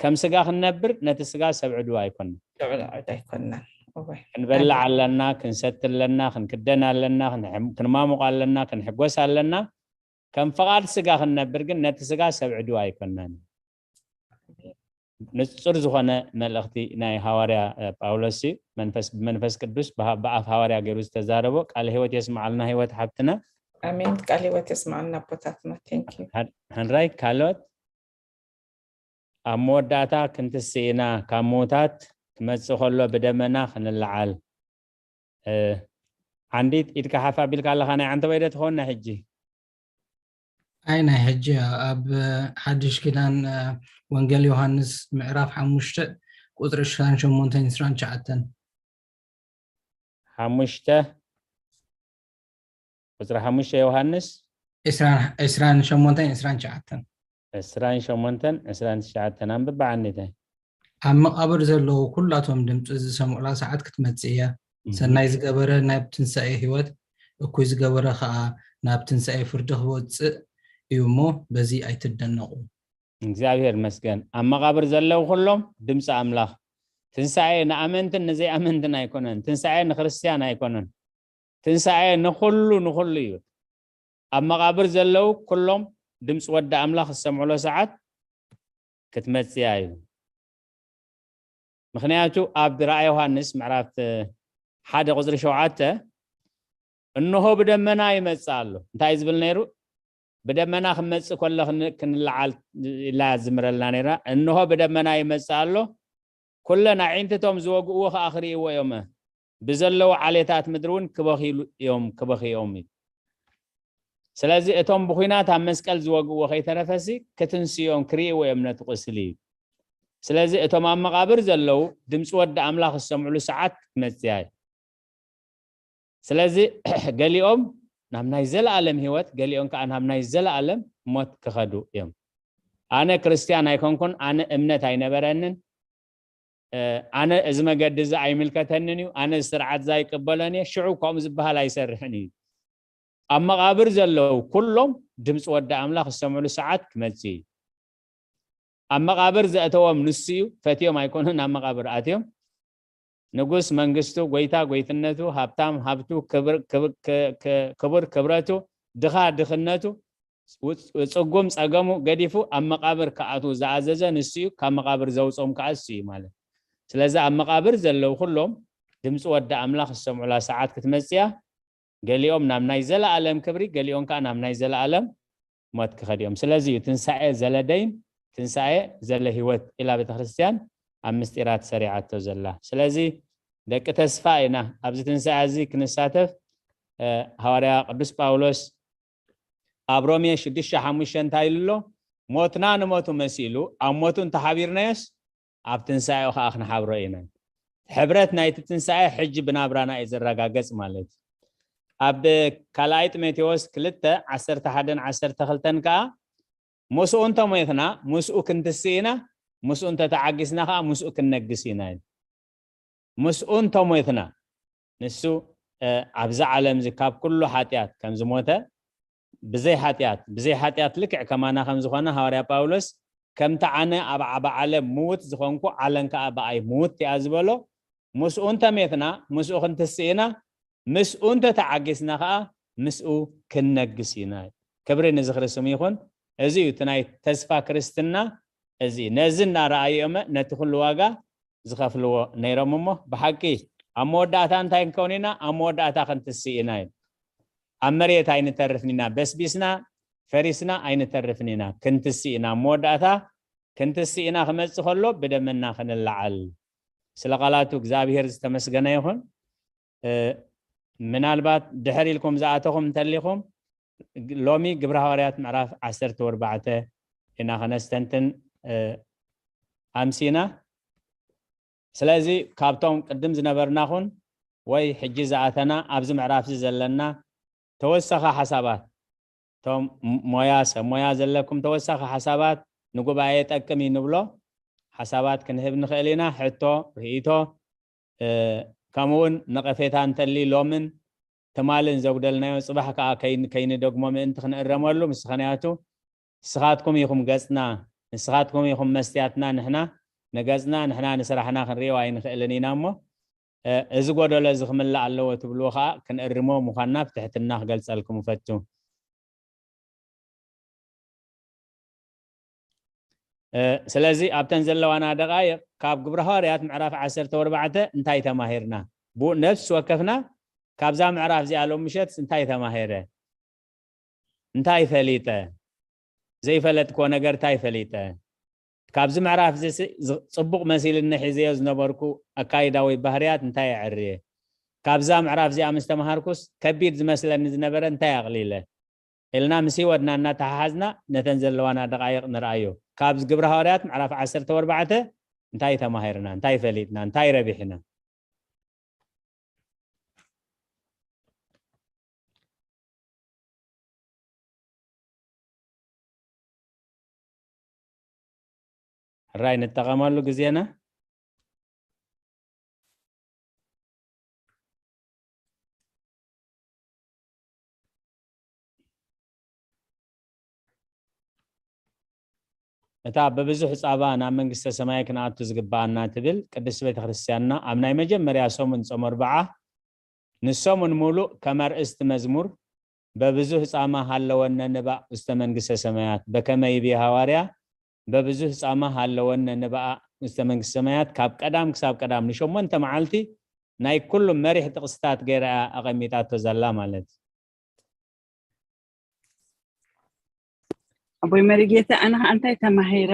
ከም ስጋ ክንነብር ነቲ ስጋ ሰብ ዕድው ኣይኮንና። ልዑል ኣዕድ ኣይኮንናን። እወ። ክንበልዕ ኣለና፣ ክንሰቲ ኣለና፣ ክንክደን ኣለና፣ ክንሕም- ክንማሙቕ ኣለና፣ ክንሕጎስ ኣለና። ከም ፍቓድ ስጋ ክንነብር ግን ነቲ ስጋ ሰብ ዕድው ኣይኮንናን። ንጹር ዝኾነ መልእኽቲ ናይ ሃዋርያ ጳውሎስ እዩ። መንፈስ ብመንፈስ ቅዱስ ብኣፍ ሃዋርያ ገይሩ ዝተዛረቦ። ቃል ህይወት የስማዓልና፣ ህይወት ሓብትና። ኣሜን። ቃል ህይወት የስማዓልና ኣቦታትና። Thank you። ሕንራይ ካልኦት ኣብ መወዳእታ ክንትስእ ኢና፣ ካብ ምዉታት ክመጽእ ከሎ ብደመና ክንለዓል። ዓንዲት ኢድካ ሓፍ ኣቢልካ ኣለኻ፣ ናይ ዓንተበይ ዶ ትኸውን ናይ ሕጂ? ኣይ ናይ ሕጂ ኣብ ሓድሽ ኪዳን ወንጌል ዮሃንስ ምዕራፍ ሓሙሽተ ቁፅሪ ዕስራን ሸሞንተን ዕስራን ትሽዓተን። ሓሙሽተ ቁፅሪ ሓሙሽተ ዮሃንስ ዕስራን ሸሞንተን ዕስራን ትሽዓተን። ዕስራን ሸሞንተን ዕስራን ትሽዓተን። ኣንብባ ዓንዲተይ። ኣብ መቓብር ዘለዉ ኩላቶም ድምፂ ዝሰምዑላ ሰዓት ክትመፅእ እያ። ሰናይ ዝገበረ ናብ ትንሳኤ ህይወት፣ እኩይ ዝገበረ ከዓ ናብ ትንሳኤ ፍርዲ ክወፅእ እዩ እሞ በዚ ኣይትደነቑ። እግዚኣብሔር ይመስገን። ኣብ መቓብር ዘለዉ ኩሎም ድምፂ ኣምላኽ። ትንሳኤ ንኣመንትን ንዘይኣመንትን ኣይኮነን። ትንሳኤ ንክርስትያን ኣይኮነን። ትንሳኤ ንኹሉ ንኹሉ እዩ። ኣብ መቓብር ዘለዉ ኩሎም ድምፂ ወዲ ኣምላኽ ዝሰምዑሎ ሰዓት ክትመፅያ እዩ። ምክንያቱ ኣብ ራእይ ዮሃንስ ምዕራፍ ሓደ ቁፅሪ ሸውዓተ እንሆ ብደመና ይመፅእ ኣሎ። እንታይ እዩ ዝብል ነይሩ? ብደመና ክመፅእ ከሎ ክን- ክንለዓል ኢላ ዝምረልና ነይራ። እንሆ ብደመና ይመፅእ ኣሎ፣ ኩለን ኣዒንትቶም ዝወግእዎ ከዓ ክርእይዎ እዮም፣ ብዘለዉ ዓሌታት ምድሪ እውን ክበኽዩ እዮም ክበኽዮም እዩ። ስለዚ እቶም ብኩናት ኣብ መስቀል ዝወግእዎ ከይተረፈሲ ክትንስዮም ክርእይዎ እዮም ነቲ ቁስሊ እዩ። ስለዚ እቶም ኣብ መቓብር ዘለዉ ድምፂ ወዲ ኣምላኽ ዝሰምዕሉ ሰዓት ክትመፅያ እዩ። ስለዚ ገሊኦም ናብ ናይ ዘለኣለም ህይወት፣ ገሊኦም ከዓ ናብ ናይ ዘለኣለም ሞት ክኸዱ እዮም። ኣነ ክርስትያን ኣይኮንኩን፣ ኣነ እምነት ኣይነበረንን፣ ኣነ እዚ መገዲ እዚ ኣይምልከተንን እዩ፣ ኣነ እዚ ስርዓት እዚ ኣይቅበሎን እየ፣ ሽዑ ከምኡ ዝበሃል ኣይሰርሕን እዩ። ኣብ መቓብር ዘለዉ ኩሎም ድምፂ ወዲ ኣምላኽ ዝሰምዕሉ ሰዓት ክመፅእ እዩ። ኣብ መቓብር ዘእተዎም ንሱ እዩ። ፈትዮም ኣይኮኑን ኣብ መቓብር ኣትዮም። ንጉስ መንግስቱ፣ ጎይታ ጎይትነቱ፣ ሃብታም ሃብቱ፣ ክብር ክብ- ክ- ክ- ክቡር ክብረቱ፣ ድኻ ድኽነቱ፣ ውፅ- ፅጉም ፀገሙ ገዲፉ ኣብ መቓብር ክኣትዉ ዝኣዘዘ ንሱ እዩ። ካብ መቓብር ዘውፅኦም ከዓ እሱ እዩ ማለት። ስለዚ ኣብ መቓብር ዘለዉ ኩሎም ድምፂ ወዲ ኣምላኽ ዝሰምዑላ ሰዓት ክትመፅያ፣ ገሊኦም ናብ ናይ ዘለኣለም ክብሪ፣ ገሊኦም ከዓ ናብ ናይ ዘለኣለም ሞት ክኸዱ እዮም። ስለዚ እዩ ትንሳኤ ዘለደይን ትንሳኤ ዘለ ህይወት ኢላ ቤተክርስትያን ኣብ ምስጢራት ሰሪዓቶ ዘላ። ስለዚ ደቂ ተስፋ ኢና ኣብዚ ትንሳኤ እዚ ክንሳተፍ። ሃዋርያ ቅዱስ ጳውሎስ ኣብ ሮሜ ሽዱሽተ ሓሙሽተ እንታይ ኢሉ ኣሎ? ሞትና ንሞቱ መሲሉ ኣብ ሞቱ እንተሓቢርናዮስ ኣብ ትንሳኤኡ ከዓ ክንሓብሮ ኢና። ሕብረት ናይቲ ትንሳኤ ሕጂ ብናብራና እዩ ዝረጋገጽ ማለት እዩ። ኣብ ካልኣይ ጢሞቴዎስ ክልተ ዓሰርተ ሓደን ዓሰርተ ክልተን ከዓ ምስኡ እንተሞትና ምስኡ ክንትስእ ኢና፣ ምስኡ እንተተዓጊስና ከዓ ምስኡ ክንነግስ ኢና። ምስኡ እንተሞትና ንሱ ኣብዚ ዓለም እዚ ካብ ኩሉ ሓጢኣት ከም ዝሞተ ብዘይ ሓጢኣት ብዘይ ሓጢኣት ልክዕ ከማና ከም ዝኾነ ሃዋርያ ጳውሎስ ከምቲ ኣነ ኣብ ዓባ ዓለም ምውት ዝኾንኩ ዓለም ከዓ ብኣይ ምውት እያ ዝበሎ ምስኡ እንተሜትና ምስኡ ክንትስእ ኢና ምስኡ እንተተዓጊስና ከዓ ምስኡ ክንነግስ ኢና። ክብሪ ንዝኽሪ ስሙ ይኹን። እዚ እዩ እቲ ናይ ተስፋ ክርስትና። እዚ ነዚ እናረኣዩ እዮመ ነቲ ኩሉ ዋጋ ዝኸፍልዎ ነይሮም እሞ ብሓቂ ኣብ መወዳእታ እንታይ ክንከውን ኢና? ኣብ መወዳእታ ክንትስእ ኢና እዩ። ኣብ መሬት ኣይንተርፍን ኢና፣ በስቢስና ፈሪስና ኣይንተርፍን ኢና፣ ክንትስእ ኢና። ኣብ መወዳእታ ክንትስእ ኢና፣ ክመፅእ ከሎ ብደመና ክንለዓል። ስለ ቃላቱ እግዚኣብሔር ዝተመስገነ ይኹን። ምናልባት ድሕር ኢልኩም ዝኣተኹም እንተሊኹም ሎሚ ግብረ ሃዋርያት ምዕራፍ ዓሰርተ ኣርባዕተ ኢና ከነስተንትን ኣምሲና። ስለዚ ካብቶም ቅድም ዝነበርናኹን ወይ ሕጂ ዝኣተና ኣብዚ ምዕራፍ እዚ ዘለና ተወሳኺ ሓሳባት እቶም ሞያ ሰብ ሞያ ዘለኩም ተወሳኺ ሓሳባት ንጉባኤ ጠቅም እዩ ንብሎ ሓሳባት ክንህብ ንኽእል ኢና። ሕቶ፣ ርእይቶ፣ ከምኡ እውን ነቐፌታ እንተሊ ሎምን ትማልን ዘጉደልናዮ ጽባሕ ከዓ ከይንደግሞ ምእንቲ ክንእረመሉ፣ ምስ ኸንያቱ ንስኻትኩም ኢኹም ገጽና፣ ንስኻትኩም ኢኹም መስትያትና። ንሕና ንገጽና፣ ንሕና ንስራሕና ክንሪኦ ኣይንኽእልን ኢና እሞ፣ እዚ ጎደሎ እዚ ክምላእ ኣለዎ ትብልዎ ከዓ ክንእርሞ ምዃንና ብትሕትና ክገልጸልኩም እፈቱ። ስለዚ ኣብተን ዘለዋና ደቃይቕ ካብ ግብረ ሃዋርያት ምዕራፍ ዓሰርተ ወርባዕተ እንታይ ተማሂርና? ብኡ ነፍሲ ወከፍና ካብዛ ምዕራፍ እዚኣ ሎም ምሸት እንታይ ተማሂረ? እንታይ ፈሊጠ? ዘይፈለጥክዎ ነገር እንታይ ፈሊጠ? ካብዚ ምዕራፍ እዚ ጽቡቕ መሲልኒ ሒዘዮ ዝነበርኩ ኣካይዳዊ ባህርያት እንታይ ኣዕርየ? ካብዛ ምዕራፍ እዚኣ ምስ ተምሃርኩስ ከቢድ ዝመስለኒ ዝነበረ እንታይ ኣቕሊለ? ኢልና ምስ ህይወትና እናተሓሓዝና ነተን ዘለዋና ደቃይቕ ንርኣዮ። ካብዚ ግብረ ሃዋርያት ምዕራፍ ዓሰርተ ወርባዕተ እንታይ ተማሂርና? እንታይ ፈሊጥና? እንታይ ረቢሕና? ሕራይ ንጠቐመሉ ግዜና። እታ ብብዙሕ ጻባ ናብ መንግስተ ሰማይ ክንኣቱ ዝግብኣና ትብል ቅድስት ቤተ ክርስቲያንና ኣብ ናይ መጀመርያ ሰሙን ጾም ኣርብዓ ንሰሙን ሙሉእ ከም ኣርእስቲ መዝሙር በብዙህ ጻማ ሃለወነ ንባእ ውስተ መንግስተ ሰማያት በከመ ይቤ ሃዋርያ በብዙህ ጻማ ሃለወነ ንባኣ ውስተ መንግስተ ሰማያት ካብ ቀዳም ክሳብ ቀዳም ንሸሞንተ መዓልቲ ናይ ኩሉ መሪሕ ጥቕስታት ገይራ እያ ኣቐሚጣቶ ዘላ ማለት እዩ። ኣቦይ መሪጌታ ኣነ ከዓ እንታይ ተማሂረ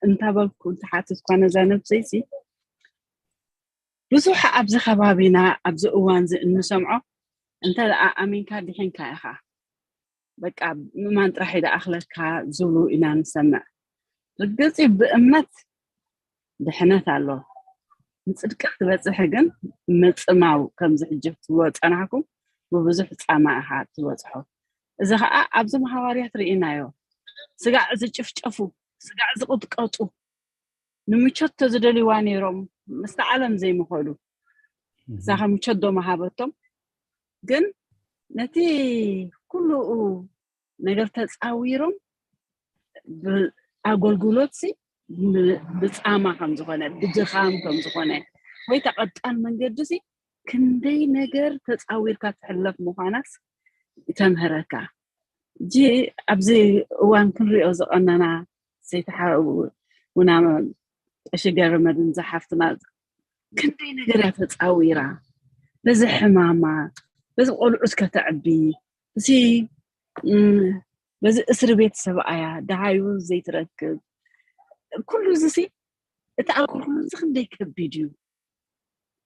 እንታበልኩ እንተሓትት ኳ ነዛ ነብሰይሲ ብዙሕ ኣብዚ ከባቢና ኣብዚ እዋን እዚ እንሰምዖ እንተ ደኣ ኣሚንካ ድሒንካ ኢኻ በቃ ምእማን ጥራሕ ይደኣኽለካ ዝብሉ ኢና ንሰምዕ። ርግጽ እዩ ብእምነት ድሕነት ኣሎ። ንጽድቂ ክትበጽሒ ግን ምጽማው ከምዚ ሕጂ ክትብልዎ ዝጸናሕኩም ብብዙሕ ጻማ ኢኻ ትበጽሖ። እዚ ኸኣ ኣብዞም ሃዋርያት ርኢናዮ። ስጋዕ ዝጭፍጨፉ፣ ስጋዕ ዝቕጥቀጡ፣ ንምቸቶ ዝደልይዋ ነይሮም ምስቲ ዓለም ዘይምኸዱ። እዛ ከም ምቸት ዶ መሃበቶም ግን ነቲ ኩሉ ነገር ተጻዊሮም ኣገልግሎት ሲ ብጻማ ከም ዝኾነ ብድኻም ከም ዝኾነ ወይ ተቐጣን መንገዲ ሲ ክንደይ ነገር ተጻዊርካ ትሕለፍ ምዃናስ ይተምህረካ። እጂ ኣብዚ እዋን ክንሪኦ ዝቐነና ሰይቲ ሓውና ቀሺ ገብረመድህን ዝሓፍትና ክንደይ ነገር እያ ተፃዊራ። በዚ ሕማማ፣ በዚ ቆልዑት ከተዕቢ፣ እዚ በዚ እስሪ ቤት ሰብኣያ ደሃዩ ዘይትረክብ ኩሉ እዚ ሲ እቲ ኣገልግሎት እዚ ክንደይ ከቢድ እዩ።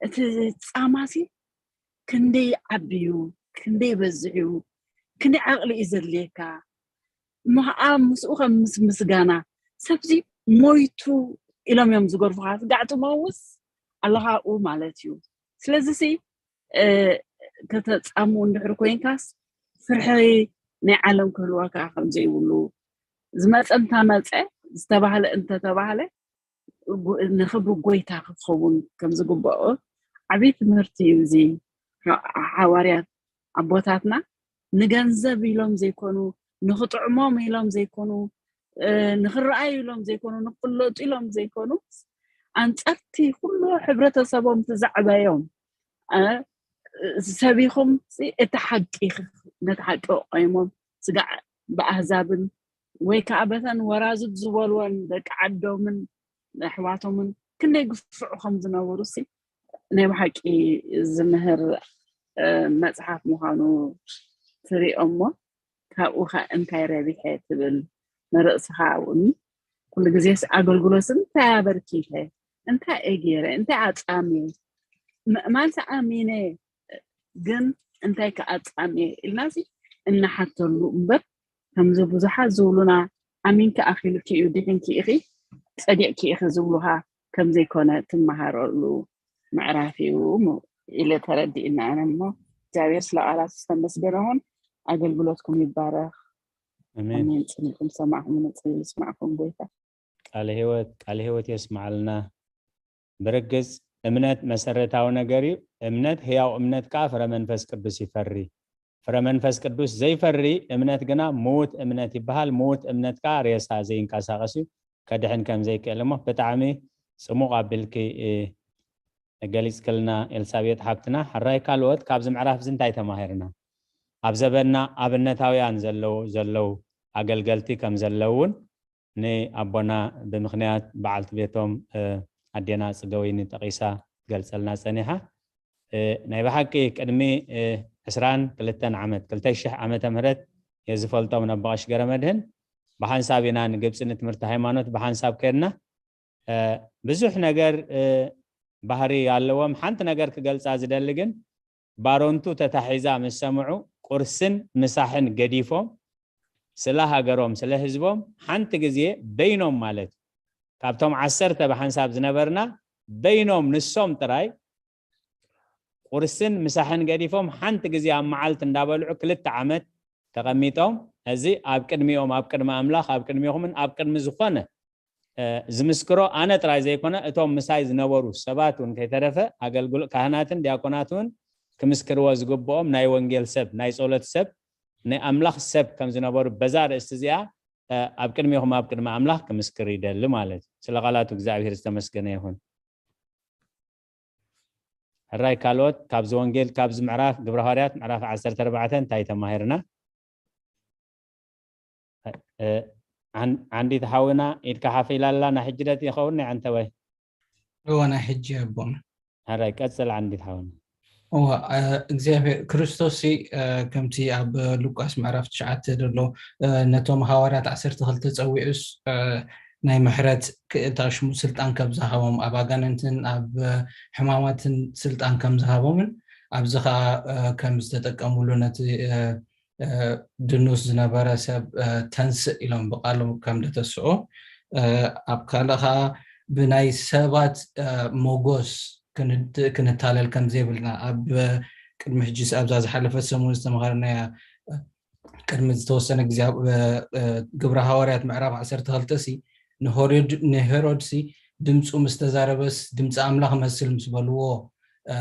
እቲ ፃማሲ ክንደይ ዓብዩ፣ ክንደይ በዝሕዩ፣ ክንደይ ዓቕሊ እዩ ዘድልየካ። እሞ ከዓ ምስኡ ከም ምስ ምስጋና ሰብዚ ሞይቱ ኢሎም እዮም ዝገርፉካ። ጋዕ ትመውስ ኣለካ ኣብኡ ማለት እዩ። ስለዚ ሲ ከተፃሙ እንድሕር ኮይንካስ ፍርሒ ናይ ዓለም ክህልወካ ከም ዘይብሉ ዝመፀ እንተመፀ ዝተባህለ እንተተባህለ ንኽብሪ ጎይታ ክትኸውን ከም ዝግበኦ ዓብዪ ትምህርቲ እዩ። እዚ ሓዋርያት ኣቦታትና ንገንዘብ ኢሎም ዘይኮኑ፣ ንኽጥዕሞም ኢሎም ዘይኮኑ፣ ንኽረኣዩ ኢሎም ዘይኮኑ፣ ንኽፍለጡ ኢሎም ዘይኮኑ፣ ኣንጻርቲ ኩሉ ሕብረተሰቦም እቲ ዘዕበዮም ሰቢኹም እቲ ሓቂ ነቲ ሓቂ ቆይሞም ስጋዕ ብኣህዛብን ወይ ከዓ በተን ወራዙት ዝበልወን ደቂ ዓዶምን ኣሕዋቶምን ክንደይ ግፍዑ ከም ዝነበሩ ሲ ናይ ብሓቂ ዝምህር መፅሓፍ ምዃኑ ትሪኦ እሞ ካብኡ ከ እንታይ ረቢሐ ትብል ንርእስኻ እውን ኩሉ ግዜስ ኣገልግሎት እንታይ ኣበርኪተ እንታይ እየ ገይረ እንታይ ኣጻምየ ምእማንስ ኣሚነ ግን እንታይ ከ ኣጻምየ ኢልና ሲ እንሓተሉ እምበር ከምዚ ብዙሓት ዝብሉና ኣሚንኪ ኣኺሉኪ እዩ ድሒንኪ ኢኺ ጸዲቕኪ ኢኺ ዝብሉኻ ከም ዘይኮነ ትመሃረሉ ምዕራፍ እዩ ኢለ ተረዲእና ኣነ እሞ እግዚኣብሔር ስለ ቃላት ዝተመስገነ ይኹን ኣገልግሎትኩም ይባረኽ ኣሜን ጽኒዕኩም ሰማዕኩም ንጽሊ ይስማዕኩም ጎይታ ቃለ ህይወት ቃለ ህይወት የስማዓልና ብርግጽ እምነት መሰረታዊ ነገር እዩ። እምነት፣ ህያው እምነት ከኣ ፍረ መንፈስ ቅዱስ ይፈሪ። ፍረ መንፈስ ቅዱስ ዘይፈሪ እምነት ግና ምዉት እምነት ይበሃል። ምዉት እምነት ከኣ ሬሳ ዘይንቀሳቐስ እዩ፣ ከድሕን ከም ዘይክእል እሞ። ብጣዕሚ ጽሙቕ ኣቢልኪ፣ እ፣ ገሊጽክልና ኤልሳቤጥ ሓብትና። ሕራይ ካልኦት፣ ካብዚ ምዕራፍ እዚ እንታይ ተማሂርና? ኣብ ዘበንና ኣብነታውያን ዘለዉ፣ ዘለዉ ኣገልገልቲ ከም ዘለዉ እውን ንኣቦና ብምኽንያት በዓልቲ ቤቶም፣ እ፣ ኣዴና ጽገወይኒ ጠቒሳ ትገልጸልና ጸኒሓ። እ፣ ናይ ብሓቂ ቅድሚ፣ እ፣ ዕስራን ክልተን ዓመት፣ ክልተ ሽሕ ዓመተ ምህረት እየ ዝፈልጦም ነቦ ቀሺ ገረመድህን። ብሓንሳብ ኢና ንግብጺ ንትምህርቲ ሃይማኖት ብሓንሳብ ከድና። እ፣ ብዙሕ ነገር፣ እ፣ ባህሪ ኣለዎም። ሓንቲ ነገር ክገልጻ ዝደሊ ግን፣ ባሮንቱ ተታሒዛ ምስ ሰምዑ፣ ቁርስን ምሳሕን ገዲፎም፣ ስለ ሃገሮም፣ ስለ ህዝቦም፣ ሓንቲ ግዜ በይኖም ማለት እዩ። ካብቶም ዓሰርተ ብሓንሳብ ዝነበርና፣ በይኖም ንሶም ጥራይ ቁርስን ምሳሕን ገዲፎም፣ ሓንቲ ግዜ ኣብ መዓልቲ እንዳበልዑ ክልተ ዓመት ተቐሚጦም። እዚ ኣብ ቅድሚኦም፣ ኣብ ቅድሚ ኣምላኽ፣ ኣብ ቅድሚኹምን ኣብ ቅድሚ ዝኾነ፣ እ፣ ዝምስክሮ ኣነ ጥራይ ዘይኮነ፣ እቶም ምሳይ ዝነበሩ ሰባት እውን ከይተረፈ፣ ኣገልግሎ-፣ ካህናትን ዲያቆናት እውን ክምስክርዎ ዝግብኦም ናይ ወንጌል ሰብ፣ ናይ ጸሎት ሰብ፣ ናይ ኣምላኽ ሰብ ከም ዝነበሩ በዛ ርእስቲ እዚኣ፣ እ፣ ኣብ ቅድሚኹም፣ ኣብ ቅድሚ ኣምላኽ ክምስክር ይደሊ ማለት እዩ። ስለ ቃላቱ እግዚኣብሔር ዝተመስገነ ይኹን። ሕራይ ካልኦት፣ ካብዚ ወንጌል፣ ካብዚ ምዕራፍ ግብረ ሃዋርያት ምዕራፍ ዓሰርተ ኣርባዕተ እንታይ ተማሂርና? እ፣ ዓን-፣ ዓንዲት ሓውና ኢድካ ሓፍ ኢላ ኣላ፣ ናይ ሕጂ ደት ይኸውን ናይ ዓንተወይ? እወ፣ ናይ ሕጂ ኣቦና። ሕራይ ቀጽል ዓንዲት ሓውና። እወ፣ እ፣ እግዚኣብሔር ክርስቶስ ሲ፣ እ፣ ከምቲ ኣብ ሉቃስ ምዕራፍ ትሽዓተ ዘሎ፣ እ፣ ነቶም ሃዋርያት ዓሰርተ ክልተ ጸዊዑስ፣ እ፣ ናይ ምሕረት ክእልታ ሽሙ ስልጣን ከም ዝሃቦም፣ ኣብ ኣጋንንትን ኣብ ሕማማትን ስልጣን ከም ዝሃቦምን፣ ኣብዚ ኸኣ፣ እ፣ ከም ዝተጠቀምሉ ነቲ፣ እ፣ እ፣ ድኑስ ዝነበረ ሰብ፣ እ፣ ተንስእ ኢሎም ብቃሎም ከም ደተስኦ፣ እ፣ ኣብ ካልእ ኸኣ ብናይ ሰባት፣ እ፣ ሞጎስ ክን-፣ ክንታለል ከም ዘይብልና፣ ኣብ ቅድሚ ሕጂስ ኣብዛ ዝሓለፈት ሰሙን ዝተምሃርናያ፣ እ፣ ቅድሚ ዝተወሰነ ግዜ ኣብ፣ እ፣ እ፣ ግብረ ሃዋርያት ምዕራፍ ዓሰርተ ክልተ ሲ ንሆሮድ-፣ ንሄሮድሲ ድምፁ ምስ ተዛረበስ ድምፂ ኣምላኽ መስል ምስ በልዎ፣ እ፣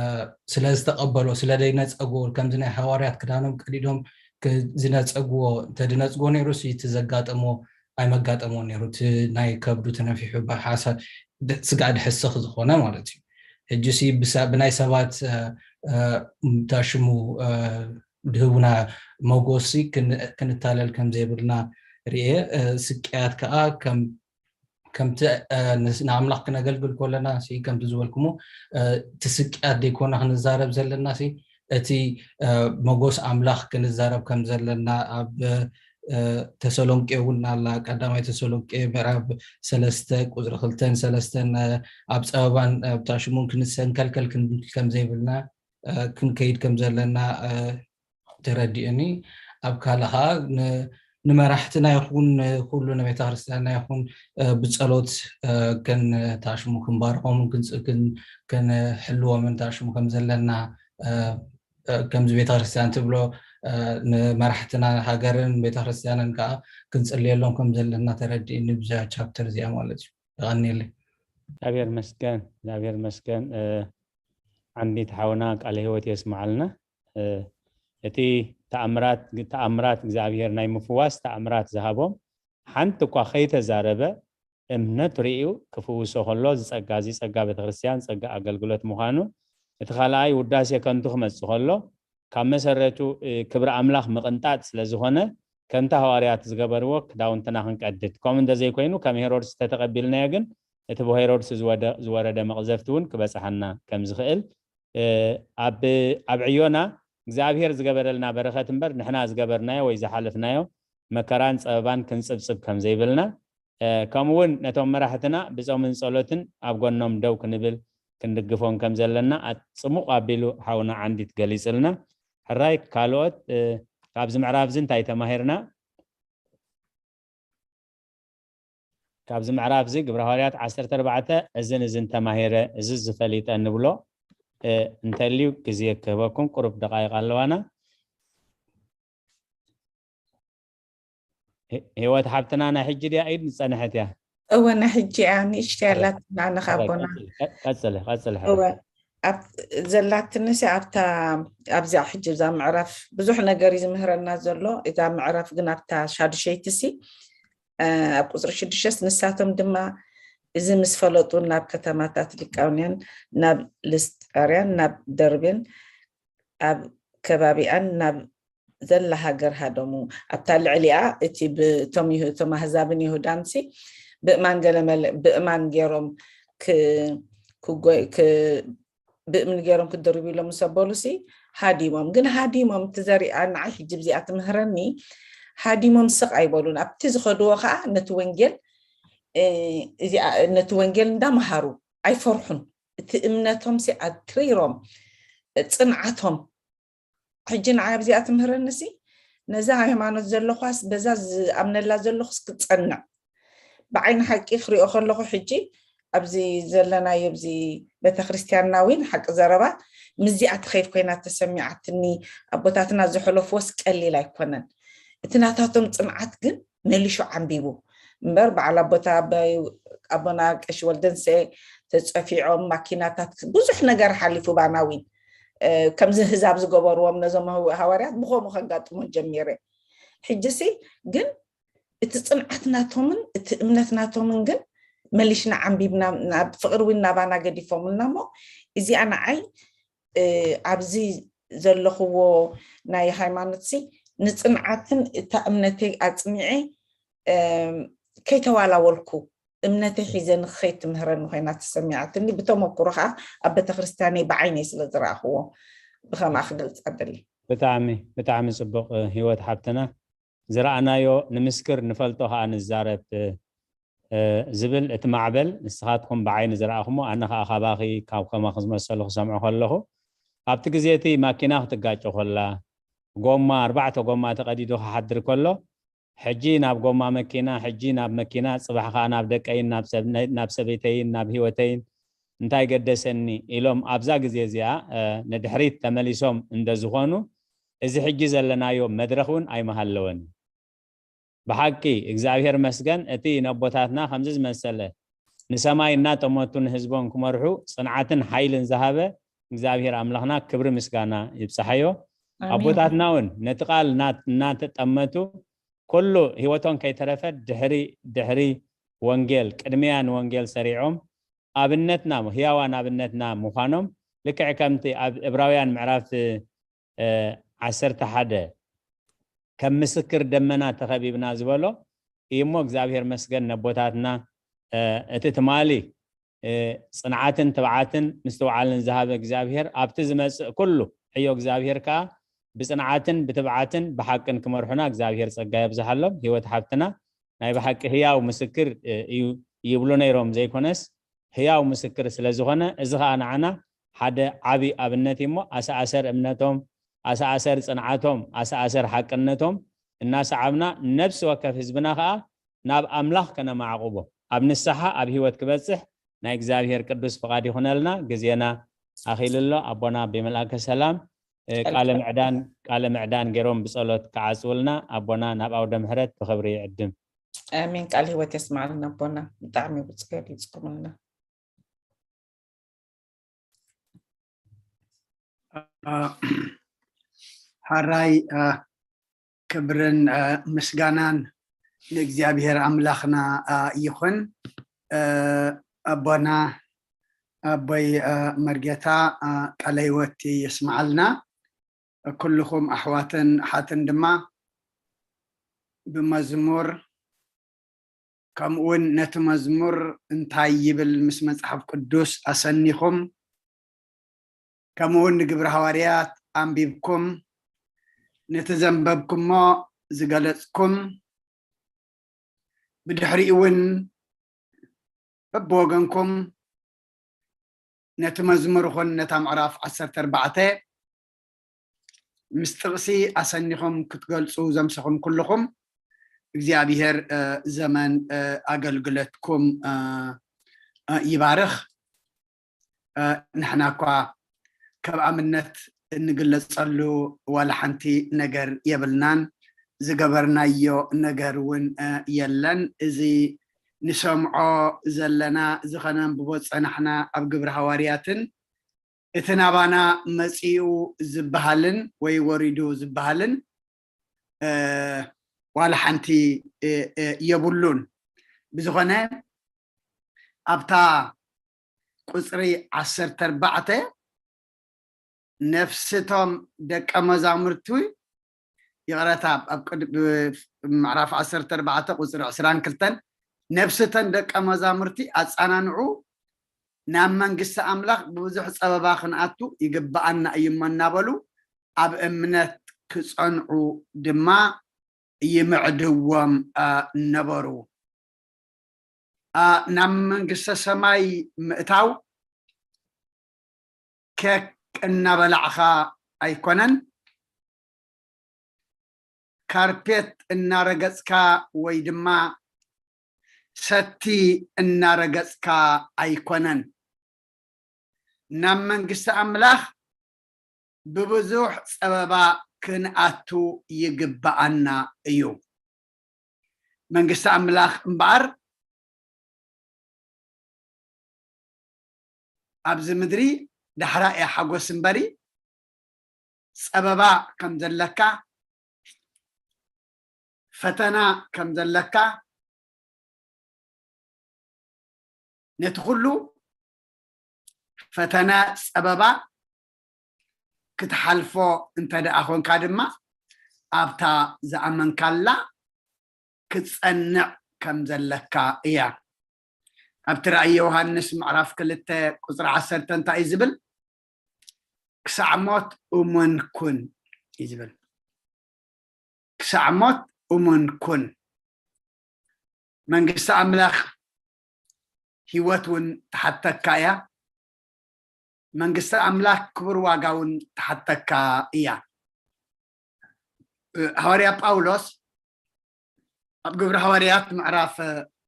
ስለ ዝተቐበሎ፣ ስለ ዘይነጸግዎ፣ ከምዚ ናይ ሃዋርያት ክዳኖም ቀዲዶም ክ-፣ ዝነጸግዎ፣ እንተድነጽግዎ ነይሩሲ እቲ ዘጋጠሞ ኣይመጋጠሞን ነይሩ። እቲ ናይ ከብዱ ተነፊሑ ብሓሳ-፣ ድ-፣ ስጋ ድሕስኽ ዝኾነ ማለት እዩ። ሕጂሲ ብሳ-፣ ብናይ ሰባት፣ እ፣ እ፣ እንታይ ሽሙ፣ እ፣ ድህቡና መጎሲ ክን-፣ ክንታለል ከም ዘይብልና ርኤ። እ፣ ስቅያት ከኣ ከም፣ ከምቲ፣ እ፣ ንስ-፣ ንኣምላኽ ክነገልግል ከለና ሲ፣ ከምቲ ዝበልኩሞ፣ እ፣ እቲ ስቅያት ደይኮና ክንዛረብ ዘለና ሲ፣ እቲ፣ እ፣ መጎስ ኣምላኽ ክንዛረብ ከም ዘለና ኣብ፣ እ፣ ተሰሎንቄ እውን ኣላ። ቀዳማይ ተሰሎንቄ ምዕራፍ ሰለስተ ቁጽሪ ክልተን ሰለስተን፣ እ፣ ኣብ ጸበባን ኣብ ታሽሙን ክንሰንከልከል ክንብል ከም ዘይብልና፣ እ፣ ክንከይድ ከም ዘለና፣ እ፣ ተረዲኡኒ። ኣብ ካልእ ኸኣ ን-፣ ንመራሕትና ይኹን ንኹሉ ንቤተ ክርስቲያንና ይኹን፣ እ፣ ብጸሎት፣ እ፣ ከን-፣ ታሽሙ ክንባርኾምን ክንጽ-፣ ክን-፣ ክንሕልዎምን ታሽሙ ከም ዘለና፣ እ፣ እ፣ ከምዚ ቤተ ክርስቲያን ትብሎ፣ እ፣ ንመራሕትና ሃገርን ቤተ ክርስቲያንን ከኣ ክንጽልየሎም ከም ዘለና ተረዲኡኒ ብዛ ቻፕተር እዚኣ ማለት እዩ። የቐንየለይ። እግዚኣብሔር መስገን፣ እግዚኣብሔር መስገን። እ፣ ዓንዲት ሓውና ቃለ ህይወት የስምዓልና። እ፣ እቲ ተኣምራት፣ ተኣምራት እግዚኣብሔር ናይ ምፍዋስ ተኣምራት ዝሃቦም ሓንቲ እኳ ከይተዛረበ እምነት ርእዩ ክፍውሶ ከሎ፣ እዚ ጸጋ፣ እዚ ጸጋ ቤተክርስትያን፣ ጸጋ ኣገልግሎት ምዃኑ፣ እቲ ካልኣይ ውዳሴ ከንቱ ክመጽእ ከሎ፣ ካብ መሰረቱ፣ እ፣ ክብሪ ኣምላኽ ምቕንጣጥ ስለ ዝኾነ፣ ከምቲ ሃዋርያት ዝገበርዎ ክዳውንትና ክንቀድድ፣ ከምኡ እንተዘይኮይኑ፣ ከም ሄሮድስ እንተተቐቢልናዮ ግን፣ እቲ ብሄሮድስ ዝወደ-፣ ዝወረደ መቕዘፍቲ እውን ክበጽሓና ከም ዝኽእል፣ እ፣ ኣብ፣ ኣብ ዕዮና እግዚኣብሔር ዝገበረልና በረኸት እምበር፣ ንሕና ዝገበርናዮ ወይ ዝሓለፍናዮ መከራን ጸበባን ክንጽብጽብ ከም ዘይብልና፣ እ፣ ከምኡ እውን ነቶም መራሕትና ብጾምን ጸሎትን ኣብ ጎኖም ደው ክንብል ክንድግፎም ከም ዘለና ኣጽሙቕ ኣቢሉ ሓውና ዓንዲት ገሊጽልና። ሕራይ ካልኦት፣ እ፣ ካብዚ ምዕራፍ እዚ እንታይ ተማሂርና? ካብዚ ምዕራፍ እዚ ግብረ ሃዋርያት ዓሰርተ ኣርባዕተ እዝን እዝን ተማሂረ፣ እዚ ዝፈሊጠ ንብሎ፣ እ፣ እንተልዩ ግዜ ክህበኩም፣ ቁሩብ ደቃይቕ ኣለዋና። ህ-፣ ህይወት ሓብትና ናይ ሕጂ ድያ ኢድ ዝጸንሐት እያ? እወ፣ ናይ ሕጂ እያ ንእሽተይ ኣላትና ንኻቦና። ቀፅሊ ቀፅሊ። እወ፣ ኣብ ዘላትንሲ ኣብታ ኣብዚኣ ሕጂ እዛ ምዕራፍ ብዙሕ ነገር እዩ ዝምህረና ዘሎ። እዛ ምዕራፍ ግን ኣብታ ሻዱሸይትሲ ኣብ ቁፅሪ ሽዱሽተስ ንሳቶም ድማ እዚ ምስ ፈለጡ ናብ ከተማታት ሊቃውንያን ናብ ልስጠርያን ናብ ደርቤን ኣብ ከባቢኣን ናብ ዘላ ሃገር ሃደሙ። ኣብታ ልዕሊኣ እቲ ብቶም እቶም ኣህዛብን ይሁዳንሲ ብእማን ገለመለ ብእማን ገይሮም ብእምኒ ገይሮም ክድርቡ ኢሎም ምስ ኣበሉሲ ሃዲሞም። ግን ሃዲሞም እቲ ዘሪኣ ንዓይ ሕጂ ብዚኣ ትምህረኒ። ሃዲሞም ስቕ ኣይበሉን። ኣብቲ ዝኸድዎ ከዓ ነቲ ወንጌል ነቲ ወንጌል እንዳመሃሩ ኣይፈርሑን። እቲ እምነቶም ሲ ኣትሪሮም ጽንዓቶም ሕጂ ንዓይ ኣብዚኣ ትምህረኒ ሲ ነዛ ሃይማኖት ዘለኳስ በዛ ዝኣምነላ ዘለኹስ ክጸንዕ ብዓይኒ ሓቂ ክሪኦ ከለኹ ሕጂ ኣብዚ ዘለናዮ ኣብዚ ቤተክርስትያንና እውን ሓቂ ዘረባ ምስዚኣ ትኸይድ ኮይና ተሰሚዓትኒ። ኣቦታትና ዝሕለፍዎስ ቀሊል ኣይኮነን። እቲ ናታቶም ጽንዓት ግን መሊሹ ዓንቢቡ እምበር በዓል ኣቦታ ኣቦና ቀሺ ወልደንሰ ተፀፊዖም ማኪናታት ብዙሕ ነገር ሓሊፉ ባናዊን ከምዚ ህዛብ ዝገበርዎም ነዞም ሃዋርያት ብኸምኡ ከጋጥሞ ጀሚረ። ሕጂሲ ግን እቲ ፅንዓት ናቶምን እቲ እምነት ናቶምን ግን መሊሽና ዓንቢብና ናብ ፍቅሪ እውን ናባና ገዲፎምልና እሞ እዚኣ ንዓይ ኣብዚ ዘለኽዎ ናይ ሃይማኖት ሲ ንፅንዓትን እታ እምነተይ ኣፅኒዐ ከይተዋላወልኩ እምነተይ ሒዘ ንክኸይድ ትምህረኒ ኮይና ተሰሚዓትኒ። ብተመኩሮ ከዓ ኣብ ቤተክርስትያነይ ብዓይነይ ስለ ዝረኣኽዎ ብከምኣ ክገልፃ ደሊ። ብጣዕሚ ብጣዕሚ ፅቡቅ ህይወት ሓብትና። ዝረኣናዮ ንምስክር ንፈልጦ ከዓ ንዛረብ ዝብል እቲ ማዕበል ንስኻትኩም ብዓይኒ ዝረኣኹሞ ኣነ ከዓ ካባኺ ካብ ከማኺ ዝመሰሉ ክሰምዑ ከለኹ ኣብቲ ግዜ እቲ ማኪና ክትጋጮ ከላ ጎማ ኣርባዕተ ጎማ ተቐዲዱ ክሓድር ከሎ ሕጂ ናብ ጎማ መኪና ሕጂ ናብ መኪና ፅባሕ ከዓ ናብ ደቀይን ናብ ሰበይተይን ናብ ህይወተይን እንታይ ገደሰኒ ኢሎም ኣብዛ ግዜ እዚኣ ንድሕሪት ተመሊሶም እንደዝኾኑ እዚ ሕጂ ዘለናዮ መድረኽ እውን ኣይመሃለወን። ብሓቂ እግዚኣብሔር መስገን እቲ ነቦታትና ከምዚ ዝመሰለ ንሰማይ እናጠመቱ ንህዝቦም ክመርሑ ፅንዓትን ሓይልን ዝሃበ እግዚኣብሔር ኣምላኽና ክብሪ ምስጋና ይብፅሓዮ። ኣቦታትና እውን ነቲ ቃል እናተጠመቱ ኩሉ ህይወቶም ከይተረፈ ድሕሪ ድሕሪ ወንጌል ቅድሚያ ንወንጌል ሰሪዖም ኣብነትና ህያዋን ኣብነትና ምዃኖም ልክዕ ከምቲ ኣብ እብራውያን ምዕራፍ ዓሰርተ ሓደ ከም ምስክር ደመና ተኸቢብና ዝበሎ እዩ እሞ እግዚኣብሔር መስገን ነቦታትና እቲ ትማሊ ፅንዓትን ትብዓትን ምስትውዓልን ዝሃበ እግዚኣብሔር ኣብቲ ዝመፅእ ኩሉ ሕዮ እግዚኣብሔር ከዓ ብፅንዓትን ብትብዓትን ብሓቅን ክመርሑና እግዚኣብሔር ፀጋ የብዝሓሎም። ህይወት ሓብትና ናይ ብሓቂ ህያው ምስክር እዩ ይብሉ ነይሮም ዘይኮነስ ህያው ምስክር ስለ ዝኾነ እዚ ከዓ ንዓና ሓደ ዓብዪ ኣብነት እዩ እሞ ኣሰኣሰር እምነቶም ኣሰኣሰር ፅንዓቶም ኣሰኣሰር ሓቅነቶም እናሰዓብና ነብሲ ወከፍ ህዝብና ከዓ ናብ ኣምላኽ ከነማዕቑቦ ኣብ ንስሓ ኣብ ህይወት ክበፅሕ ናይ እግዚኣብሔር ቅዱስ ፍቓድ ይኹነልና። ግዜና ኣኺሉ ኣሎ። ኣቦና ኣቤ መልኣከ ሰላም ቃለ ምዕዳን ቃለ ምዕዳን ገይሮም ብጸሎት ክዓጽውልና ኣቦና ናብ ኣውደ ምሕረት ብኽብሪ ይዕድም። ኣሜን። ቃል ህይወት የስማዕልና ኣቦና። ብጣዕሚ ብጽ ገሊጽኩምልና። ሓራይ ክብርን ምስጋናን ንእግዚኣብሔር ኣምላኽና ይኹን። ኣቦና ኣቦይ መርጌታ ቃለ ህይወት የስምዓልና። ኩልኹም ኣሕዋትን ኣሓትን ድማ ብመዝሙር ከምኡውን ነቲ መዝሙር እንታይ ይብል ምስ መጽሓፍ ቅዱስ ኣሰኒኹም ከምኡውን ንግብሪ ሃዋርያት ኣንቢብኩም ነቲ ዘንበብኩሞ ዝገለጽኩም ብድሕሪኡ እውን በብወገንኩም ነቲ መዝሙር ኹን ነታ ምዕራፍ ዓሰርተ ኣርባዕተ ምስ ጥቕሲ ኣሰኒኹም ክትገልጹ ዘምሰኹም ኩልኹም እግዚኣብሔር ዘመን ኣገልግለትኩም ይባርኽ። ንሕና እኳ ከም ኣብነት እንግለጸሉ ዋላ ሓንቲ ነገር የብልናን፣ ዝገበርናዮ ነገር እውን የለን። እዚ ንሰምዖ ዘለና፣ እዚ ኸነንብቦ ዝጸናሕና ኣብ ግብሪ ሃዋርያትን፣ እቲ ናባና መጺኡ ዝበሃልን ወይ ወሪዱ ዝበሃልን፣ እ፣ ዋላ ሓንቲ፣ እ፣ እ፣ የብሉን። ብዝኾነ፣ ኣብታ ቁጽሪ ዓሰርተ ኣርባዕተ፣ ነፍስቶም ደቀ መዛሙርቲ፣ ይቕረታ፣ ኣብ ቅድ-፣ ምዕራፍ ዓሰርተ ኣርባዕተ ቁጽሪ ዕስራን ክልተን፣ ነፍስቶን ደቀ መዛሙርቲ ኣጸናንዑ፣ ናብ መንግስቲ ኣምላኽ ብብዙሕ ጸበባ ክንኣቱ ይግብኣና እዩ እሞ እናበሉ፣ ኣብ እምነት ክጸንዑ ድማ ይምዕድዎም፣ እ፣ ነበሩ። እ፣ ናብ መንግስተ ሰማይ ምእታው ኬክ እናበላዕኻ ኣይኮነን፣ ካርፔት እናረገጽካ ወይ ድማ ሰቲ እናረገጽካ ኣይኮነን። ናብ መንግስቲ ኣምላኽ ብብዙሕ ጸበባ ክንኣቱ ይግብኣና እዩ። መንግስቲ ኣምላኽ እምበኣር ኣብዚ ምድሪ ዳሕራ እያ ሓጎስ እምበሪ፣ ጸበባ ከም ዘለካ፣ ፈተና ከም ዘለካ፣ ነቲ ኩሉ ፈተና፣ ጸበባ ክትሓልፎ እንተ ደኣ ኾንካ ድማ፣ ኣብታ ዝኣመንካላ ክትጸንዕ ከም ዘለካ እያ። ኣብቲ ራእይ ዮሃንስ ምዕራፍ ክልተ ቁጽሪ ዓሰርተ እንታይ እዩ ዝብል? "ክሳዕ ሞት እሙን ኩን" እዩ ዝብል። "ክሳዕ ሞት እሙን ኩን።" መንግስቲ ኣምላኽ ህይወት እውን ትሓተካ እያ። መንግስቲ ኣምላኽ ክቡር ዋጋ እውን ትሓተካ እያ። ሃዋርያ ጳውሎስ ኣብ ግብሪ ሃዋርያት ምዕራፍ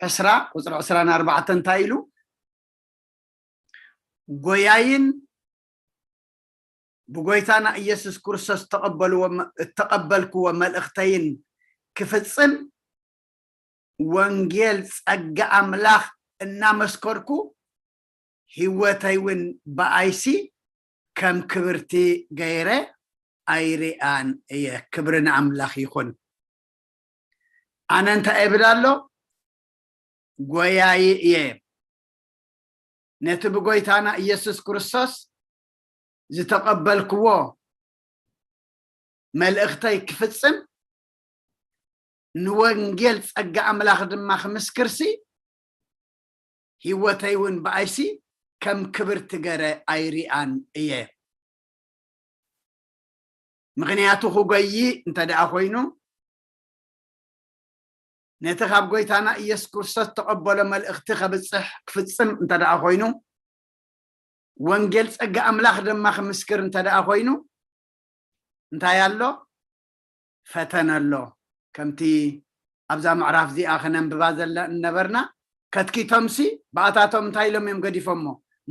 ዕስራ ቁጽሪ ዕስራን ኣርባዕተን እንታይ ኢሉ? "ጎያይን ብጎይታና ኢየሱስ ክርስቶስ እተቐበልዎ መ-፣ እተቐበልክዎ መልእኽተይን ክፍጽም፣ ወንጌል ጸጋ ኣምላኽ እናመስከርኩ፣ ህይወተይ እውን ብኣይሲ ከም ክብርቲ ገይረ ኣይሪኣን እየ።" ክብሪ ንኣምላኽ ይኹን። ኣነ እንታይ እብል ኣሎ? ጎያዪ እየ። ነቲ ብጎይታና ኢየሱስ ክርስቶስ ዝተቐበልክዎ መልእኽተይ ክፍጽም፣ ንወንጌል ጸጋ ኣምላኽ ድማ ክምስክርሲ፣ ህይወተይ እውን ብኣይሲ ከም ክብርቲ ገረ ኣይሪኣን እየ። ምኽንያቱ ክጎዪ እንተ ደኣ ኮይኑ፣ ነቲ ካብ ጎይታና ኢየሱስ ክርስቶስ ተቐበሎ መልእኽቲ ከብጽሕ ክፍጽም እንተ ደኣ ኮይኑ፣ ወንጌል ጸጋ ኣምላኽ ድማ ክምስክር እንተ ደኣ ኮይኑ፣ እንታይ ኣሎ? ፈተነ ኣሎ። ከምቲ ኣብዛ ምዕራፍ እዚኣ ከነንብባ ዘለ-፣ እነበርና፣ ከትኪቶምሲ ብኣታቶም እንታይ ኢሎም እዮም ገዲፎሞ?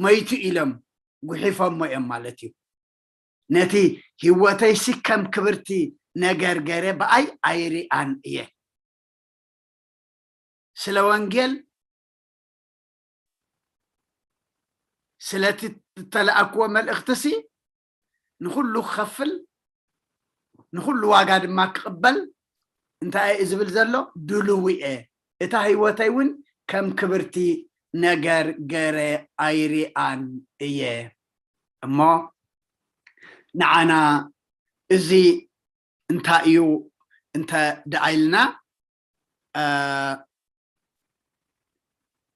መይቱ ኢሎም ጉሒፎሞ እዮም ማለት እዩ። ነቲ ህይወተይሲ ከም ክብርቲ ነገር ገረ ብኣይ ኣይሪኣን እየ። ስለ ወንጌል፣ ስለቲ እተለኣክዎ መልእኽትሲ ንኹሉ ክኸፍል፣ ንኹሉ ዋጋ ድማ ክቕበል፣ እንታይ እዩ ዝብል ዘሎ? ድልው እየ። እታ ህይወተይ እውን ከም ክብርቲ ነገር ገረ ኣይሪኣን እየ። እሞ ንዓና እዚ እንታይ እዩ እንተ ደኣ ኢልና፣ እ፣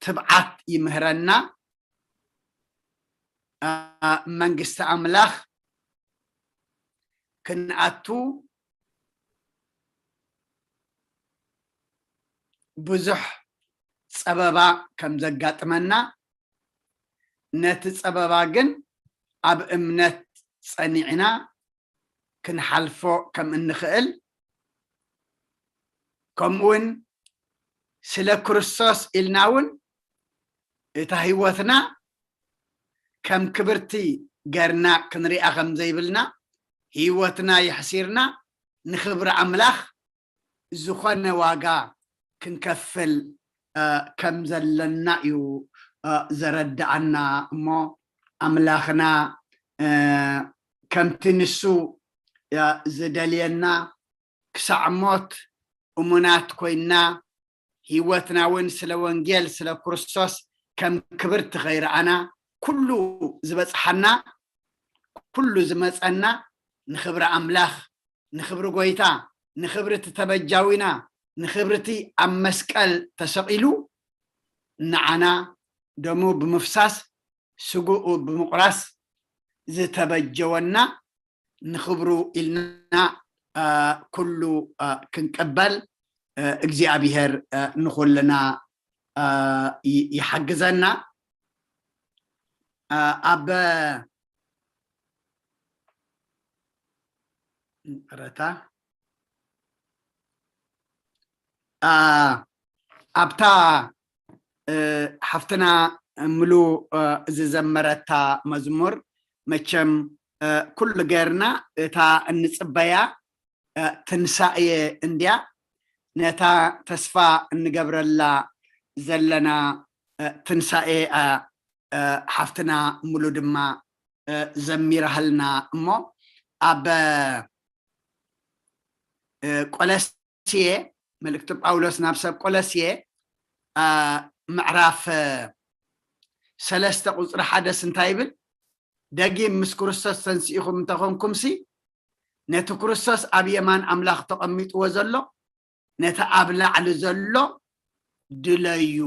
ትብዓት ይምህረና። እ፣ መንግስቲ ኣምላኽ ክንኣቱ ብዙሕ ጸበባ ከም ዘጋጥመና፣ ነቲ ጸበባ ግን ኣብ እምነት ጸኒዕና ክንሓልፎ ከም እንኽእል፣ ከምኡውን ስለ ክርስቶስ ኢልና እውን እታ ህይወትና ከም ክብርቲ ገርና ክንሪኣ ከም ዘይብልና፣ ህይወትና የሕሲርና ንኽብሪ ኣምላኽ ዝኾነ ዋጋ ክንከፍል ከም ዘለና እዩ ዘረድኣና። እሞ ኣምላኽና ከምቲ ንሱ ዝደልየና ክሳዕ ሞት እሙናት ኮይንና፣ ህይወትና እውን ስለ ወንጌል ስለ ክርስቶስ ከም ክብርቲ ከይረኣና፣ ኩሉ ዝበፅሓና፣ ኩሉ ዝመፀና ንክብሪ ኣምላኽ፣ ንክብሪ ጎይታ፣ ንክብሪ እቲ ተበጃዊና፣ ንክብሪ እቲ ኣብ መስቀል ተሰቒሉ ንዓና ደሙ ብምፍሳስ ስግኡ ብምቑራስ ዝተበጀወና ንኽብሩ ኢልና ኩሉ ክንቅበል እግዚኣብሔር ንኹልና ይሓግዘና። ኣብ ረታ ኣብታ ሓፍትና ምሉ ዝዘመረታ መዝሙር መቸም ኩሉ ገርና እታ እንፅበያ ትንሳኤ እንድያ። ነታ ተስፋ እንገብረላ ዘለና ትንሳኤ ሓፍትና ምሉ ድማ ዘሚራህልና። እሞ ኣብ ቆለስየ፣ መልእክቲ ጳውሎስ ናብ ሰብ ቆለስየ ምዕራፍ ሰለስተ ቁፅሪ ሓደስ እንታይ ይብል? ደጊም ምስ ክርስቶስ ተንሲእኹም እንተኾንኩምሲ ነቲ ክርስቶስ ኣብ የማን ኣምላኽ ተቐሚጥዎ ዘሎ ነቲ ኣብ ላዕሊ ዘሎ ድለዩ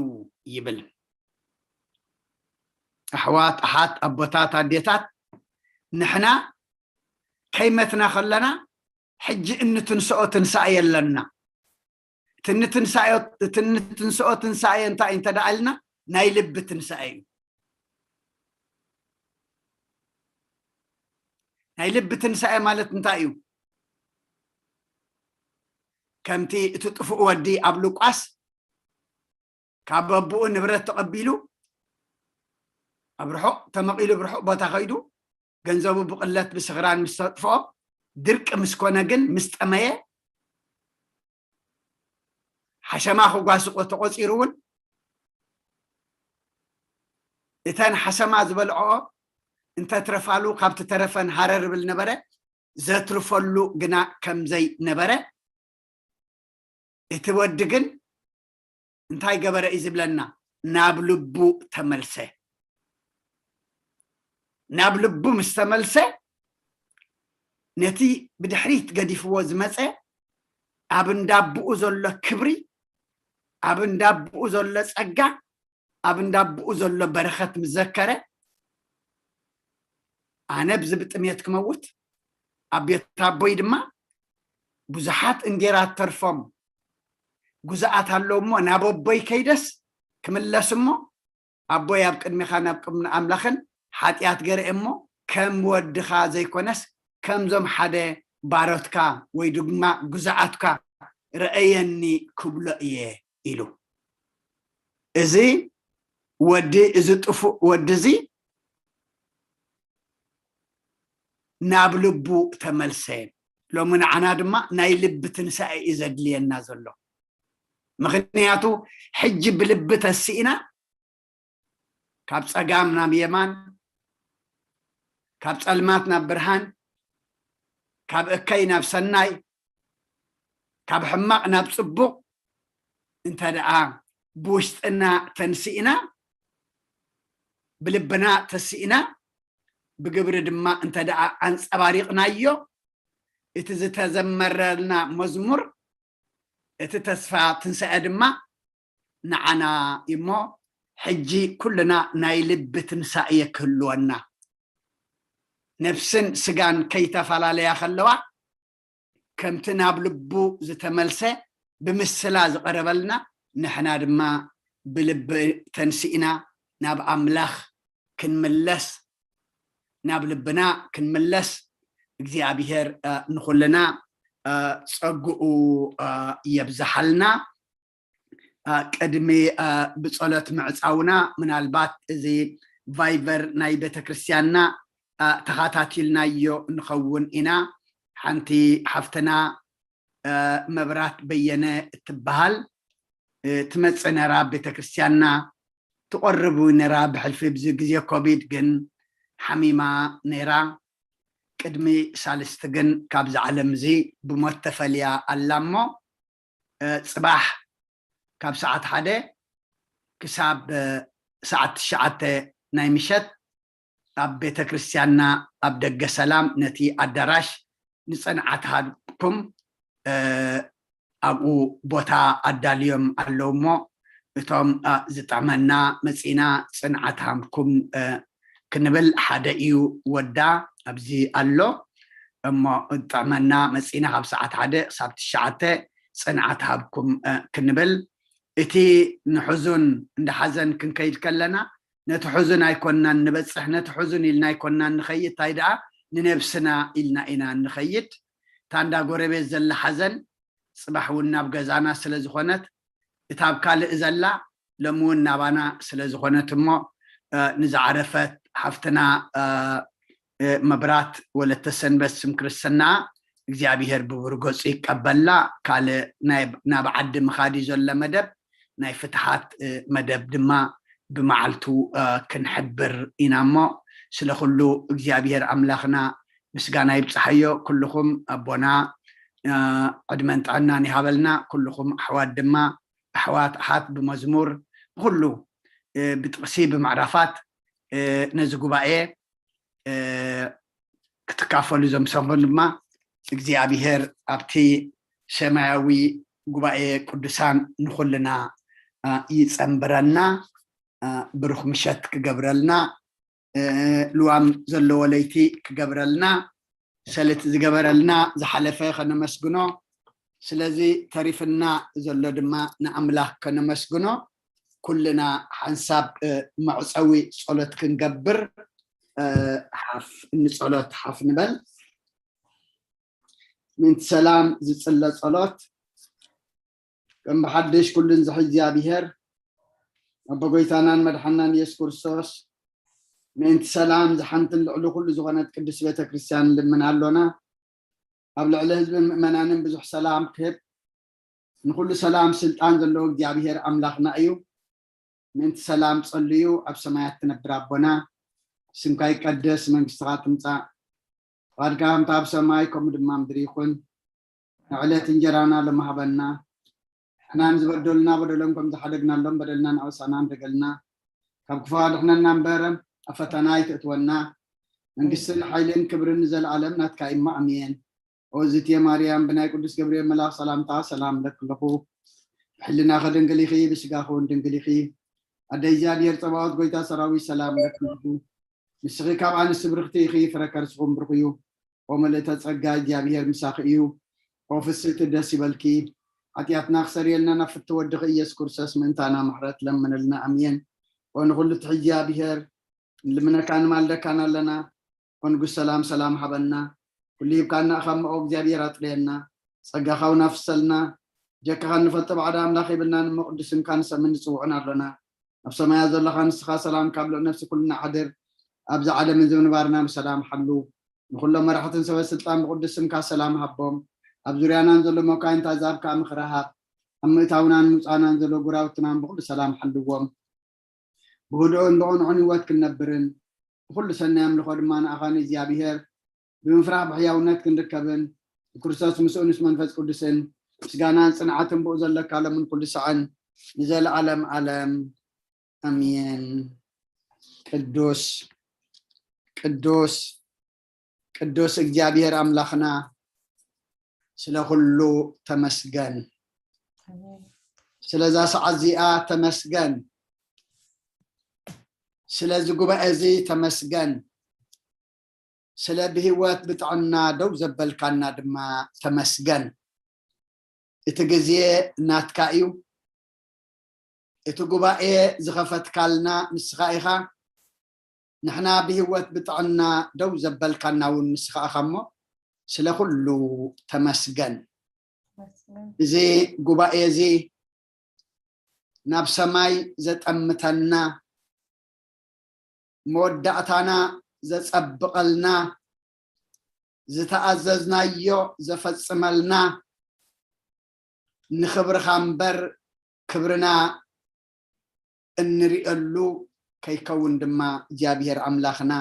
ይብል። ኣሕዋት፣ ኣሓት፣ ኣቦታት፣ ኣዴታት፣ ንሕና ከይመትና ከለና ሕጂ እንትንስኦ ትንሳኤ የለና። እቲ እንትንስኦ ትንሳኤ እንታይ እንተ ደኣ ኢልና፣ ናይ ልቢ ትንሳኤ እዩ። ናይ ልቢ ትንሳኤ ማለት እንታይ እዩ? ከምቲ እቲ ጥፉእ ወዲ ኣብ ሉቃስ ካብ ኣቦኡ ንብረት ተቐቢሉ ኣብ ርሑቕ ተመቒሉ ብርሑቕ ቦታ ከይዱ ገንዘቡ ብቕለት ብስኽራን ምስ ተጥፍኦ ድርቂ ምስ ኮነ ግን ምስ ጠመየ ሓሸማ ክጓስቆ ተቖጺሩ እውን እተን ሓሸማ ዝበልዖ እንተትረፋሉ ካብቲ ተረፈን ሃረር ብል ነበረ። ዘትርፈሉ ግና ከምዘይ ነበረ እቲ ወዲ ግን እንታይ ገበረ እዩ ዝብለና? ናብ ልቡ ተመልሰ። ናብ ልቡ ምስ ተመልሰ ነቲ ብድሕሪት ገዲፍዎ ዝመፀ ኣብ እንዳብኡ ዘሎ ክብሪ፣ ኣብ እንዳብኡ ዘሎ ፀጋ፣ ኣብ እንዳብኡ ዘሎ በረኸት ምስ ዘከረ ኣነ ብዚ ብጥሜት ክመውት ኣብ ቤት ኣቦይ ድማ ብዙሓት እንጌራ ተርፎም ጉዛኣት ኣለዉ እሞ ናብ ኣቦይ ከይደስ ክምለስ እሞ ኣቦይ ኣብ ቅድሚኻ ናብ ቅድሚ ኣምላኽን ሓጢኣት ገረ እሞ ከም ወድኻ ዘይኮነስ ከምዞም ሓደ ባሮትካ ወይ ድማ ጉዛኣትካ ረኣየኒ ክብሎ እየ ኢሉ። እዚ ወዲ እዚ ጥፉእ ወዲ እዚ ናብ ልቡ ተመልሰ። ሎሚ ንዓና ድማ ናይ ልቢ ትንሳኤ እዩ ዘድልየና ዘሎ። ምኽንያቱ ሕጂ ብልቢ ተስኢና ካብ ጸጋም ናብ የማን፣ ካብ ጸልማት ናብ ብርሃን፣ ካብ እከይ ናብ ሰናይ፣ ካብ ሕማቕ ናብ ጽቡቕ እንተ ደኣ ብውሽጥና ተንስኢና፣ ብልብና ተስኢና፣ ብግብሪ ድማ እንተ ደኣ ኣንጸባሪቕናዮ፣ እቲ ዝተዘመረልና መዝሙር፣ እቲ ተስፋ ትንሳኤ ድማ ንዓና እሞ ሕጂ ኩልና ናይ ልቢ ትንሳኤ ክህልወና። ነፍስን ስጋን ከይተፈላለያ ከለዋ፣ ከምቲ ናብ ልቡ ዝተመልሰ ብምስላ ዝቐረበልና፣ ንሕና ድማ ብልቢ ተንሲእና ናብ ኣምላኽ ክንምለስ፣ ናብ ልብና ክንምለስ፣ እግዚኣብሔር፣ እ፣ ንኹልና፣ እ፣ ጸግኡ፣ እ፣ የብዝሓልና። እ፣ ቅድሚ፣ እ፣ ብጸሎት ምዕጻውና፣ ምናልባት እዚ ቫይበር ናይ ቤተክርስትያንና፣ እ፣ ተኸታቲልናዮ ንኸውን ኢና። ሓንቲ ሓፍትና፣ እ፣ መብራት በየነ እትበሃል፣ ትመፅእ ነራ ቤተክርስትያንና፣ ትቆርብ እውን ነራ። ብሕልፊ ብዚ ግዜ ኮቪድ ግን ሓሚማ ነራ። ቅድሚ ሳልስቲ ግን ካብዚ ዓለም እዚ ብሞት ተፈልያ ኣላ እሞ፣ ጽባሕ ካብ ሰዓት ሓደ ክሳብ ሰዓት ትሽዓተ ናይ ምሸት ኣብ ቤተ ክርስቲያንና ኣብ ደገ ሰላም ነቲ ኣዳራሽ ንጽንዓት ሃብኩም ኣብኡ ቦታ ኣዳልዮም ኣለዉ እሞ፣ እቶም ዝጥዕመና መጺና ጽንዓት ሃብኩም ክንብል ሓደ እዩ። ወዳ ኣብዚ ኣሎ እሞ ዝጥዕመና መጺና ካብ ሰዓት ሓደ ክሳብ ትሽዓተ ጽንዓት ሃብኩም ክንብል፣ እቲ ንሕዙን እንዳ ሓዘን ክንከይድ ከለና ነቲ ሕዙን ኣይኮንናን ንበጽሕ፣ ነቲ ሕዙን ኢልና ኣይኮንናን ንኸይድ፣ እንታይ ደኣ ንነብስና ኢልና ኢና ንኸይድ። እታ እንዳ ጎረቤት ዘላ ሓዘን ጽባሕ እውን ናብ ገዛና ስለ ዝኾነት፣ እታ ኣብ ካልእ ዘላ ሎሚ እውን ናባና ስለ ዝኾነት እሞ፣ ንዝዓረፈት ሓፍትና መብራት ወለተ ሰንበት ስም ክርስትና እግዚኣብሔር ብብሩህ ገጹ ይቀበላ። ካልእ ናብ ዓዲ ምኻድ እዩ ዘሎ መደብ፣ ናይ ፍትሓት መደብ ድማ ብመዓልቱ ክንሕብር ኢና እሞ፣ ስለ ኩሉ እግዚኣብሔር ኣምላኽና ምስጋና ይብጽሓዮ። ኩልኹም ኣቦና ዕድመን ጥዕናን ይሃበልና። ኩልኹም ኣሕዋት ድማ፣ ኣሕዋት ኣሓት ብመዝሙር ብኩሉ ብጥቕሲ ብምዕራፋት ነዚ ጉባኤ ክትካፈሉ ዘምሰኹም ድማ እግዚኣብሔር ኣብቲ ሰማያዊ ጉባኤ ቅዱሳን ንኹልና ይጸንብረና፣ ብሩኽ ምሸት ክገብረልና፣ ልዋም ዘለዎ ለይቲ ክገብረልና፣ ሰልቲ ዝገበረልና ዝሓለፈ ከነመስግኖ፣ ስለዚ ተሪፍና ዘሎ ድማ ንኣምላኽ ከነመስግኖ፣ ኩልና ሓንሳብ መዕፀዊ ጸሎት ክንገብር ሓፍ እንጸሎት ሓፍ ንበል። ምእንቲ ሰላም ዝጽለ ጸሎት። ከም ብሓድሽ ኩሉን ዝሕዝ እግዚኣብሔር ኣቦ ጎይታናን መድሓናን ኢየሱስ ክርስቶስ፣ ምእንቲ ሰላም ዝሓንትን ልዕሊ ኩሉ ዝኾነት ቅድስት ቤተ ክርስቲያን ንልምን ኣሎና። ኣብ ልዕሊ ህዝብን ምእመናንን ብዙሕ ሰላም ክህብ፣ ንኩሉ ሰላም ስልጣን ዘለዎ እግዚኣብሔር ኣምላኽና እዩ። ምእንቲ ሰላም ጸልዩ። ኣብ ሰማያት ትነብር ኣቦና፣ ስምካ ይቀደስ፣ መንግስትኻ ትምጻእ፣ ፍቓድካ ከምታ ኣብ ሰማይ ከምኡ ድማ ምድሪ ይኹን። ንዕለት እንጀራና ሎሚ ሃበና። ንሕና ንዝበደሉና በደሎም ከም ዝሓደግናሎም በደልና ንኣውሳና ንደገልና። ካብ ክፉ ኣድሕነና እምበር፣ ኣብ ፈተና ኣይትእትወና። መንግስትን ሓይልን ክብርን ንዘለኣለም ናትካ እዩ እሞ፣ ኣሜን። ኦ ዝትየ ማርያም፣ ብናይ ቅዱስ ገብርኤል መልኣኽ ሰላምታ ሰላም እብለኪ ኣለኹ። ብሕልናኺ ድንግል ኢኺ፣ ብስጋኺ እውን ድንግል ኢኺ። ኣደ እግዚኣብሔር ጸባኦት፣ ጎይታ ሰራዊት፣ ሰላም እብለኪ ኣለኹ። ንስኺ ካብ ኣንስቲ ብርኽቲ ኢኺ፣ ፍረ ከርስኹም ብሩኽ እዩ። ኦ ምልእተ ጸጋ፣ እግዚኣብሔር ምሳኺ እዩ። ኦ ፍስሕቲ፣ ደስ ይበልኪ። ሓጢኣትና ክሰርየልና ናብ ፍትወ ወድኺ ኢየሱስ ክርስቶስ ምእንታና ምሕረት ለምንልና። ኣሜን። ኦ ንኹሉ ትሕዚ እግዚኣብሔር፣ ንልምነካ ንማልደካን ኣለና። ኦ ንጉስ ሰላም፣ ሰላም ሃበና። ኩሉ ሂብካና እኻ እሞ እግዚኣብሔር ኣጥርየና። ጸጋኻ እውን ኣፍሰልና። ጀካኻ እንፈልጦ ባዕዳ ኣምላኽ የብልናን እሞ ቅዱስ ስምካ ንሰምን ንጽውዕን ኣሎና። ኣብ ሰማያት ዘለኻ ንስኻ ሰላም ካብ ልዑል ነፍሲ ኩልና ሓድር። ኣብዚ ዓለምን እዚ ምንባርና ብሰላም ሓሉ። ንኹሎም መራሕትን ሰበ ስልጣን ብቅዱስ ስምካ ሰላም ሃቦም። ኣብ ዙርያናን ዘሎ መኳይንት ኣዛብ ከዓ ምኽሪ ሃብ። ኣብ ምእታውናን ምውፃእናን ዘሎ ጉራውትናን ብኩሉ ሰላም ሓልዎም። ብህዱእን ብቕኑዕን ህይወት ክንነብርን ብኩሉ ሰናይ ኣምልኾ ድማ ንኣኻ ንእግዚኣብሔር ብምፍራሕ ብሕያውነት ክንርከብን ብክርስቶስ ምስኡ ምስ መንፈስ ቅዱስን ምስጋናን ጽንዓትን ብኡ ዘለካ ሎምን ኩሉ ሰዓን ንዘለዓለም ዓለም ኣሜን። ቅዱስ ቅዱስ ቅዱስ እግዚኣብሔር ኣምላኽና ስለ ኩሉ ተመስገን። ስለዛ ሰዓት እዚኣ ተመስገን። ስለዚ ጉባኤ እዚ ተመስገን። ስለ ብህይወት ብጥዕና ደው ዘበልካና ድማ ተመስገን። እቲ ግዜ ናትካ እዩ። እቲ ጉባኤ ዝኸፈትካልና ንስኻ ኢኻ። ንሕና ብህይወት ብጥዕና ደው ዘበልካና እውን ንስኻ ኢኻ እሞ ስለ ኩሉ ተመስገን። እዚ ጉባኤ እዚ ናብ ሰማይ ዘጠምተና፣ መወዳእታና ዘጸብቐልና፣ ዝተኣዘዝናዮ ዘፈጽመልና፣ ንኽብርኻ እምበር ክብርና እንርእየሉ ከይከውን ድማ እግዚኣብሔር ኣምላኽና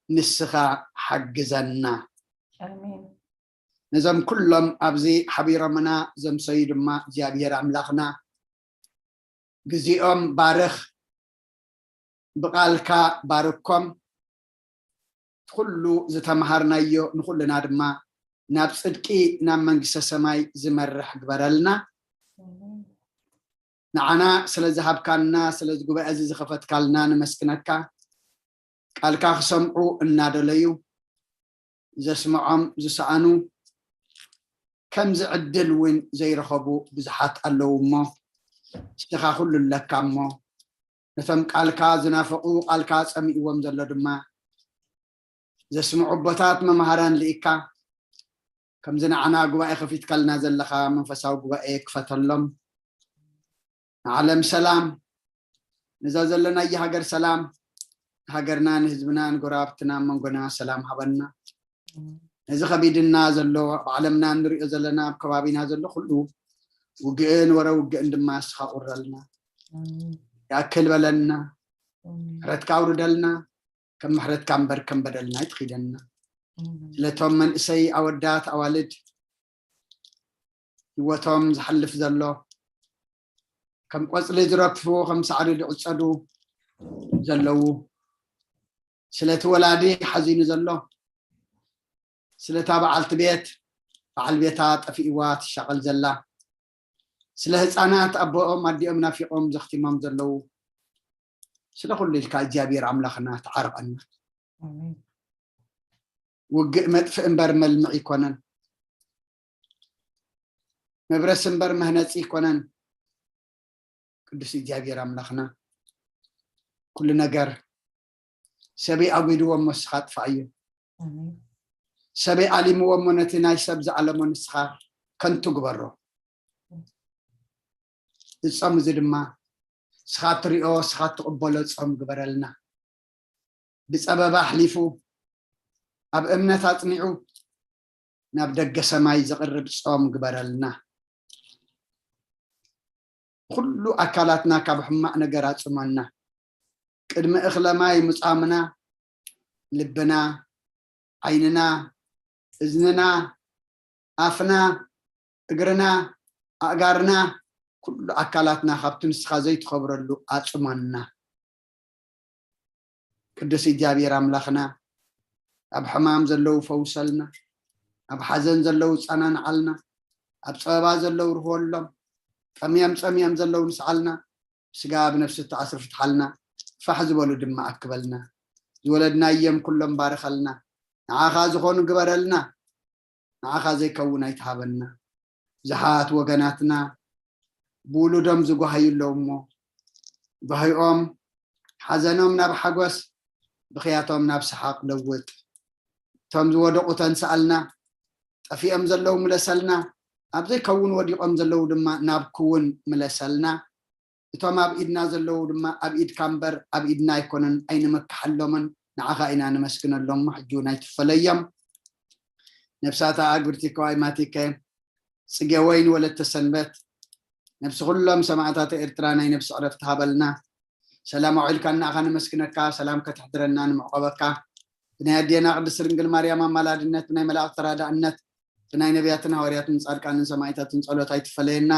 ንስኻ ሓግዘና። ኣሜን። ነዞም ኩሎም ኣብዚ ሓቢሮምና ዘምሰዩ ድማ እግዚኣብሔር ኣምላኽና ግዜኦም ባርኽ፣ ብቓልካ ባርኮም። ኩሉ ዝተምሃርናዮ ንኹልና ድማ ናብ ጽድቂ ናብ መንግስተ ሰማይ ዝመርሕ ግበረልና። ንዓና ስለ ዝሃብካና ስለዚ ጉባኤ እዚ ዝኸፈትካልና ንመስግነካ። ቃልካ ክሰምዑ እናደለዩ ዘስምዖም ዝሰኣኑ ከምዚ ዕድል እውን ዘይረኸቡ ብዙሓት ኣለዉ እሞ ንስኻ ኩሉ ኣለካ እሞ ነቶም ቃልካ ዝናፈቑ ቃልካ ጸሚእዎም ዘሎ ድማ ዘስምዑ ኣቦታት መምሃራን ልኢካ ከምዚ ንዓና ጉባኤ ከፊትካልና ዘለኻ መንፈሳዊ ጉባኤ ክፈተሎም። ንዓለም ሰላም፣ ነዛ ዘለናያ ሃገር ሰላም፣ ንሃገርና ንህዝብና ንጎረባብትና መንጎና ሰላም ሃበና። ነዚ ከቢድና ዘሎ ኣብ ዓለምና እንሪኦ ዘለና ኣብ ከባቢና ዘሎ ኩሉ ውግእን ወረ ውግእን ድማ እስኻ ቁረልና። ያክል በለና፣ ምሕረትካ ኣውርደልና። ከም ምሕረትካ እምበር ከም በደልና ኣይትኺደና። ስለቶም መንእሰይ ኣወዳት ኣዋልድ ህይወቶም ዝሓልፍ ዘሎ ከም ቆፅሊ ዝረግፉ ከም ሳዕሪ ዝዕፀዱ ዘለዉ ስለቲ ወላዲ ሓዚኑ ዘሎ ስለታ በዓልቲ ቤት በዓል ቤታ ጠፊእዋ ትሻቐል ዘላ ስለ ህፃናት ኣቦኦም ኣዲኦም ናፊቖም ዘኽቲሞም ዘለዉ ስለ ኩሉ ኢልካ እግዚኣብሔር ኣምላኽና ተዓርቐና። ውግእ መጥፍእ እምበር መልምዕ ይኮነን፣ መብረስ እምበር መህነፂ ይኮነን። ቅዱስ እግዚኣብሔር ኣምላኽና ኩሉ ነገር ሰበይ ኣጒድዎ እሞ ንስኻ ኣጥፍኣዮ፣ ሰበይ ኣሊምዎ እሞ ነቲ ናይ ሰብ ዝኣለሞ ንስኻ ከንቱ ግበሮ። እጾም እዚ ድማ ንስኻ ትሪኦ ንስኻ ትቕበሎ ጾም ግበረልና። ብጸበባ ኣሕሊፉ ኣብ እምነት ኣጽኒዑ ናብ ደገ ሰማይ ዘቕርብ ጾም ግበረልና። ኩሉ ኣካላትና ካብ ሕማቕ ነገር ኣጽመና። ቅድሚ እኽለ ማይ ምጻምና ልብና፣ ዓይንና፣ እዝንና፣ ኣፍና፣ እግርና፣ ኣእጋርና፣ ኩሉ ኣካላትና ካብቲ ንስኻ ዘይትኸብረሉ ኣጽመና። ቅዱስ እግዚኣብሔር ኣምላኽና ኣብ ሕማም ዘለዉ ፈውሰልና፣ ኣብ ሓዘን ዘለዉ ጸናንዓልና፣ ኣብ ጸበባ ዘለዉ ርህወሎም፣ ጠምዮም ጸምዮም ዘለዉ ንስዓልና፣ ስጋ ብነፍሲ ተኣስሩ ፍትሓልና፣ ፋሕ ዝበሉ ድማ ኣክበልና። ዝወለድናዮም ኩሎም ባርኸልና፣ ንዓኻ ዝኾኑ ግበረልና። ንዓኻ ዘይከውን ኣይትሃበና። ብዙሓት ወገናትና ብውሉዶም ዝጓሃዩ ኣለዉ እሞ ጓሂኦም ሓዘኖም ናብ ሓጎስ ብኽያቶም ናብ ሰሓቕ ለውጥ። እቶም ዝወደቑ ተንስኣልና፣ ጠፊኦም ዘለዉ ምለሰልና፣ ኣብ ዘይከውን ወዲቖም ዘለዉ ድማ ናብ ክውን ምለሰልና። እቶም ኣብ ኢድና ዘለዉ ድማ ኣብ ኢድካ እምበር ኣብ ኢድና ኣይኮነን ኣይንመክሓሎምን ንዓኻ ኢና ንመስግነሎም ሕጂ እውን ኣይትፈለዮም። ነብሳታ ኣግብርቲ ከዋይ ማቲከ ጽጌ ወይን ወለተ ሰንበት ነብሲ ኩሎም ሰማዕታት ኤርትራ ናይ ነብሲ ዕረፍቲ ሃበልና። ሰላም ኣውዒልካ ንኣኻ ነመስግነካ ሰላም ከተሕድረና ንምዕቆበካ ብናይ ኣዴና ቅድስት ድንግል ማርያም ኣማላድነት ብናይ መላእክቲ ተራዳእነት ብናይ ነቢያትን ሃዋርያትን ጻድቃንን ሰማዕታትን ጸሎት ኣይትፈለየና።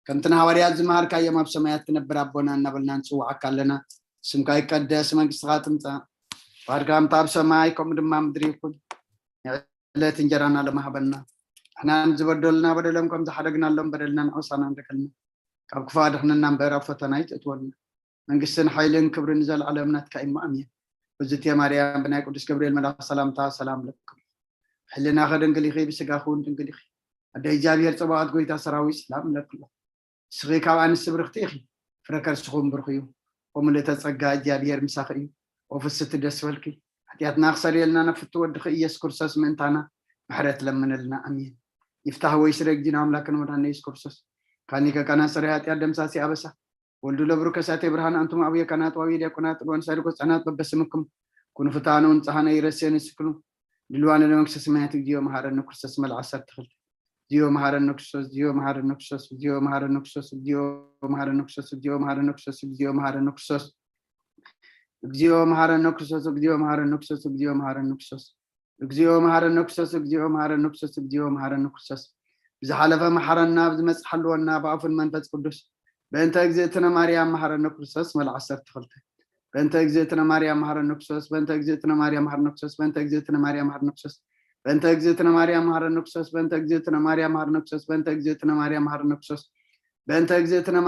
ከምቲ ንሃዋርያት ዝመሃርካዮም ኣብ ሰማያት ትነብር ኣቦና እናበልና ንጽውዓካ ኣለና። ስምካ ይቀደስ፣ መንግስትኻ ትምጻእ፣ ፍቓድካ ከምቲ ኣብ ሰማይ ከምኡ ድማ ምድሪ ይኹን። ዕለት እንጀራና ሎሚ ሃበና። ንሕና ንዝበደሉና በደሎም ከም ዝሓደግናሎም በደልና ንዕውሳና እንደገልና ካብ ክፉእ ኣድሕነና እምበር ኣብ ፈተና ኣይትእትወልና። መንግስትን ሓይልን ክብርን ንዘለዓለም ናትካ እዩ። ኣሜን። ብዝቴ ማርያም ብናይ ቅዱስ ገብርኤል መልኣኽ ሰላምታ ሰላም ለክም ሕልናኸ ድንግል ኢኺ ብስጋኹ እውን ድንግል ኢኺ ኣደ እግዚኣብሔር ጸባዖት ጎይታ ሰራዊት ሰላም ለክሎ ንስኺ ካብ ኣንስቲ ብርኽቲ ኢኺ ፍረ ከርስኹም ብሩኽ እዩ። ወምልእተ ጸጋ እግዚኣብሔር ምሳኺ እዩ። ወፍስቲ ደስ በልኪ ሓጢኣትና ክሰርየልና ናብ ፍቱ ወድኺ ኢየሱስ ክርስቶስ ምእንታና ምሕረት ለምንልና ኣሜን። ይፍታህ ወይ ስረ እግዚእነ ኣምላክን መድኃኒነ ኢየሱስ ክርስቶስ ካኒ ከካና ሰሪ ሓጢኣት ደምሳሲ ኣበሳ ወልዱ ለብሩ ከሳቴ ብርሃን ኣንቱም ኣቡየ ካህናት ዋዊ ዲያቆናት ርወን ሳይድጎ ጸናት በበስምኩም ኩኑ ፍታነ ወንጽሃነ ይረስየ ንስክኑ ድልዋነ ለመንግስተ ሰማያት እግዚኦ መሃረነ ክርስቶስ መልዓ ዓሰርተ ክልተ እግዚኦ መሐረነ ክርስቶስ፣ እግዚኦ መሐረነ ክርስቶስ፣ እግዚኦ መሐረነ ክርስቶስ፣ እግዚኦ መሐረነ ክርስቶስ፣ እግዚኦ መሐረነ ክርስቶስ፣ እግዚኦ መሐረነ ክርስቶስ፣ እግዚኦ መሐረነ ክርስቶስ፣ እግዚኦ መሐረነ ክርስቶስ፣ እግዚኦ መሐረነ ክርስቶስ፣ እግዚኦ መሐረነ ክርስቶስ፣ እግዚኦ መሐረነ ክርስቶስ፣ እግዚኦ መሐረነ ክርስቶስ። ብዝሓለፈ መሐረና፣ ብዝመጽእ ሓልወና፣ ብኣፉን መንፈስ ቅዱስ። በእንተ እግዝእትነ ማርያም መሐረነ ክርስቶስ። መልዓ ዓሰርተ ክልተ። በእንተ እግዝእትነ ማርያም መሐረነ ክርስቶስ፣ በእንተ እግዝእትነ ማርያም መሐረነ ክርስቶስ፣ በእንተ እግዝእትነ ማርያም መሐረነ ክርስቶስ፣ በእንተ እግዝእትነ ማርያም መሐረነ ክርስቶስ፣ በእንተ እግዝእትነ ማርያም መሐረነ ክርስቶስ፣ በእንተ እግዝእትነ ማርያም መሐረነ ክርስቶስ፣ በእንተ እግዝእትነ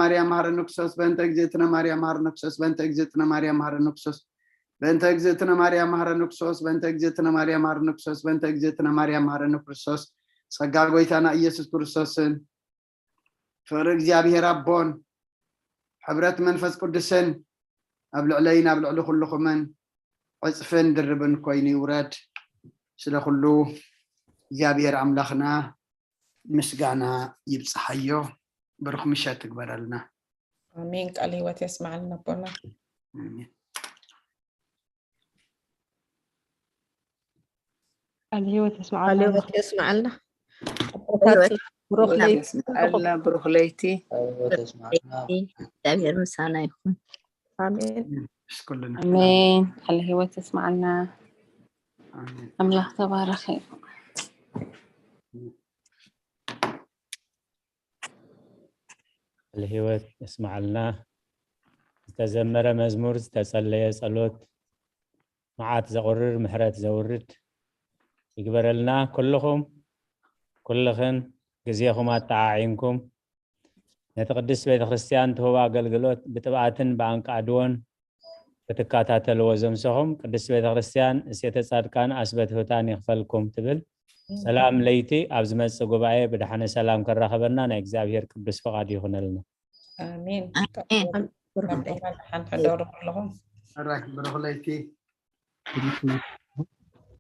ማርያም መሐረነ ክርስቶስ፣ በእንተ እግዝእትነ ማርያም መሐረነ ክርስቶስ፣ በእንተ እግዝእትነ ማርያም መሐረነ ክርስቶስ፣ በእንተ እግዝእትነ ማርያም መሐረነ ክርስቶስ፣ በእንተ እግዝእትነ ማርያም መሐረነ ክርስቶስ፣ በእንተ እግዝእትነ ማርያም መሐረነ ክርስቶስ። ጸጋ ጎይታና ኢየሱስ ክርስቶስን ፍቕሪ እግዚኣብሔር ኣቦን ሕብረት መንፈስ ቅዱስን ኣብ ልዕለይን ኣብ ልዕሊ ኩልኹምን ዕጽፍን ድርብን ኮይኑ ይውረድ። ስለ ኩሉ እግዚኣብሔር ኣምላኽና ምስጋና ይብጽሓዮ። ብሩኽ ምሸት ትግበረልና። ኣሜን። ቃል ህይወት የስማዕልና ኣቦና። ኣሜን። ቃል ህይወት ቃል የስማዕልና። ህይወት የስማዕልና። ህይወት ብሩኽ ህይወት ለይቲ። የስማዕልና። ብሩኽ ለይቲ። እግዚኣብሔር ምሳና ይኹን። ኣሜን። ምስ ኩልና። ኣሜን። ቃል ህይወት የስማዕልና። ኣሜን። ኣምላኽ ተባረኸ። ቃል ህይወት የስማዓልና። ዝተዘመረ መዝሙር፣ ዝተጸለየ ጸሎት፣ መዓት ዘቑርር፣ ምሕረት ዘውርድ ይግበረልና። ኩልኹም ኩልኽን ግዜኹም ኣጠዓዒምኩም ነቲ ቅድስት ቤተ ክርስቲያን ትህቦ ኣገልግሎት ብጥብኣትን ብኣንቃድዎን ክትከታተልዎ ዘምሰኹም ቅድስት ቤተ ክርስቲያን እሴተ ጻድቃን ኣስበት ህታን ይኽፈልኩም ትብል። ሰላም ለይቲ። ኣብ ዝመጽእ ጉባኤ ብድሓነ ሰላም ከራኸበና ናይ እግዚኣብሔር ቅዱስ ፍቓድ ይኹነልና። ኣሜን። ኣሜን። ብሩኽ ለይቲ። ሓንቲ ሕደሩ ኣለኹም። ሕራይ ብሩኽ ለይቲ።